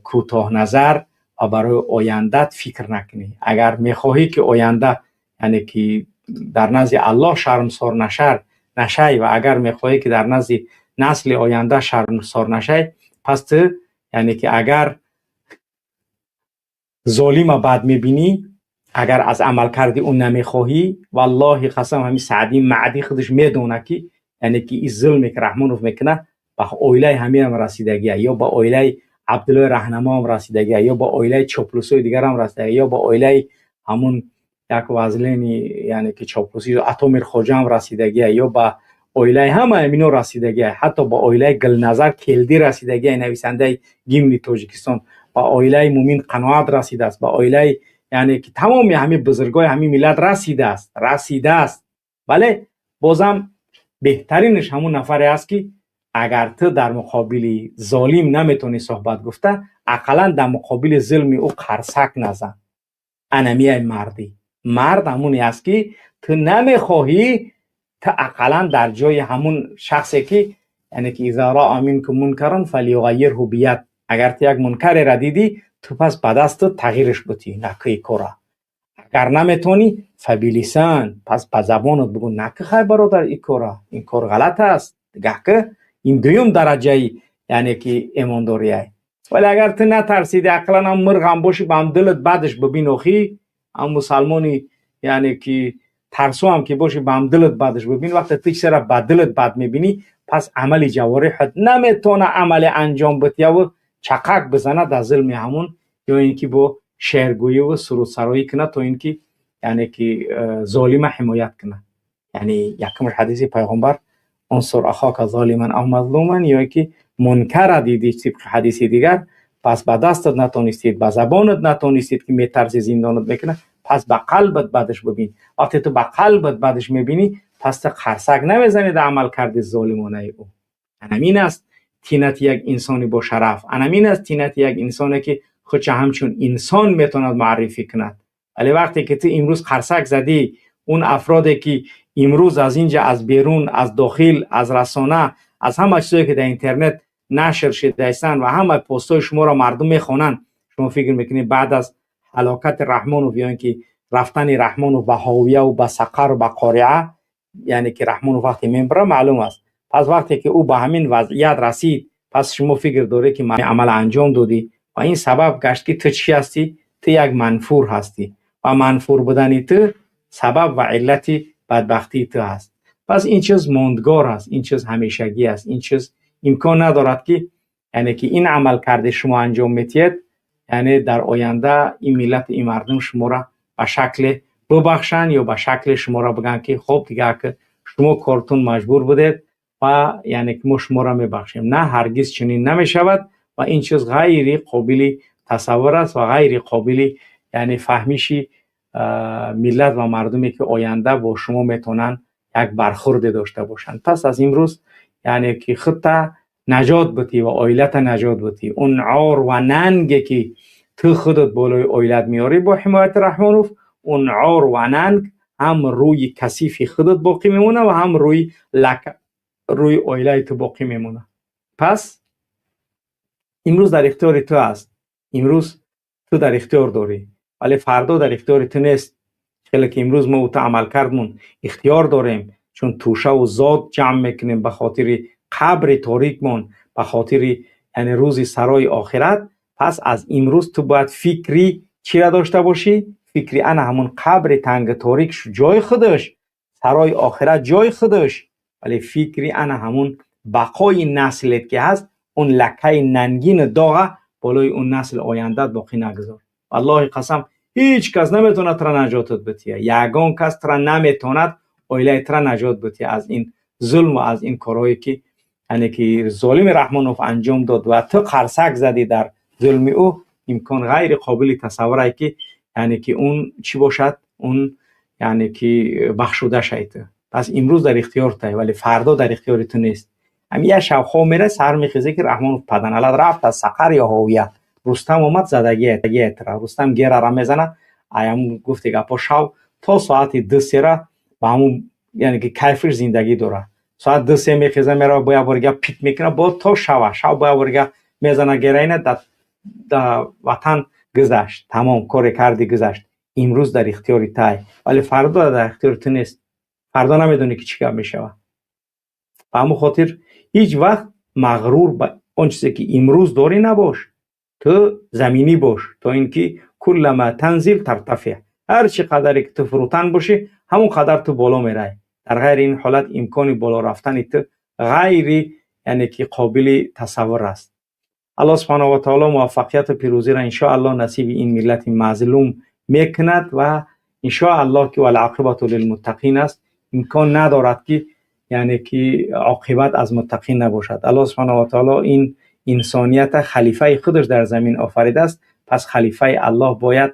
кӯтоҳназар ва барои ояндат фикр накунӣ. Агар мехоҳӣ, ки оянда, яъне ки дар назди Аллоҳ шармсор нашай ва агар мехоҳӣ, ки дар назди насли оянда шармсор нашай, пас ту, яъне ки агар золима бад мебинӣ, агар аз амалкарди ӯ намехоҳӣ, валлоҳи қасам, ҳамин Саъди Маъдӣ худаш медонад, ки, яъне ки ин зулме, ки Раҳмонов мекунад, ба оилаи ҳамиам расидагия, ё ба оилаи Абдуллои Раҳнамоам расидагия, ё ба оилаи чоплусои дигарам расидагия, ё ба оилаи ҳамун як вазлени, яъне ки чоплусӣ Атомир Хоҷаам расидагия, ё ба оилаи ҳама ҳамино расидагия, ҳатто ба оилаи Гулназар Келдӣ расидагия, нависандаи гимни Тоҷикистон, ба оилаи Мумин Қаноат расидааст, ба оилаи, яъне ки тамоми ҳамин бузургои ҳамин миллат расидааст. Вале бозам беҳтаринаш ҳамун нафаре аст, ки агар ту дар муқобили золим наметавонӣ суҳбат гуфта, ақаллан дар муқобили зулми ӯ қарсак назан. Анамияй мардӣ. Мард ҳамоне аст, ки ту намехоҳӣ, ту ақаллан дар ҷои ҳамун шахсе, ки, яъне ки иза раъа минкум мункаран фалюғаййирҳу бияд, агар ту як мункареро дидӣ, ту пас ба дасту тағйираш бутӣ, накӯ кора. Агар наметавонӣ, фабилисан, пас ба забонат бигӯ: накӯ, хай, бародар, ин кора, ин кор ғалат аст, гаҳ ин дуюм дараҷаи, яъне ки эмондориай. Вале агар ту натарсиди, ақаллан ҳам мирғам бошӣ, ба ҳам дилат бадаш бибин, охӣ, ҳам мусалмони, яъне ки тарсуам ки бошӣ, ба ҳам дилат бадаш бибин. Вақте ту чизеро ба дилат бад мебинӣ, пас амали ҷавориҳат наметавона амале анҷом битияву. чақак бизанад дар зулми ҳамун, ё ин ки бо шеъргӯӣ ва сурудсароӣ кунад, то ин ки яъне ки золима ҳимоят кунад. Яъне якумш ҳадиси пайғамбар: انصر اخاك ظالما او مظلوما, ё ки мункара дидӣ, тибқи ҳадиси дигар, пас ба дастат натонистид, ба забонат натонистид, ки метарси зиндонат мекунад, пас ба қалбат бадаш бибин. Вақте ту ба қалбат бадаш мебинӣ, пас ту қарсак намезанӣ дар амалкарди золимонаи ӯ. Анамин аст тинати як инсони бошараф, анамин аст тинати як инсоне, ки худша ҳамчун инсон метавонад муаррифӣ кунад. Вале вақте ки ту имрӯз қарсак задӣ, он афроде ки имрӯз аз инҷа, аз берун, аз дохил, аз расона, аз ҳама чизое, ки дар интернет нашр шидаистанд ва ҳама постҳои шуморо мардум мехонанд, шумо фикр мекунед, баъд аз ҳалокати Раҳмонов ё ин ки рафтани Раҳмонов ба ҳовияву ба сақару ба қориа, яъне ки Раҳмонов вақте мебара, маълум аст, пас вақте ки ӯ ба ҳамин вазъият расид, пас шумо фикр доред, ки амал анҷом додӣ ва ин сабаб гашт, ки ту чӣ ҳастӣ? Ту як манфур ҳастӣ ва манфур будани ту сабаб ва иллати бадбахтии ту ҳаст. Пас ин чиз мондгор аст, ин чиз ҳамешагӣ аст, ин чиз имкон надорад, ки яъне ки ин амалкарди шумо анҷом метиҳед, яъне дар оянда ин миллату ин мардум шуморо ба шакле бубахшанд ё ба шакле шуморо бигӯянд, ки хоб, дигар ки шумо кортун маҷбур будед ва яъне ки мо шуморо мебахшем. На, ҳаргиз чунин намешавад ва ин чиз ғайри қобили тасаввур аст ва ғайри қобили яъне фаҳмиши миллат ва мардуме, ки оянда бо шумо метавонанд як бархурде дошта бошанд. Пас аз имрӯз яъне ки худта наҷот бутӣ ва оилата наҷот бутӣ. Он ор ва нанге, ки ту худат болои оилат меорӣ бо ҳимояти Раҳмонов, он ор ва нанг ҳам рӯи касифи худат боқӣ мемонад ва ҳам рӯи лака, рӯи оилаи ту боқӣ мемонад. Пас имрӯз дар ихтиёри ту аст, имрӯз ту дар ихтиёр дорӣ, вале фардо дар ихтиёри ту нест. Хеле ки имрӯз мо ту амалкардмон ихтиёр дорем, чун тӯшаву зод ҷамъ мекунем ба хотири қабри торикмон, ба хотири яъне рӯзи сарои охират. Пас аз имрӯз ту бояд фикри чира дошта бошӣ? Фикри ана ҳамун қабри танги торик ҷои худаш, сарои охират ҷои худаш, вале фикри ана ҳамун бақои наслет, ки ҳаст, он лакаи нангину доға болои он насли ояндат боқӣ нагузор. Валлоҳи қасам, ҳеҷ кас наметавонад тура наҷотат бития, ягон кас тура наметавонад, оилаи тура наҷот бития аз ин зулм ва аз ин корҳое, ки яъне ки золими Раҳмонов анҷом дод ва ту қарсак задӣ дар зулми ӯ. Имкон ғайри қобили тасаввуре, ки яъне ки он чӣ бошад, он яъне ки бахшуда шавӣ ту. Пас имрӯз дар ихтиёр тай, вале фардо дар ихтиёри ту нест. Ҳамин як шаб хоб меравӣ, саҳар мехезӣ, ки Раҳмонов паданалат рафт аз сақар ё ҳовия, Рустам омад, задагиятра. Рустам герара мезана, аям гуфти гапо, шав то соати 2-сера ба ҳамун яъне ки кайфиш зиндагӣ дорад. Соат 2-се мехеза, мерава, бо як борига пит мекунад, бо то шава шав бо як борига мезана гераина. Да ватан гузашт, тамом, коре карди гузашт. Имрӯз дар ихтиёри тай, вале фардо дар ихтиёри ту нест. Фардо намедонӣ, ки чӣ гап мешавад. Ба ҳамон хотир ҳеҷ вақт мағрур ба он чизе, ки имрӯз дорӣ, набош. Ту заминӣ бош, то ин ки كلما تنزل ترتفع, ҳар чӣ қадаре ки ту фурӯтан бошӣ, ҳамон қадар ту боло меравӣ. Дар ғайри ин ҳолат имкони боло рафтани ту ғайри яъне ки қобили тасаввур аст. Аллоҳ субҳанаҳу ва таоло муваффақияту пирӯзиро иншоаллоҳ насиби ин миллати мазлум мекунад ва иншоаллоҳ, ки والعاقبة للمتقين аст. Имкон надорад, ки яъне ки оқибат аз муттақин набошад. Аллоҳ субҳанаҳу ва таоло ин инсонията халифаи худаш дар замин офаридааст. Пас халифаи Аллоҳ бояд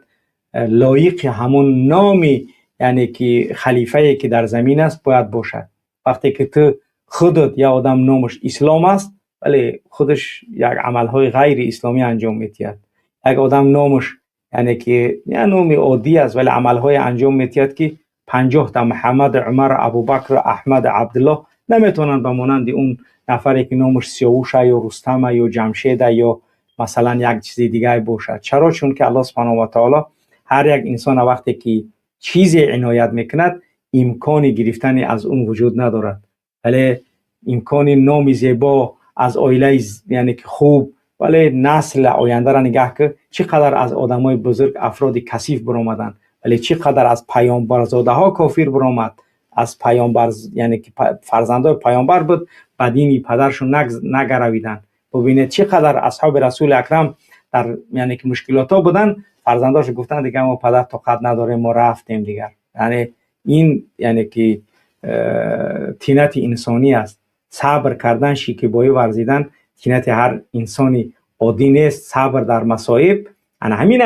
лоиқи ҳамун номи яъне ки халифае, ки дар замин аст, бояд бошад. Вақте ки ту худат як одам номаш Ислом аст, вале худаш як амалҳои ғайри исломӣ анҷом медиҳад, як одам номаш яъне ки як номи оддӣ аст, вале амалҳое анҷом медиҳад, ки 50 та Муҳаммад, Умар, Абубакр, Аҳмад, Абдуллоҳ наметавонанд ба монанди он нафаре, ки номаш Сиёвуша ё Рустама ё Ҷамшеда ё масалан як чизи дигар бошад. Чаро? Чунки Аллоҳ субҳанаҳу ва таоло ҳар як инсона вақте ки чизе иноят мекунад, имкони гирифтани аз он вуҷуд надорад. Вале имкони номи зебо, аз оилаи яъне ки хуб, вале насли ояндаро нигаҳ ки чӣ қадар аз одамои бузург афроди касиф биромаданд, вале чӣ қадар аз паёмбарзодаҳо кофир биромад. Аз паёмбар, яъне ки фарзандои паёмбар буд, ба дини падаршон нагаравиданд. Бубинед, чӣ қадар асҳоби Расули Акрам дар, яъне ки, мушкилотҳо буданд, фарзандошо гуфтанд: «Дигар мо, падар, тоқат надорем, мо рафтем дигар». Яъне ин, яъне ки, тинати инсонӣ аст. Сабр кардан, шикибоӣ варзидан тинати ҳар инсони оддӣ нест. Сабр дар масоиб, ана ҳамин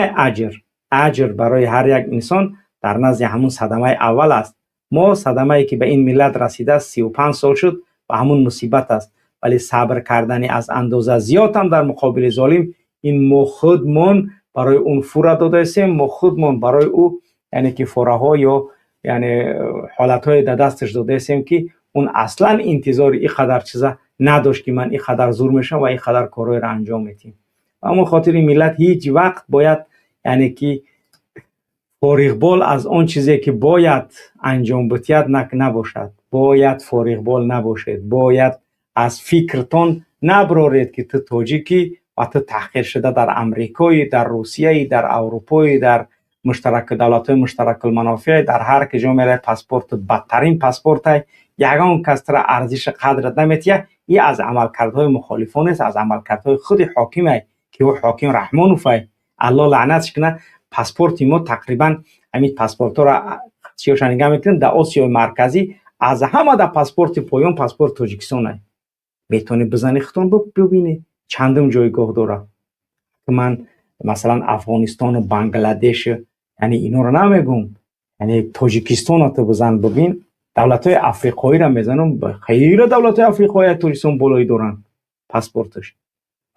аҷр барои ҳар як инсон дар назди ҳамун садамаи аввал аст. Мо садамае ки ба ин миллат расидааст, 35 сол шуд, ба ҳамун мусибат аст, вале сабр кардани аз андоза зиёд ҳам дар муқобили золим, ин мо худмон барои он фура додаистем, мо худмон барои ӯ, яъне ки, фораҳо ё, яъне, ҳолатҳое дар дасташ додаистем, ки он аслан интизори ин қадар чиза надошт, ки ман ин қадар зур мешавам ва ин қадар корҳоеро анҷом медиҳем. Ба ҳамон хотири миллат ҳеҷ вақт бояд, яъне ки, фориғбол аз он чизе ки бояд анҷом битиҳад набошад. Бояд фориғбол набошед, бояд аз фикртон наброред, ки ту тоҷикӣ ва ту таҳқиршуда дар Амрикоӣ, дар Русияӣ, дар Аврупоӣ, дар муштарак давлатҳои муштаракулманофеъ, дар ҳар ки ҷо меравӣ, паспорту бадтарин паспортай, ягон кас тура арзиши қадрат наметиҳад. И аз амалкардҳои мухолифон нест, аз амалкардҳои худи ҳокимай, ки ӯ ҳоким Раҳмоновай, Алло лаънатш кунад. Паспорти мо тақрибан ҳамин паспортҳоро чиёша нигоҳ мекунем, дар Осиёи Марказӣ аз ҳама дар паспорти поён паспорти Тоҷикистонай. Метавонӣ бизани худтон бибинӣ, чандум ҷойгоҳ дорад. Ман, масалан, Афғонистону Бангладеш, яъне, инҳоро намегум, яъне Тоҷикистонро ту бизан бибин. Давлатҳои африқоиро мезанам, хеле давлатҳои африқои Тоҷикистон болоӣ доранд паспорташ,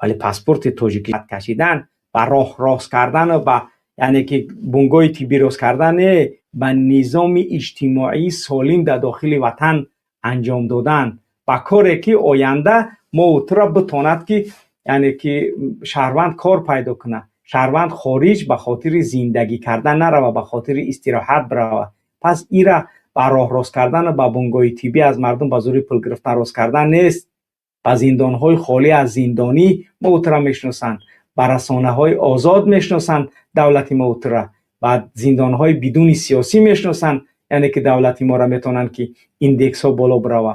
вале паспорти тоҷики кашидан ба роҳ рост кардану ба, яъне ки, бунгоҳи тиббӣ рост кардан не, ба низоми иҷтимоии солим дар дохили ватан анҷом додан, ба коре ки оянда мо тура битонад, ки, яъне ки, шаҳрванд кор пайдо кунад, шаҳрванд хориҷ ба хотири зиндагӣ кардан нарава, ба хотири истироҳат бирава. Пас ира ба роҳ рост кардану ба бунгоҳи тиббӣ аз мардум ба зӯри пул гирифтан рост кардан нест. Ба зиндонҳои холӣ аз зиндонӣ мо тура мешиносанд, ба расонаҳои озод мешиносанд давлати мо тура, ба зиндонҳои бидуни сиёсӣ мешиносанд, яъне ки давлати моро метавонанд, ки индексҳо боло бирава.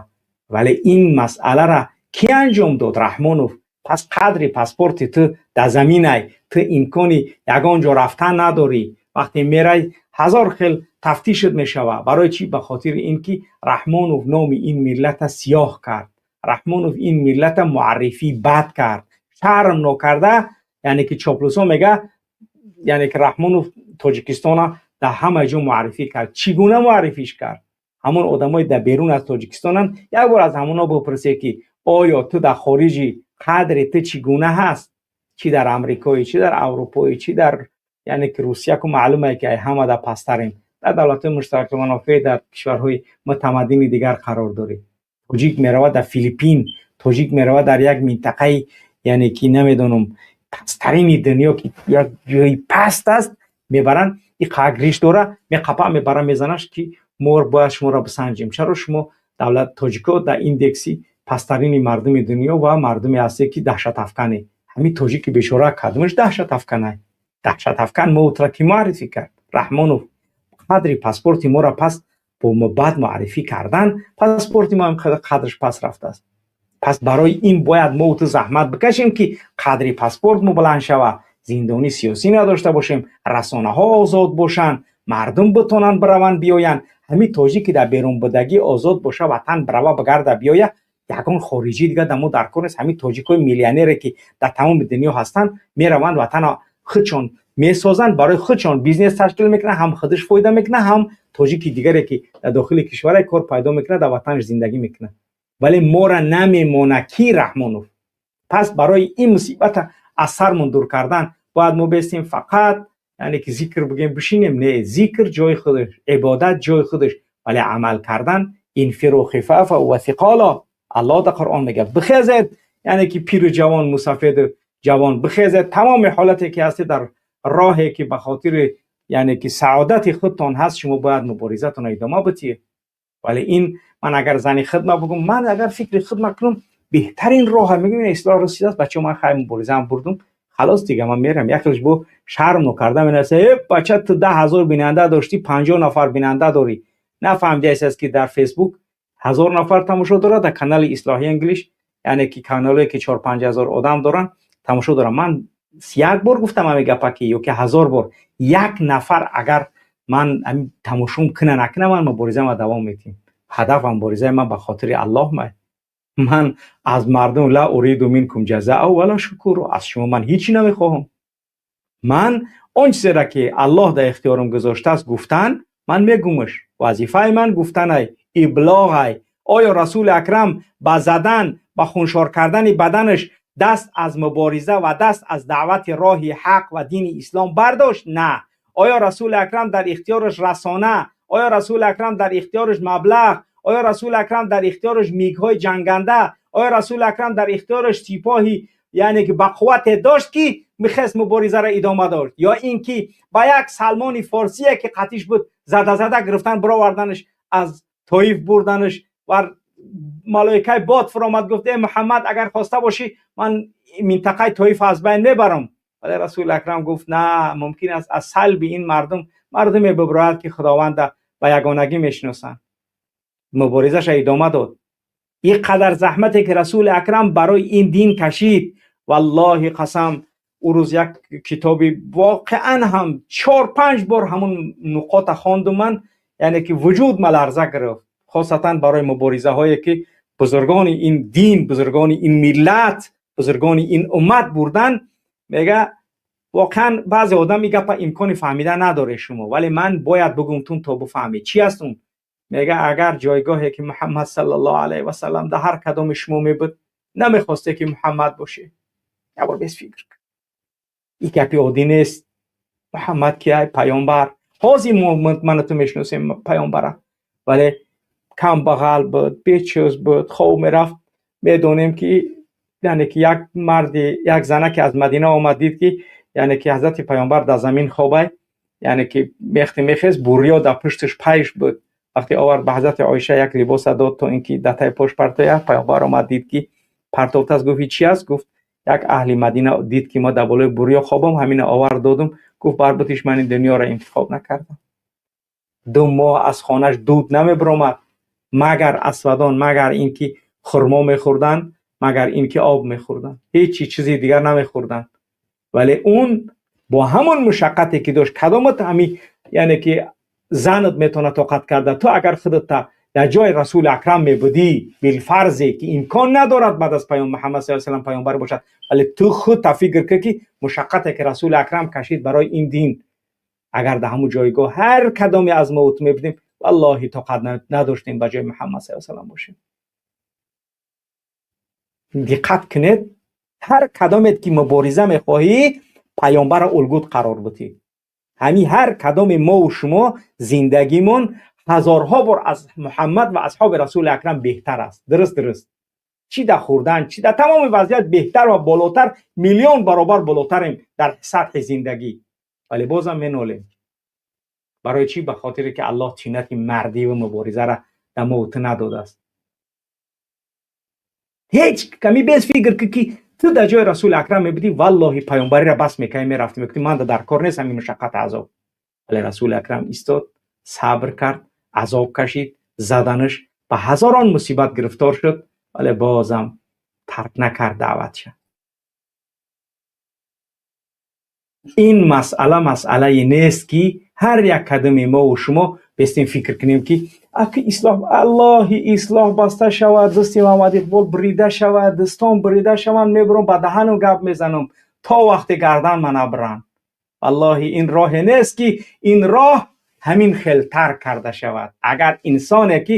Вале ин масъалара кӣ анҷом дод? Раҳмонов. Пас қадри паспорти ту дар заминай, ту имкони ягон ҷо рафтан надорӣ. Вақте мерай, ҳазор хел тафтишат мешавад. Барои чӣ? Ба хотири ин ки Раҳмонов номи ин миллата сиёҳ кард, Раҳмонов ин миллата муаррифии бад кард, шарм нокарда, яъне ки, чоплусо мега, яъне ки, Раҳмонов Тоҷикистона дар ҳама ҷо муаррифӣ кард. Чӣ гуна муаррифиш кард? Ҳамон одамои дар берун аз Тоҷикистонанд, як бор аз ҳамонҳо бипурсед, ки оё ту дар хориҷи, қадри ту чӣ гуна ҳаст, чӣ дар Амрикоӣ, чӣ дар Аврупоӣ, чӣ дар, яъне ки, Русия, ку маълуме ки ҳама дар пасттарем, дар давлатҳои муштаракулманофеъ, дар кишварҳои мутамаддини дигар қарор дорӣ. Тоҷик меравад дар Филиппин, тоҷик меравад дар як минтақаи, яъне ки, намедонам, пасттарини дунё, ки як ҷои паст аст, мебаранд, и қагриш дора, меқапа, мебара, мезанаш, ки мо бояд шуморо бисанҷем, чаро шумо давлат тоҷико дар индекси пасттарини мардуми дунё ва мардуме ҳастед, ки даҳшатафкане. Ҳамин тоҷики бечора кадомаш даҳшатафканай? Даҳшатафкан мо утра ки муаррифӣ кард? Раҳмонов. Қадри паспорти моро пас бо бад муаррифӣ кардан, паспорти мо қадраш пас рафтааст. Пас барои ин бояд мо ту заҳмат бикашем, ки қадри паспорт мо баланд шавад, зиндони сиёсӣ надошта бошем, расонаҳо озод бошанд, мардум битонанд бираванд, биёянд. Ҳамин тоҷик ки дар берунбудагӣ озод боша, ватан бирава, бигарда, биёя, ягон хориҷӣ дига дар мо дар кор нест. Ҳамин тоҷикҳои миллионере ки дар тамоми дунё ҳастанд, мераванд, ватана худшон месозанд, барои худшон бизнес ташкил мекунанд, ҳам худаш фоида мекунад, ҳам тоҷики дигаре ки дар дохили кишваре кор пайдо мекунад, дар ватанаш зиндагӣ мекунад. Вале мора намемона ки Раҳмонов. Пас барои ин мусибата аз сармон дур кардан бояд мо бестем, фақат, яъне ки, зикр бигем, бишинем. Не, зикр ҷои худаш, ибодат ҷои худаш, вале амал кардан. انفروا خفافا وثقالا. Аллоҳ дар Қуръон мегӯяд: бихезед, яъне ки, пиру ҷавон, мусафеду ҷавон, бихезед, тамоми ҳолате ки ҳастед, дар роҳе ки ба хотири, яъне ки, саодати худтон ҳаст, шумо бояд муборизатонро идома битиҳед. Вале ин ман агар зани хидма бигум, ман агар фикри хидма кунам, беҳтарин роҳ мегӯм, ин ислоҳ расидааст, бача, ман хай муборизаам бурдум, халос, дига ман мерам. Яхелш бо шарм нокарда менависа: «Э бача, ту 10 000 бинанда доштӣ, 50 нафар бинанда дорӣ». Нафаҳмидааст, ки дар Фейсбук 1000 нафар тамошо дорад, дар канали Ислоҳи Инглиш. Яъне ки каналое ки 4-5 ҳазор одам доранд, тамошо дорам. Ман як бор гуфтам ҳамин гапа ки ё ки ҳазор бор, як нафар агар ман тамошом кина накуна, ман муборизама давом медиҳем. Ҳадафам, муборизаи ман ба хотири Аллоҳ. Ман аз мардум ла уриду минкум ҷазаа вала шукур, аз шумо ман ҳечи намехоҳам. Ман он чизеро ки Аллоҳ дар ихтиёрам гузоштааст гуфтан, ман мегумаш. Вазифаи ман гуфтанай, иблоғай. Оё Расули Акрам ба задан, ба хуншор кардани баданаш даст аз мубориза ва даст аз даъвати роҳи ҳақ ва дини ислом бардошт? На. Оё Расули Акрам дар ихтиёраш расона, оё Расули Акрам дар ихтиёраш маблағ, оё Расули Акрам дар ихтиёраш мигҳои ҷанганда, оё Расули Акрам дар ихтиёраш сипоҳи, яъне ки ба қуввате дошт ки мехест муборизаро идома дошт, ё ин ки ба як Салмони Форсие ки қатиш буд, зада зада гирифтан, бироварданаш, аз Тоиф бурданаш ва малоикаи бод фуромад, гуфт: «Э Муҳаммад, агар хоста бошӣ, ман минтақаи Тоиф аз байн мебарам». Вале Расули Акрам гуфт: «На, мумкин аст аз салби ин мардум мардуме бибирояд ки Худованда ба ягонагӣ мешиносанд». Муборизаша идома дод. Ин қадар заҳмате ки Расули Акрам барои ин дин кашид, валлоҳи қасам, ӯ рӯз як китоби воқеан ҳам 4-5 бор ҳамун нуқота хондум ман, яъне ки вуҷуд ма ларза гирифт, хосатан барои муборизаҳое ки бузургони ин дин, бузургони ин миллат, бузургони ин уммат бурдан. Мега, воқеан баъзе одам ин гапа имкони фаҳмида надоре шумо, вале ман бояд бугумтун то буфаҳмед чӣ аст он. Мега, агар ҷойгоҳе ки Муҳаммад саллаллоҳу алайҳи васаллам дар ҳар кадоми шумо мебуд, намехосте ки Муҳаммад бошед? Як бор бес фикр кун, ин гапи оддӣ нест. Муҳаммад ки ай паёмбар, ҳозир ману ту мешиносем паёмбара, вале камбағал буд, бечиз буд, хоб мерафт. Медонем ки, яъне ки як марди, як занаке аз Мадина омад, дид ки, яъне ки ҳазрати паёмбар дар замин хобай, яъне ки мехти мехест, бурё дар пушташ пайш буд. Вақте овард ба ҳазрати Оиша, як либоса дод то ин ки дар таи пош партояд. Паёмбар омад, дид ки партофтааст, гуфт: «Чӣ аст?» Гуфт: «Як аҳли Мадина дид ки мо дар болои бурё хобам, ҳамина овард додум». Гуфт: «Бар бутиш ман ин дунёро интихоб накардам». 2 моҳ аз хонаш дуд намебиромад, магар асвадон, магар ин ки хурмо мехӯрданд, магар ин ки об мехӯрданд, ҳеҷ чизи дигар намехӯрданд. Вале он бо ҳамон мушаққате ки дошт, кадомат ҳами, яъне ки занат метавонад тоқат карда? Ту агар худата дар ҷои Расули Акрам мебудӣ, билфарзе ки имкон надорад баъд аз паём Муҳаммад саллаллоҳу алайҳи васаллам паёмбар бошад, вале ту худ та фикр кун ки мушаққате ки Расули Акрам кашид барои ин дин, агар дар ҳамон ҷойгоҳ ҳар кадоме аз мо ту мебудем, валлоҳи тоқат надоштем ба ҷои Муҳаммад саллаллоҳу алайҳи васаллам бошем. Диққат кунед, ҳар кадомет ки мубориза мехоҳӣ, паёмбарро улгуд қарор бутӣ. Ҳамин ҳар кадоми мо шумо зиндагимон ҳазорҳо бор аз Муҳаммад ва асҳоби Расули Акрам беҳтар аст. Дуруст, чӣ дар хӯрдан, чӣ дар тамоми вазъият беҳтар ва болотар, миллион баробар болотарем дар сатҳи зиндагӣ, вале бозам менолем. Барои чӣ? Ба хотире ки Аллоҳ тинати мардӣ ва муборизаро дар мо ту надодааст. Ҳеҷ ками без фикр ки ту дар ҷои Расули Акрам мебудӣ, валлоҳи паёмбариро бас мекардӣ, мерафтӣ, мегуфтӣ: «Ман дар кор нест ҳамин мушаққат, азоб». Вале Расули Акрам истод, сабр кард, азоб кашид, заданаш, ба ҳазорон мусибат гирифтор шуд, вале бозам тарк накард даъватша. Ин масъала масъалае нест ки ҳар як кадами мо ва шумо бестем фикр кунем ки аки ислоҳ, аллоҳи ислоҳ баста шавад, дасти Муҳаммад Иқбол бурида шавад, дастон бурида шаванд, мебурам ба даҳанам гап мезанам то вақте гардан ма набуранд. Валлоҳи ин роҳе нест ки ин роҳ ҳамин хел тарк карда шавад. Агар инсоне ки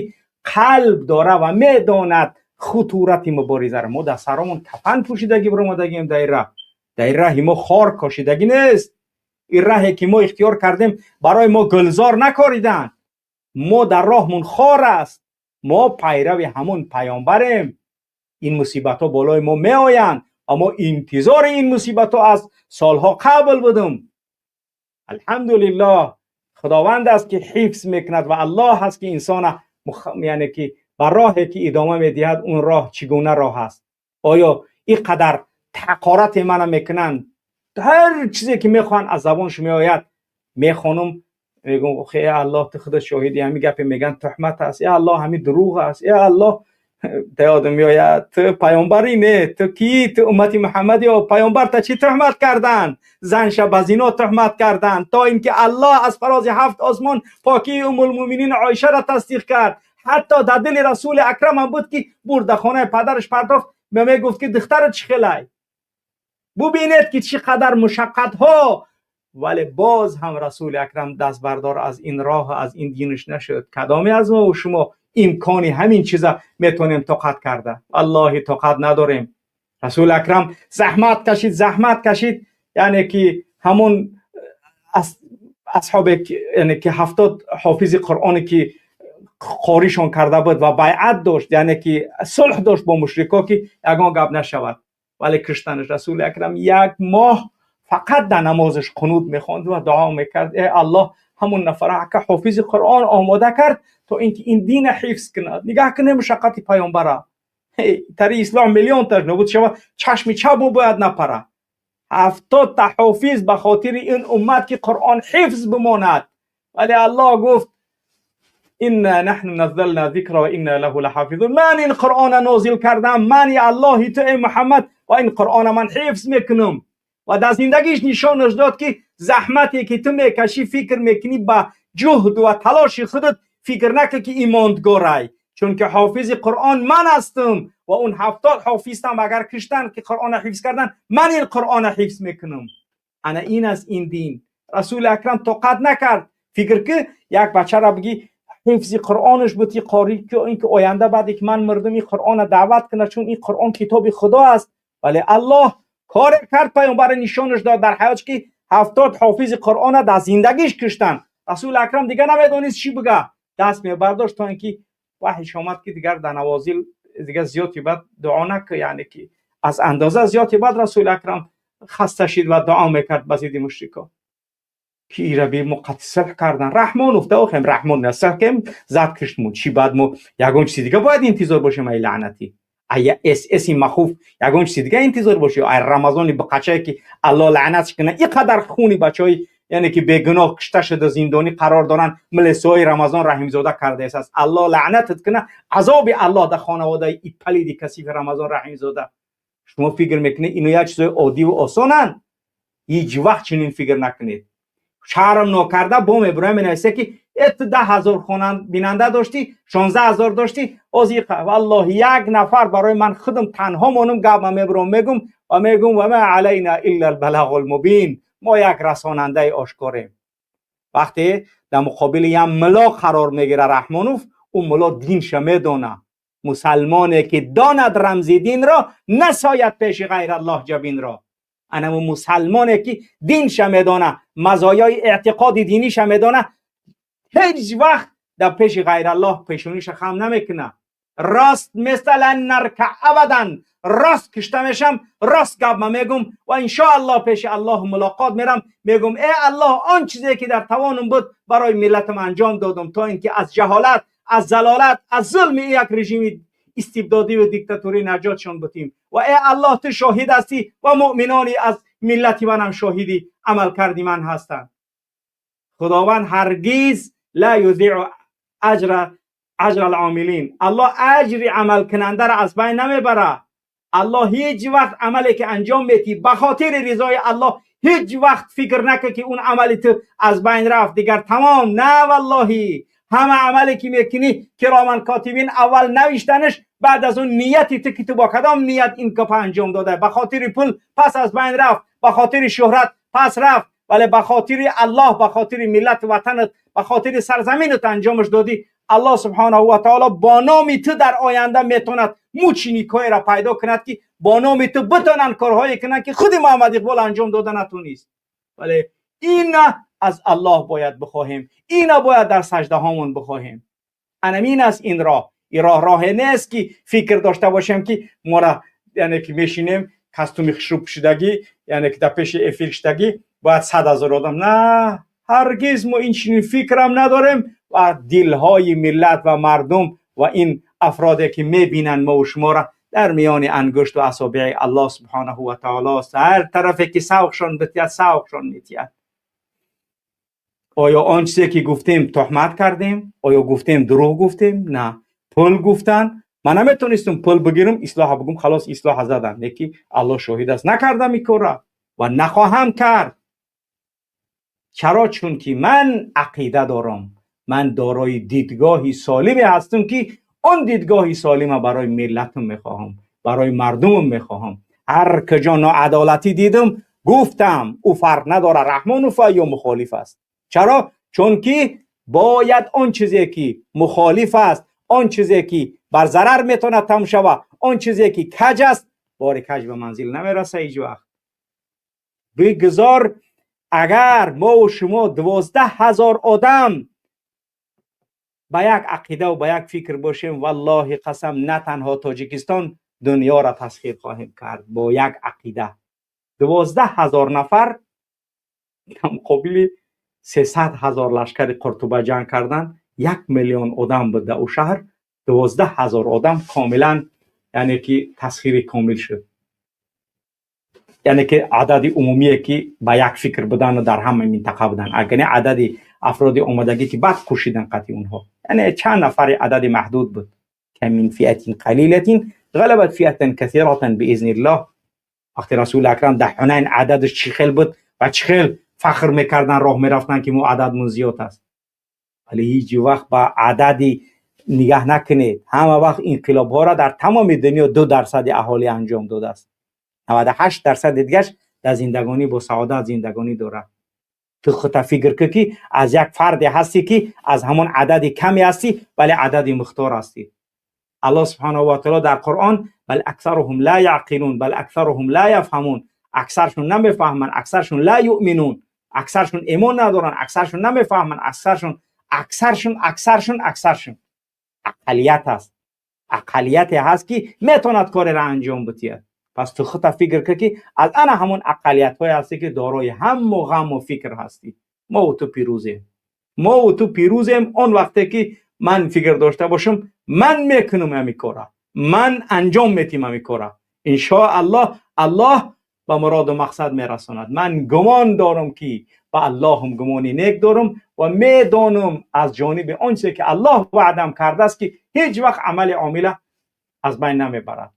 қалб дора ва медонад хутурати муборизаро, мо дар саромон кафан пӯшидагӣ биромадагием дар ин раҳ, дар ин раҳи мо хор кошидагӣ нест. Ин раҳе ки мо ихтиёр кардем, барои мо гулзор накориданд, мо дар роҳмон хор аст, мо пайрави ҳамон паёмбарем. Ин мусибатҳо болои мо меоянд ва мо интизори ин мусибатҳо аз солҳо қабл будем. Алҳамдулиллоҳ, Худованд аст ки ҳифз мекунад ва Аллоҳ аст ки инсона, яъне ки ба роҳе ки идома медиҳад, он роҳ чӣ гуна роҳ аст? Оё ин қадар ҳақорате мана мекунанд, ҳар чизе ки мехоҳанд аз забонш меояд, мехонам, мегӯм: «Охе, э Аллоҳ, ту худат шоҳиди, ҳамин гапе мегӯянд туҳмат аст, э Аллоҳ, ҳамин дурӯғ аст, э Аллоҳ». یادم میآید تو پیامبری نه، تو کی؟ تو امتی محمدی و پیامبر تا چی تهمت کردن؟ زنش به زنا تهمت کردن تا اینکه الله از فراز هفت آسمان پاکی ام المؤمنین عایشه را تصدیق کرد. حتی در دل رسول اکرم هم بود که برد خانه پدرش پرداخت، به گفت که دخترت چه خلای. ببینید که چقدر مشقت ها، ولی باز هم رسول اکرم دست بردار از این راه، از این دینش نشد. کدامی از ما و شما امکانی همین چیزا میتونیم طاقت کرده؟ والله طاقت نداریم. رسول اکرم زحمت کشید، زحمت کشید، یعنی که همون اصحاب، یعنی که 70 حافظ قرآن که قاریشون کرده بود و بیعت داشت، یعنی که صلح داشت با مشرکا که یگان گپ نشود، ولی کشتنش. رسول اکرم یک ماه فقط در نمازش قنوت میخواند و دعا میکرد ای الله همون نفره که حافظ قرآن آماده کرد تا اینکه این دین حفظ کند. نگاه کنه مشقت پیامبره، تری اسلام میلیون تاش نبود شود، چشم چپ باید نپره. 70 تا حافظ به خاطر این امت که قرآن حفظ بماند، ولی الله گفت انا نحن نزلنا ذکر و انا له لحافظون. من این قرآن نازل کردم، من الله تو ای محمد، و این قرآن من حفظ میکنم. و در زندگیش نشانش داد که زحمتی که تو میکشی، فکر میکنی با جهد و تلاش خودت، فکر نکن که این ماندگارای، چون که حافظ قرآن من هستم و اون 70 حافظ هم اگر کشتن که قرآن حفظ کردن، من این قرآن حفظ میکنم. انا این از این دین. رسول اکرم طاقت نکرد. فکر که یک بچه را بگی حفظ قرآنش بود، قاری که اینکه آینده بعد که من مردمی قرآن دعوت کنه، چون این قرآن کتاب خدا است. ولی الله کار کرد، پیامبر نشانش داد در حیات که 70 حافظ قرآن در زندگیش کشتن. رسول اکرم دیگه نمیدونست چی بگه، دست میبرداشت تا اینکه وحی آمد که دیگر در نوازل دیگه زیادی بعد دعا نکه، یعنی که از اندازه زیادی بعد رسول اکرم خسته شد و دعا میکرد به ضد مشرکا که ایرا به موقت صلح کردن. رحمان افته آخیم رحمان نه کم زد کشتمون چی بعد ما یگان چیز دیگه باید انتظار باشیم ای لعنتی، ای اس اس مخوف یگان چیز دیگه انتظار باشی، ای رمضانی بقچه که الله لعنتش کنه اینقدر خونی بچهای یعنی که بیگناه کشته شده زندانی قرار دارن، ملسای رمضان رحیم زاده کرده است. الله لعنتت کنه، عذاب الله در خانواده ای پلیدی کثیف رمضان رحیم زاده. شما فکر میکنید اینو یک چیز عادی و آسانن؟ هیچ وقت چنین فکر نکنید. شرم نکرده بوم ابراهیم نوشته که ات 10,000 خواننده بیننده داشتی، 16,000 داشتی، از والله یک نفر برای من خودم تنها مانم گپ میبرم میگم و میگم و ما علینا الا البلاغ المبین. ما یک رساننده آشکاریم. وقتی در مقابل یک ملا قرار میگیره رحمانوف، اون ملا دینش میدونه. مسلمانی که داند رمز دین را، نساید پیش غیر الله جبین را. انمو مسلمانی که دینش میدونه، مزایای اعتقاد دینیش میدونه، هیچ وقت در پیش غیر الله پیشونیش خم نمیکنه. راست مثلا نرکع ابدا، راست کشته میشم، راست گپ ما میگم و انشاءالله پیش الله ملاقات میرم، میگم ای الله آن چیزی که در توانم بود برای ملتم انجام دادم تا اینکه از جهالت، از ضلالت، از ظلم یک رژیم استبدادی و دیکتاتوری نجاتشان بتیم. و ای الله تو شاهد هستی و مؤمنانی از ملت من هم شاهدی عمل کردی من هستند. خداوند هرگز لا یضیع اجر العاملین. الله اجر عمل کننده را از بین نمیبره. الله هیچ وقت عملی که انجام میدی به خاطر رضای الله، هیچ وقت فکر نکن که اون عملی تو از بین رفت دیگر تمام. نه والله، همه عملی که میکنی کرامن کاتبین اول نوشتنش، بعد از اون نیتی تو که تو با کدام نیت این کار انجام داده، به خاطر پول پس از بین رفت، به خاطر شهرت پس رفت، ولی به خاطر الله، به خاطر ملت وطنت، به خاطر سرزمینت انجامش دادی. الله سبحانه و تعالی با نام تو در آینده میتواند موچینی کاری را پیدا کند که با نام تو بتونن کارهایی کنند که خود محمد اقبال انجام داده نتونست. ولی این از الله باید بخواهیم، این باید در سجده هامون بخواهیم. انمین است این راه. این راه راه نیست که فکر داشته باشیم که ما را یعنی که میشینیم کاستوم خشروب پوشیدگی، یعنی که در پیش افیل شدگی باید 100,000 آدم. نه، هرگز ما این چنین فکرم نداریم و دلهای ملت و مردم و این افرادی که میبینن ما و شما را در میان انگشت و اصابع الله سبحانه و تعالی است. هر طرفی که سوقشان بتید سوقشان میتید. آیا آن چیزی که گفتیم تهمت کردیم؟ آیا گفتیم دروغ گفتیم؟ نه. پول گفتن، Ман наметонистам пул бигирам, ислоҳа бигум, халос, ислоҳа задам. Леки Аллоҳ шоҳид аст, накардам ин корра ва нахоҳам кард. Чаро? Чунки ман ақида дорам, ман дорои дидгоҳи солиме ҳастам, ки он дидгоҳи солима барои миллатам мехоҳам, барои мардумам мехоҳам. Ҳар куҷо ноадолатӣ дидам, гуфтам, ӯ фарқ надорад, Раҳмонов ё мухолиф аст. Чаро? Чунки бояд он чизе ки мухолиф аст, он чизе ки бар зарар метавонад там шава, он чизе ки каҷ аст, бори каҷ ба манзил намераса ҳеҷ вақт. Бигзор агар мо шумо 12 000 одам ба як ақида ва ба як фикр бошем, валлоҳи қасам, на танҳо Тоҷикистон, дунёро тасхир хоҳем кард бо як ақида. 12 000 нафар муқобили 300 000 лашкари Қуртуба ҷанг кардан, 1 миллион одам буд дар ӯ шаҳр, 12 000 одам комилан, яъне ки тасхири комил шуд, яъне ки адади умумие ки ба як фикр будану дар ҳама минтақа буданд. Агар не, адади афроди омодагӣ ки баъд кушидан қатъи онҳо, яъне чанд нафари адади маҳдуд буд. كم من فئة قليلة غلبت فئة كثيرة بإذن الله. وقتی رسول اکرم در حنین عددش چی خیل بود و چی خیل فخر میکردن، راه میرفتن که مو عددمون زیاد است. ولی هیچ وقت با عددی نگاه نکنید. همه وقت انقلاب ها را در تمام دنیا 2% اهالی انجام داده است، 98% دیگرش در زندگانی با سعادت زندگانی دارد. تو خودت فکر کن که از یک فرد هستی که از همون عدد کمی هستی، ولی عدد مختار هستی. الله سبحانه و تعالی در قرآن: بل اکثرهم لا یعقلون، بل اکثرهم لا یفهمون. اکثرشون نمیفهمن، اکثرشون لا یؤمنون، اکثرشون ایمان ندارن، اکثرشون نمیفهمن، اکثرشون، اکثرشون، اکثرشون، اکثرشون اقلیت است. اقلیت هست که میتواند کار را انجام بده. پس تو خودت فکر کن که از انا همون اقلیت های هستی که دارای هم و غم و فکر هستی. ما و تو پیروزیم، ما و تو پیروزیم. آن وقتی که من فکر داشته باشم، من میکنم همین کارا، من انجام میتیم همین کارا، ان الله، الله به مراد و مقصد میرساند. من گمان دارم که به الله هم گمانی نیک دارم و میدانم از جانب آنچه که الله وعدم کرده است که هیچ وقت عمل عامله از بین نمیبرد.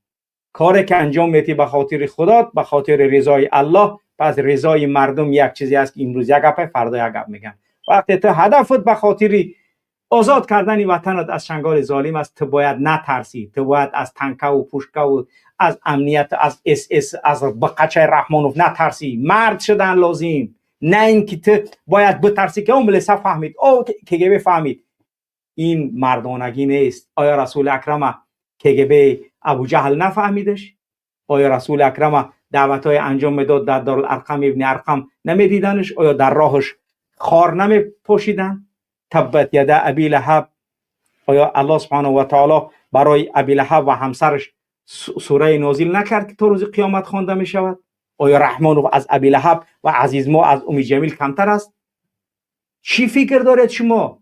کاری که انجام میتی به خاطر خدا، به خاطر رضای الله. پس رضای مردم یک چیزی است که امروز یک گپ، فردا یک گپ میگن. وقتی تو هدفت به خاطر آزاد کردن وطنت از چنگال ظالم است، تو باید نترسی. تو باید از تانکه و پوشکه و از امنیت، از اس اس، از بقچه رحمانوف نترسی. مرد شدن لازم، نه اینکه تو باید بترسی که اون ملیسا فهمید، او کگب فهمید. این مردانگی نیست. آیا رسول اکرم کگب ابو جهل نفهمیدش؟ آیا رسول اکرم دعوت های انجام میداد در دارالارقم ابن ارقم، نمیدیدنش؟ آیا در راهش خار نمی پوشیدن؟ تبت یدا ابی لهب. آیا الله سبحانه و تعالی برای ابی لهب و همسرش سوره نازل نکرد که تا روز قیامت خوانده می شود؟ آیا رحمان از ابی لهب و عزیز ما از امی جمیل کمتر است؟ چی فکر دارید شما؟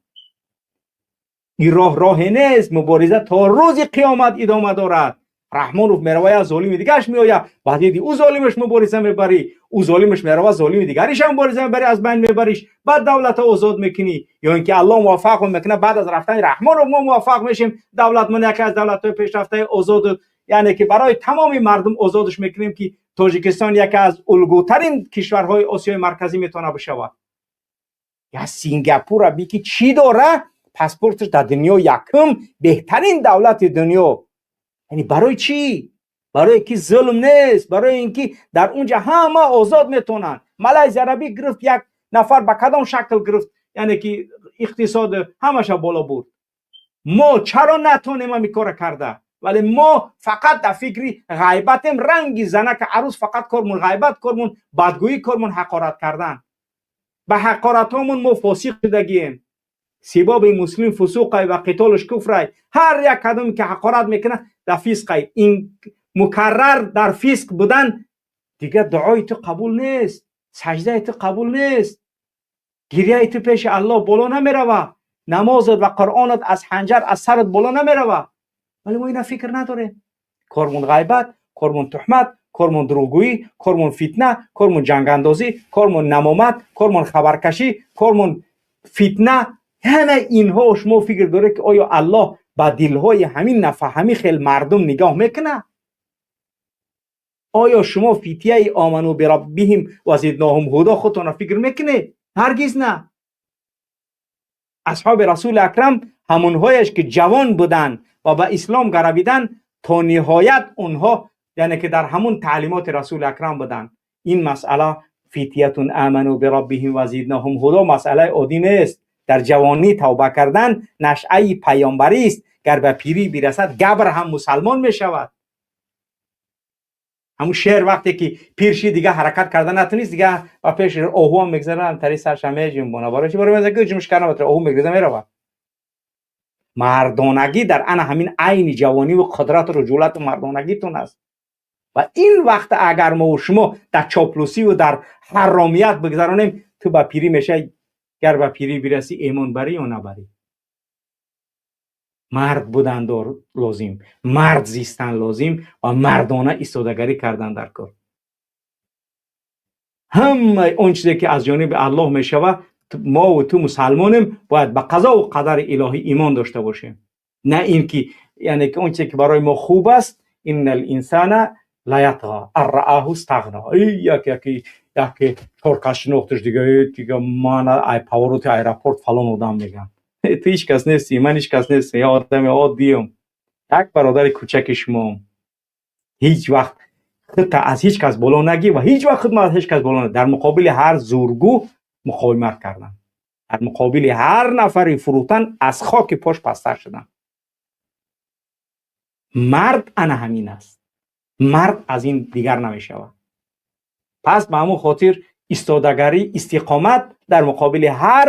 این راه راه نیست. مبارزه تا روز قیامت ادامه دارد. رحمانوف میروه، از ظالم دیگرش میآید، بعد دیدی او ظالمش مبارزه میبری، او ظالمش میروه، ظالم دیگریش هم مبارزه میبری، از بین میبریش، بعد دولت آزاد میکنی. یا اینکه الله موفق میکنه، بعد از رفتن رحمانوف ما موفق میشیم، دولت من یکی از دولت های پیشرفته آزاد، یعنی که برای تمام مردم آزادش میکنیم که تاجیکستان یکی از الگوترین کشورهای آسیای مرکزی میتونه بشود. یا سینگاپور بی که چی داره، پاسپورتش در دنیا یکم، بهترین دولت دنیا. یعنی برای چی؟ برای که ظلم نیست، برای اینکه در اونجا همه آزاد میتونن. مالایزیا عربی گرفت، یک نفر به کدام شکل گرفت، یعنی که اقتصاد همش بالا برد. ما چرا نتونیم همین کار کرده؟ ولی ما فقط در فکری غیبتیم، رنگی زنک عروس، فقط کارمون غیبت، کارمون بدگویی، کارمون حقارت کردن. به حقارت ما فاسق شدگیم. سباب مسلم فسوق و قتالش کفر. هر یک کدوم که حقارت میکنه در فسق، این مکرر در فسق بودن، دیگه دعای تو قبول نیست، سجده تو قبول نیست، گریه تو پیش الله بالا نمیروه، نمازت و قرآنت از حنجر از سرت بالا نمیروه. ولی ما اینا فکر نداریم. کارمون غیبت، کارمون تهمت، کارمون دروغگویی، کارمون فتنه، کارمون جنگ اندازی، کارمون نمامت، کارمون خبرکشی، کارمون فتنه. همه اینها شما فکر داره که آیا الله ба дилҳои ҳамин нафаҳмӣ хел мардум нигоҳ мекунад? Оё шумо фитияи оману бираббиҳим ва зидноҳум ҳудо худтонро фикр мекунед? Ҳаргиз на. Асҳоби расули акрам ҳамонҳояш ки ҷавон буданд ва ба ислом гаравиданд, то ниҳоят онҳо яъне ки дар ҳамон таълимоти расули акрам буданд. Ин масъала фитиятун аману бираббиҳим ва зидноҳум ҳудо масъалаи оддӣ нест. Дар ҷавонӣ тавба кардан нашъаи паёмбарист. Гар ба пирӣ бирасад, габр ҳам мусалмон мешавад. Ҳамун шер вақте ки пир шид, дига ҳаракат карда натунист, дига ба пеш оҳу ҳам мегзарад, тари сарша меҷунбона. Барои чи? Барои ки ҷумш карда натавонад, оҳу мегреза, меравад. Мардонагӣ дар ана ҳамин айни ҷавонӣ ва қудрату руҷулату мардонагитон аст. Ва ин вақт агар мо шумо дар чоплусиву дар ҳаромият бигзаронем, ту ба пирӣ мешавӣ. Гар ба пирӣ бирасӣ, эмон барӣ ё набарӣ? Мард будан лозим, мард зистан лозим ва мардона истодагарӣ кардан дар кор. Ҳамаи он чизе ки аз ҷониби Аллоҳ мешавад, мо ту мусалмонем, бояд ба қазову қадари илоҳӣ имон дошта бошем. На ин ки яъне ки он чизе ки барои мо хуб аст. Инна л-инсана лаятға ан рааху стағна. Як яки яке чор кас шинохташ, дига мана ай повороти аэропорт фалон одам меган. Ту ҳеҷ кас нестӣ, ман ҳеҷ кас нестам, я одами оддиюм, як бародари кӯчаки шумоам. Ҳеҷ вақт худта аз ҳеҷ кас боло нагир ва ҳеҷ вақт худма аз ҳеҷ кас боло. Дар муқобили ҳар зӯргӯ муқовимат кардан, дар муқобили ҳар нафари фурӯтан аз хоки пош пасттар шудан. Мард ана ҳамин аст. Мард аз ин дигар намешавад. Пас ба ҳамон хотир истодагарӣ, истиқомат дар муқобили ҳар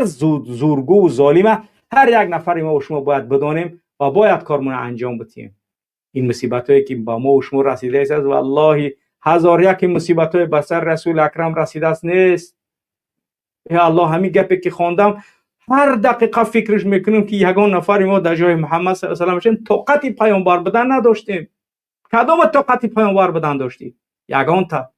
зӯргӯву золима ҳар як нафари мо шумо бояд бидонем ва бояд кормона анҷом бидиҳем. Ин мусибатҳое ки ба мо шумо расидааст, валлоҳи ҳазор яке мусибатҳое ба сари расули акрам расидааст нест. Э Аллоҳ, ҳамин гапе ки хондам, ҳар дақиқа фикраш мекунам, ки ягон нафари мо дар ҷои Муҳаммад саллаллоҳу алайҳи васаллам тоқати паёмбар будан надоштем. Кадома тоқати паёмбар будан доштӣ? Ягонта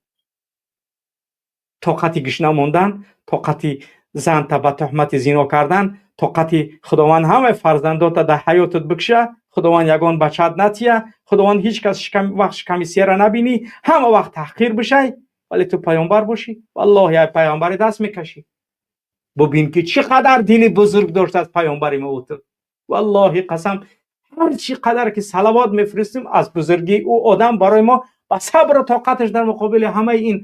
тоқати гишна мондан, тоқати занта ба туҳмати зино кардан, тоқати Худованд ҳамаи фарзандота дар ҳаётат бикша, Худованд ягон бачаат натия, Худованд ҳеҷ кас вақт шиками сера набинӣ, ҳама вақт таҳқир бишай, вале ту паёмбар бошӣ. Валлоҳи, ай паёмбари даст мекашӣ. Бубин, ки чӣ қадар дили бузург доштааст паёмбари мо ту. Валлоҳи қасам, ҳар чӣ қадар ки салавот мефиристем, аз бузургии ӯ одам барои мо ба сабру тоқаташ дар муқобили ҳамаи ин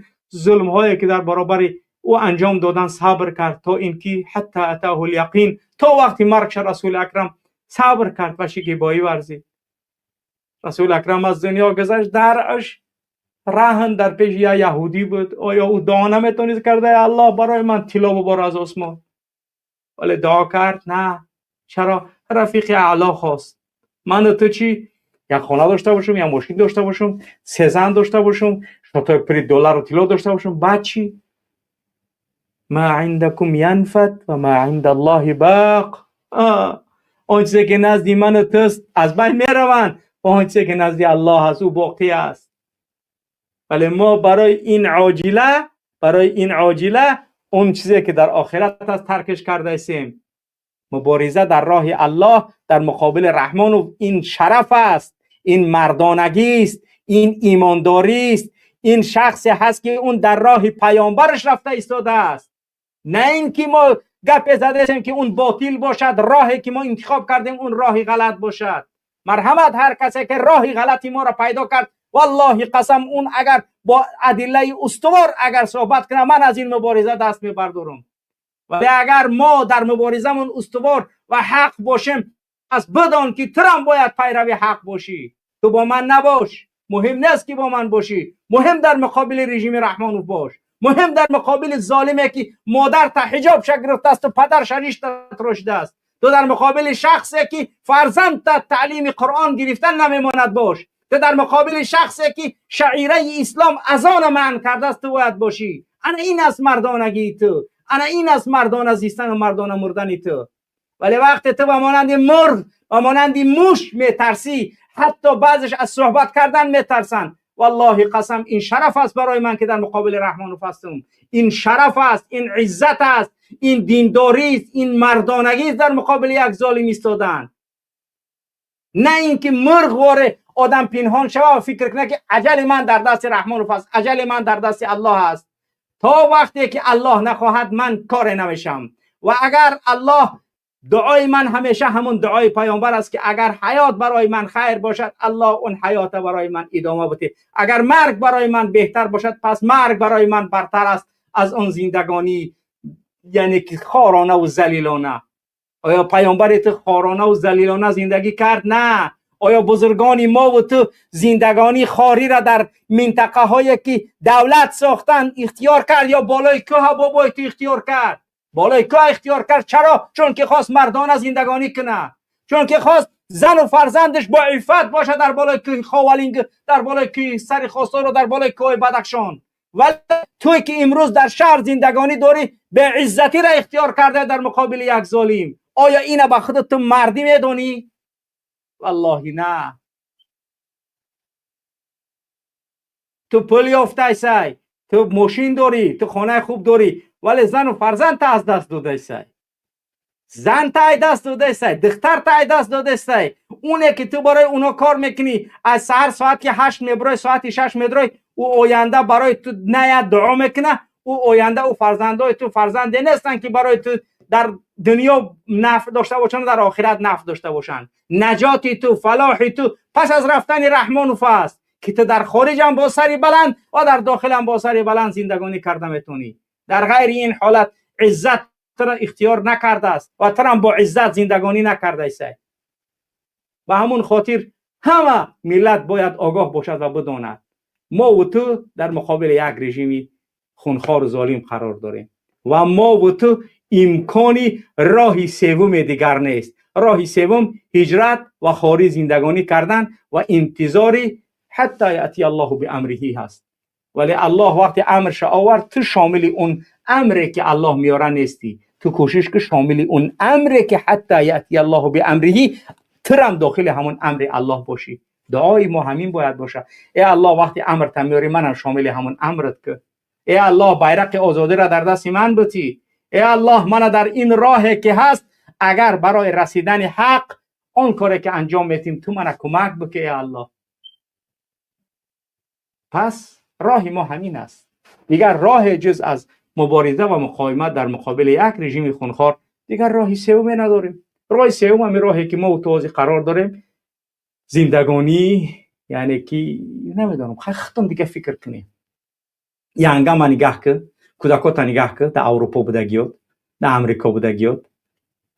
зулмҳое ки дар баробари ӯ анҷом додан сабр кард, то ин ки ҳатта атаҳу lyақин, то вақти маргша расули акрам сабр кард ва шикебоӣ варзид. Расули акрам аз дунё гузашт, дараш раҳн дар пеши як яҳудӣ буд. Оё ӯ дуо наметавонист карда: «Аллоҳ, барои ман тилло бубор аз осмон»? Вале дуо кард? На. Чаро? Рафиқи аъло хост. Ману ту чӣ? Як хона дошта бошам, як мошин дошта бошам, се зан дошта бошам, шотои пури доллару тилло дошта бошам, баъд чӣ? Ма индакум янфад ва ма инда Аллоҳи боқ. Он чизе ки назди ману туст, аз байн мераванд ва он чизе ки назди Аллоҳ аст, ӯ боқӣ аст. Вале мо барои ин оҷила он чизе ки дар охират аст, таркиш кардаистем. Мубориза дар роҳи Аллоҳ дар муқобили Раҳмонов ин шараф аст, ин мардонагист, ин имондорист. Ин шахсе ҳаст, ки он дар роҳи паёмбараш рафта истодааст, на ин ки мо гапе задаем, ки он ботил бошад, роҳе ки мо интихоб кардем, он роҳи ғалат бошад. Марҳамат, ҳар касе ки роҳи ғалати моро пайдо кард, валлоҳи қасам, он агар бо адиллаи устувор агар суҳбат кунад, ман аз ин мубориза даст мебардорам. Вале агар мо дар муборизамон устувор ва ҳақ бошем, пас бидон, ки турам бояд пайрави ҳақ бошӣ. Ту бо ман набош, муҳим нест, ки бо ман бошӣ, муҳим дар муқобили режими Раҳмонов бош, муҳим дар муқобили золиме, ки модарта ҳиҷобша гирифтааст, падарша ришта трошидааст. Ту дар муқобили шахсе, ки фарзандта таълими Қуръон гирифтан намемонад, бош. Ту дар муқобили шахсе, ки шаъираи ислом азона манъ кардааст, ту бояд бошӣ. Ана ин аст мардонагии ту, ана ин аст мардона зистану мардона мурдани ту. Вале вақте ту ба монанди мурғ, ба монанди муш метарсӣ, ҳатто баъзеш аз суҳбат кардан метарсанд. Валлоҳи қасам, ин шараф аст барои ман, ки дар муқобили Раҳмонов ҳастам. Ин шараф аст, ин иззат аст, ин диндорист, ин мардонагист, дар муқобили як золим истодан. نه اینکه مرغ واره آدم پنهان شود و فکر کنه که عجل من در دست رحمان است، عجل من در دست الله است. تا وقتی که الله نخواهد من کار نمیشم. و اگر الله، دعای من همیشه همون دعای پیامبر است که اگر حیات برای من خیر باشد الله اون حیات برای من ادامه بده، اگر مرگ برای من بهتر باشد پس مرگ برای من برتر است از اون زندگانی یعنی که خارانه و ذلیلانه. آیا پیامبر تو خارانه و ذلیلانه زندگی کرد؟ نه. آیا بزرگان ما و تو زندگانی خاری را در منطقه هایی که دولت ساختن اختیار کرد یا بالای کوه بابای تو اختیار کرد؟ بالای کوه اختیار کرد. چرا؟ چون که خواست مردانه زندگانی کنه، چون که خواست زن و فرزندش با عفت باشه در بالای کوه خاولینگ، در بالای کوه سر خواستار و در بالای کوه بدخشان. ولی توی که امروز در شهر زندگانی داری به عزتی را اختیار کرده در مقابل یک ظالم، آیا اینه به خودت تو مردی میدونی؟ والله نه. تو پول یافته سی، تو ماشین داری، تو خانه خوب داری، ولی زن و فرزند تا از دست داده سی، زن تا دست داده سی، دختر تا دست داده سی. اونه که تو برای اونا کار میکنی از سحر ساعت 8 میبرای ساعت 6 میدرای، او آینده برای تو نه دعا میکنه، او آینده او فرزندای تو فرزند نیستن که برای تو در دنیا نفع داشته باشن، در آخرت نفع داشته باشن. نجاتی تو، فلاحی تو پس از رفتن رحمان و فاست که تو در خارج هم با سری بلند و در داخل هم با سری بلند زندگانی کرده میتونی. در غیر این حالت عزت تو را اختیار نکرده است و تو هم با عزت زندگانی نکرده است. و همون خاطر همه ملت باید آگاه باشد و بداند ما و تو در مقابل یک رژیم خونخوار و ظالم قرار داریم و ما و تو امکانی راه سوم دیگر نیست. راه سوم هجرت و خاری زندگانی کردن و انتظاری حتی یأتی الله بامره هست. ولی الله وقتی امرش آورد تو شامل اون امری که الله میاره نیستی. تو کوشش که شامل اون امری که حتی یأتی الله بامره تو هم داخل همون امر الله باشی. دعای ما همین باید باشه، ای الله وقتی امر میاری منم شامل همون امرت که. ای الله بیرق آزادی را در دست من بتی. ای الله من در این راه که هست اگر برای رسیدن حق آن کاری که انجام میتیم تو من کمک بکی ای الله. پس راه ما همین است. دیگر راه جز از مبارزه و مقاومت در مقابل یک رژیم خونخوار دیگر راه سوم نداریم. راه سوم هم راهی که ما تو قرار داریم زندگانی، یعنی که نمیدونم خودتون دیگه فکر کنیم. ینگه ما نگاه که کودکات نگاه که در اروپا بودگیات، در امریکا بودگیات،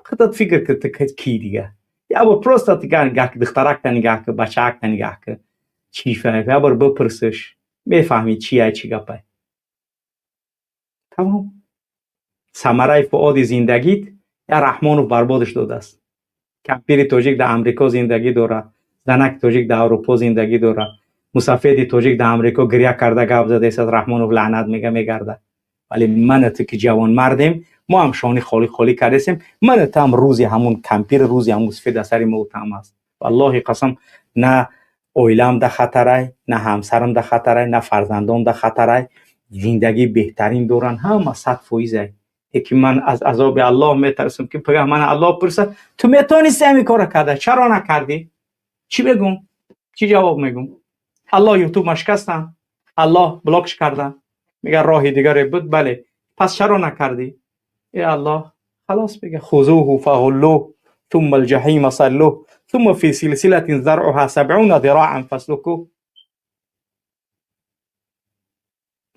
خودت فکر که تو کی دیگه. یا بار پروستا دیگه نگاه که دخترک تا نگاه که بچه‌ک تا نگاه که چی فهمی، یا بار بپرسش میفهمی چیه چی گپه. تمام ثمره فعاد زندگیت یا رحمانو بربادش داده است. کمپیر تاجیک در امریکا زندگی داره، زنک تاجیک در اروپا زندگی داره، مسافر تاجیک در امریکا گریه کرده گپ زده است رحمانو لعنت میگه میگرده. ولی من تو که جوان مردیم ما هم شانه خالی خالی کردیم، من تو هم روزی همون کمپیر روزی همون سفید سر ما هم است. والله قسم نه oilam در خطره، نه همسرم در خطره، نه فرزندام در خطره. زندگی بهترین دوران همه 100%. یکی من از عذاب الله میترسم که پگه من الله پرسه تو میتونستی همین کار کرده چرا نکردی؟ چی بگم؟ چی جواب میگم؟ الله یوتیوب مشکستن، الله بلاکش کردن، میگه راه دیگری بود، بله پس چرا نکردی؟ ای الله خلاص بگه خذوه فغلوه ثم الجحیم صلوه ثم في سلسلة ذرعها 70 ذراعا فاسلكوه.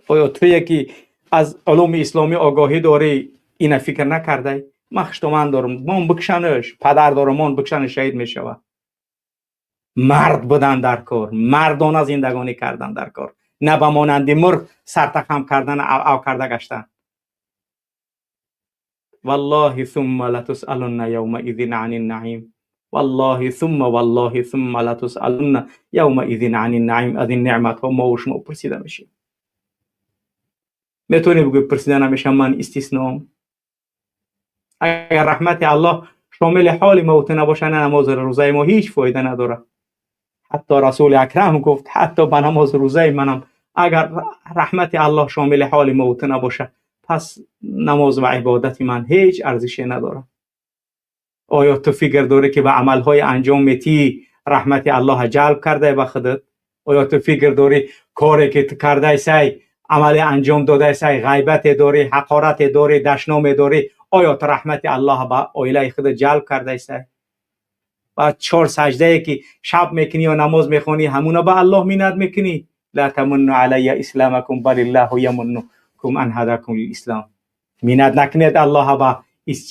آیا تو یکی از علوم اسلامی آگاهی داری اینا فکر نکرده؟ من خشتومن دارم، من بکشنش، پدر دارم، من بکشنش شهید میشوه. مرد بودن در کار، مردانه زندگانی کردن در کار، نه به مانند مرغ سرتخم کردن او کرده گشتن. والله ثم لتسألن یومئذ عن النعیم، والله ثم والله ثم لتسألن یومئذ عن النعیم. از این نعمت ها ما و شما پرسیده میشیم. میتونی بگوی پرسیده نمیشم من استثنام؟ اگر رحمت الله شامل حال ما و تو نباشه نه نماز روزه ما هیچ فایده نداره. حتی رسول اکرم گفت حتی به نماز روزه منم اگر رحمت الله شامل حال ما و تو نباشه پس نماز و عبادت من هیچ ارزشی نداره. آیا تو فکر داره که به عملهای انجام میتی رحمت الله جلب کرده به خودت؟ آیا تو فکر داری کاری که تو کرده سی، عمل انجام داده سی، غیبت داری، حقارت داری، دشنام داری، آیا تو رحمت الله به عائله خود جلب کرده سی؟ و 4 سجده که شب میکنی یا نماز میخونی همونا به الله مینت میکنی؟ لا تمنوا علی اسلامکم بل الله یمنکم ان هداکم للاسلام. مینت نکنید الله به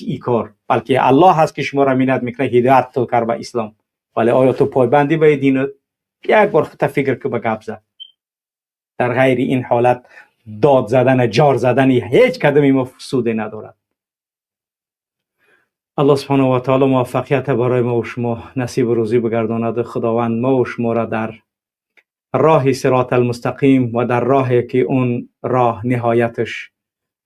ای کار، بلکه الله هست که شما را مینت میکنه، هدایت تو کرد به اسلام. ولی آیا تو پایبندی به دینت؟ یک بار خودت فکر که به گپ زد. در غیر این حالت داد زدن، جار زدن هیچ کدومی ما سود ندارد. الله سبحانه و تعالی موفقیت برای ما و شما نصیب و روزی بگرداند. خداوند ما و شما را در راه صراط المستقیم و در راهی که اون راه نهایتش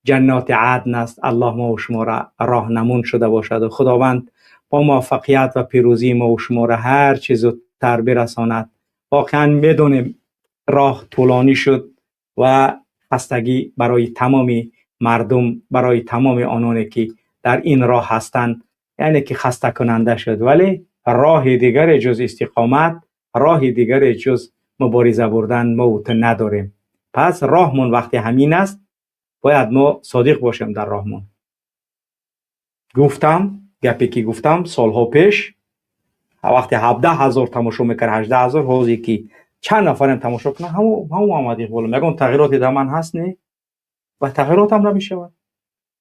جنات عدن است، الله ما و شما را راهنمون شده باشد و خداوند با موفقیت و پیروزی ما و شما را هر چیز زودتر برساند. واقعا میدونیم راه طولانی شد و خستگی برای تمام مردم، برای تمام آنانی که در این راه هستند، یعنی که خسته کننده شد، ولی راه دیگر جز استقامت، راه دیگر جز مبارزه بردن ما و تو نداریم. پس راهمون وقتی همین است، باید ما صادق باشیم در راهمون. گفتم گپی که گفتم سالها پیش، وقتی 17,000 تماشا میکرد، 18,000، حوزی که چند نفرم تماشا کنه، همو محمد اقبال میگم تغییرات در من هست نه و تغییرات هم نمیشود.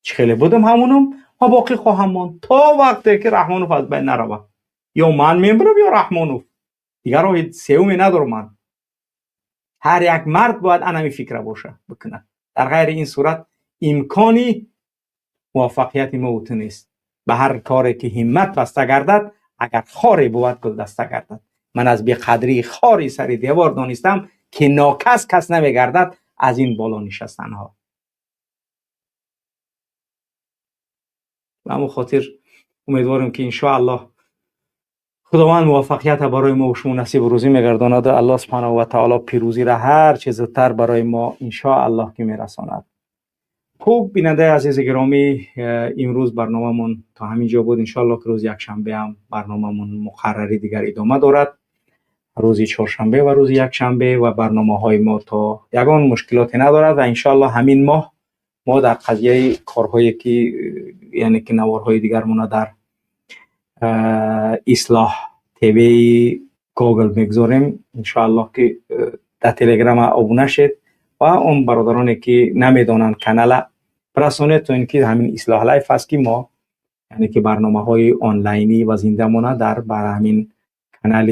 چه خیلی بودم همونم و باقی خواهم ماند تا وقتی که رحمانوف از بین نرود. یا من میبرم یا رحمانوف، دیگر راه سومی ندارم من. هر یک مرد باید انمی فکر باشه بکنه، در غیر این صورت امکانی موفقیت ما و تو نیست. به هر کاری که همت بسته گردد، اگر خاری بود گل دسته گردد. من از بیقدری خاری سر دیوار دانستم که ناکس کس نمیگردد از این بالا نشستن ها. و همون خاطر امیدوارم که انشاءالله خداوند موفقیت برای ما و شما نصیب روزی میگرداند و الله سبحانه و تعالی پیروزی را هر چه زودتر برای ما انشاءالله که میرساند. خوب بیننده عزیز گرامی، امروز برنامه‌مون تا همین جا بود. انشاءالله که روز یکشنبه هم برنامه‌مون مقرری دیگر ادامه دارد، روز چهارشنبه و روز یکشنبه، و برنامه‌های ما تا یگان مشکلاتی ندارد و انشاءالله همین ماه ما در قضیه کارهایی که یعنی که نوارهای دیگرمون در اصلاح تیوی گوگل میگذاریم، انشاءالله که در تلگرام ابونه شید و اون برادرانی که نمیدونن کانال برسانید تا اینکه همین اصلاح live است که ما یعنی که برنامه های آنلاینی و زنده مونه در بر همین کانال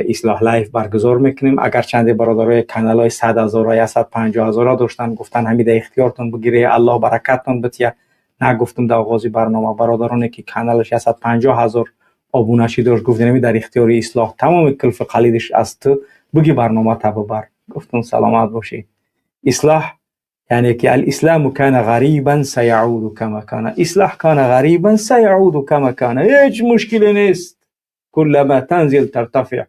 اصلاح live برگزار میکنیم. اگر چند برادرای کانال های 100,000 یا 150,000 داشتن، گفتن همین در اختیارتون بگیره، الله برکتتون بتیه. نگفتم در آغاز برنامه برادرانی که کانالش 150,000 ابونه شی داشت، گفتن همین در اختیار اصلاح تمام کلف قلیدش از تو بگی برنامه تا ببر. گفتم سلامت باشی. اصلاح یعنی که الاسلام کان غریبا سیعود کما کان، اصلاح کان غریبا سیعود کما کان، هیچ مشکلی نیست، کلما تنزل ترتفع.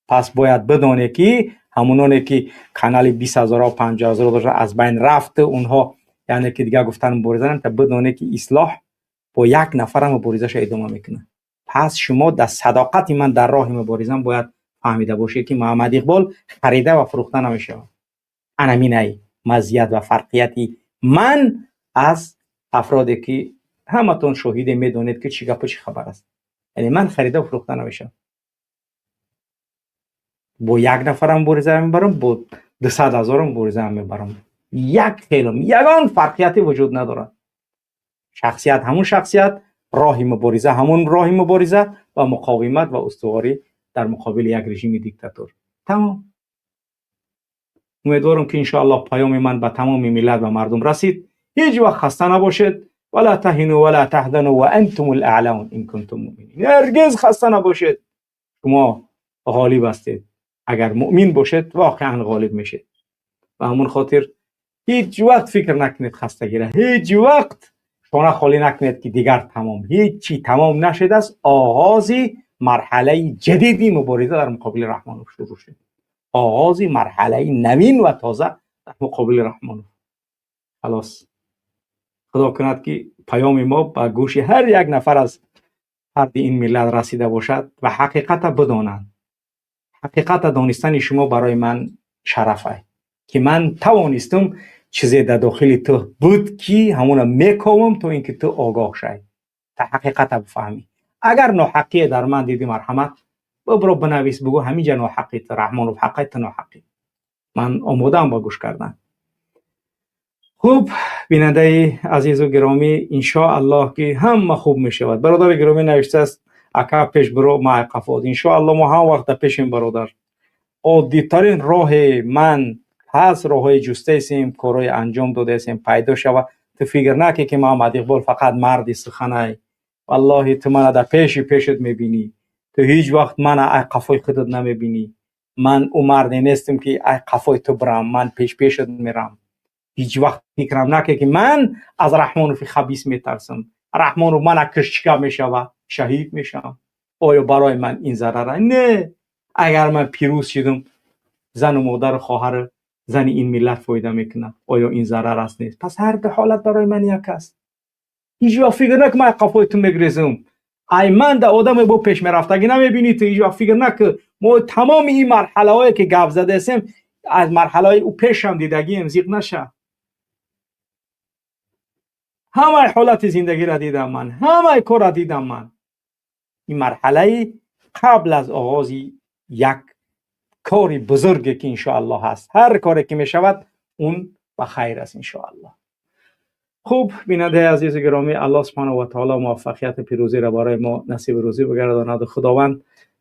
پس باید بدونه که همونانی که کانال 20,000 و 50,000 داشتن از بین رفت، اونها یعنی که دیگه گفتن مبارزه، تا بدونه که اصلاح با یک نفر مبارزه‌اش ادامه میکنه. پس شما در صداقت من در راه مبارزم باید فهمیده باشید که محمد اقبال خریده و فروخته نمیشه. انامینای مزیت و فرقیتی من از افرادی که همتون شاهد میدونید که چی گپ و چی خبر است. یعنی من خریده و فروخته نمیشم. با یک نفرم مبارزه میبرم، با 200,000 مبارزه میبرم. یک خیلم یگان فرقیتی وجود ندارد. شخصیت همون شخصیت، راه مبارزه همون راه مبارزه و مقاومت و استواری در مقابل یک رژیم دیکتاتور. تمام. امیدوارم که انشاءالله پیام من به تمام ملت و مردم رسید. هیچ وقت خسته نباشید. ولا تهنوا ولا تحزنوا وانتم الاعلون ان کنتم مؤمنین. هرگز خسته نباشید. شما غالب هستید. اگر مؤمن باشید واقعا غالب میشید. و همون خاطر هیچ وقت فکر نکنید خستگی را، هیچ وقت شانه خالی نکنید که دیگر تمام، هیچ چی تمام نشده است. آغاز مرحله جدیدی مبارزه در مقابل رحمان شروع شد. آغاز مرحله نوین و تازه در مقابل رحمان. خلاص خدا کند که پیام ما به گوش هر یک نفر از фарди ин миллат расида бошад ва ҳақиқата бидонанд. Ҳақиқата донистани шумо барои ман шараф ай, ки ман тавонистам чизе дар дохили ту буд, ки ҳамона мековам, то ин ки ту огоҳ шавӣ, та ҳақиқата бифаҳмӣ. Агар ноҳаққие дар ман дидӣ, марҳамат, бибро бинавис, бигӯ: ҳаминҷа ноҳаққи ту, Раҳмонов, ҳаққай ту ноҳаққӣ. Ман омодаам ба гӯш кардан. Хуб, бинандаи азизу гиромӣ, иншоаллоҳ, ки ҳама хуб мешавад. Бародари гиромӣ навиштааст: ака, пеш биро, ма қафод. Иншоаллоҳ, мо ҳам вақта пешем, бародар. Оддитарин роҳе ман ҳаст, роҳҳои ҷустаесем, корҳои анҷом додаесем, пайдо шава. Ту фикр накӣ, ки Муҳаммад Иқбол фақат марди суханай. Валлоҳи, ту мана дар пеши пешат мебинӣ. Ту ҳеҷ вақт мана ай қафои худат намебинӣ. Ман ӯ марде нестам, ки ай қафои ту бирам. Ман пеш пешат мерам. Ҳеҷ вақт фикрам накӣ, ки ман аз Раҳмонови хабис метарсам. Раҳмонов мана кишчика мешава, шаҳид мешавам. Оё барои ман ин зарара? Не. Агар ман пирӯз шудам, зану модару хоҳару зани ин миллат фоида мекунад. Оё ин зарар аст? Нест. Пас ҳар ду ҳолат барои ман як аст. Ҳеҷ вақт фикр накун, ман қафои ту мегрезам. Ай ман да одаме бо пеш мерафтагӣ намебинӣ. Ту ҳеҷ вақт фикр накун, мо тамоми ин марҳалаҳое, ки гап задаесем, аз марҳалаҳои ӯ пешам дидагием. Зиқ наша. Ҳамаи ҳолати зиндагиро дидам ман, ҳамаи корро дидам ман. Ин марҳалаи қабл аз оғози як кори бузурге, ки иншоаллоҳ ҳаст. Ҳар коре ки мешавад, он ба хайр аст, иншоаллоҳ. Хуб, бинандаи азизу гиромӣ, Аллоҳ субҳанаҳу ва таоло муваффақияту пирӯзиро барои мо насиби рӯзӣ бигардонад. Худованд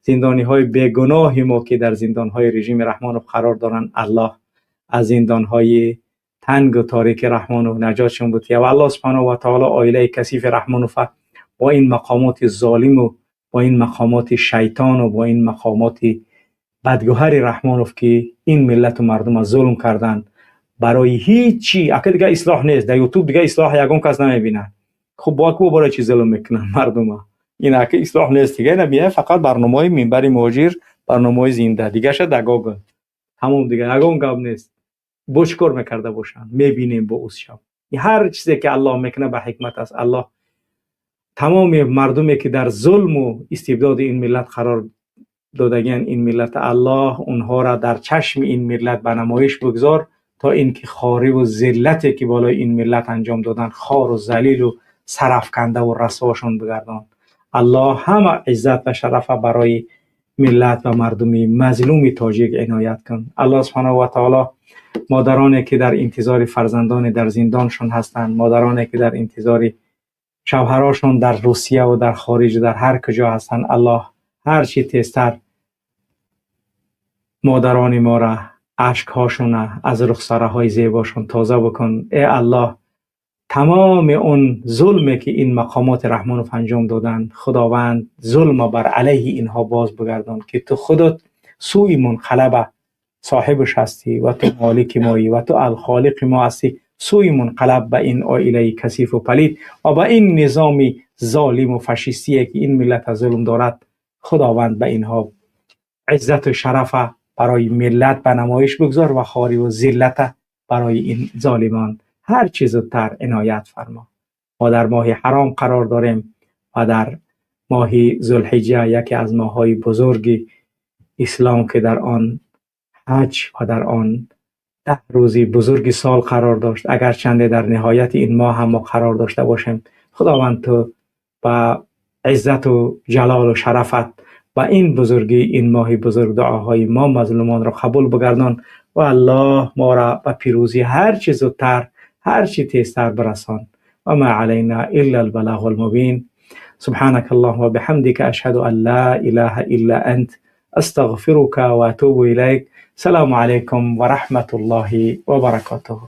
зиндониҳои бегуноҳи мо, ки дар зиндонҳои режими Раҳмонов қарор доранд, Аллоҳ аз зиндонҳои тангу торики Раҳмонов наҷотшон бутия. Ва Аллоҳ субҳанаҳу ва таоло оилаи касифи Раҳмонова бо ин мақомоти золиму бо ин мақомоти шайтону бо ин мақомоти бадгӯҳари Раҳмонов, ки ин миллату мардума зулм карданд барои ҳичи. Ака, дига ислоҳ нест дар Ютуб, дига ислоҳ ягон кас намебинад. Хуб, бо ку барои чӣ зулм мекунанд мардума? Ин ака ислоҳ нест дига. Ина бия, фақат барномаҳои Минбари муҳоҷир, барномаҳои зинда, дигаша да Гогл, тамом. Дига ягон гап нест. Бо чӣ кор мекарда бошанд, мебинем бо узшав. Ҳар чизе ки Аллоҳ мекунад, ба ҳикмат аст. Аллоҳ тамоми мардуме, ки дар зулму истибдоди ин миллат қарор додагиан ин миллат, Аллоҳ онҳоро дар чашми ин миллат ба намоиш бигзор, то ин ки хориву зиллате, ки болои ин миллат анҷом доданд, хору залилу сарафкандаву расвошон бигардон. Аллоҳ ҳама иззат ва шарафа барои миллат ва мардуми мазлуми тоҷик иноят кун. Аллоҳ субҳанаҳу ва таоло модароне, ки дар интизори фарзандоне дар зиндоншон ҳастанд, модароне, ки дар интизори шавҳарошон дар Русия ва дар хориҷ, дар ҳар куҷо ҳастанд, Аллоҳ ҳар чӣ тезтар модарони моро ашкҳошона аз рухсораҳои зебошон тоза бикун. Э Аллоҳ, тамоми он зулме, ки ин мақомоти Раҳмонов анҷом доданд, Худованд зулма бар алайҳи инҳо боз бигардон, ки ту худат сӯи мунқалаба соҳибаш ҳастӣ ва ту молики моӣ ва ту алхолиқи мо ҳастӣ. Сӯи мунқалаб ба ин оилаи касифу палид ва ба ин низоми золиму фашистие, ки ин миллата зулм дорад, Худованд ба инҳо иззату шарафа барои миллат ба намоиш бигзор ва хориву зиллата барои ин золимон ҳар чӣ зудтар иноят фармо. Мо дар моҳи ҳаром қарор дорем ва дар моҳи Зулҳиҷа, яке аз моҳҳои бузурги ислом, ки дар он ҳаҷ ва дар он 10 рӯзи бузурги сол қарор дошт. Агарчанде дар ниҳояти ин моҳ ҳам мо қарор дошта бошем, Худованд, ту ба иззату ҷалолу шарафат ба ин бузургии ин моҳи бузург дуоҳои мо мазлумонро қабул бигардон ва Аллоҳ моро ба пирӯзӣ ҳар чӣ зудтар, ҳар чӣ тезтар бирасон. Ва ма алайна илла албалагу алмубин. سبحانك اللهم وبحمدك، أشهد أن لا إله إلا أنت، أستغفرك وأتوب إليك. السلام عليكم ورحمة الله وبركاته.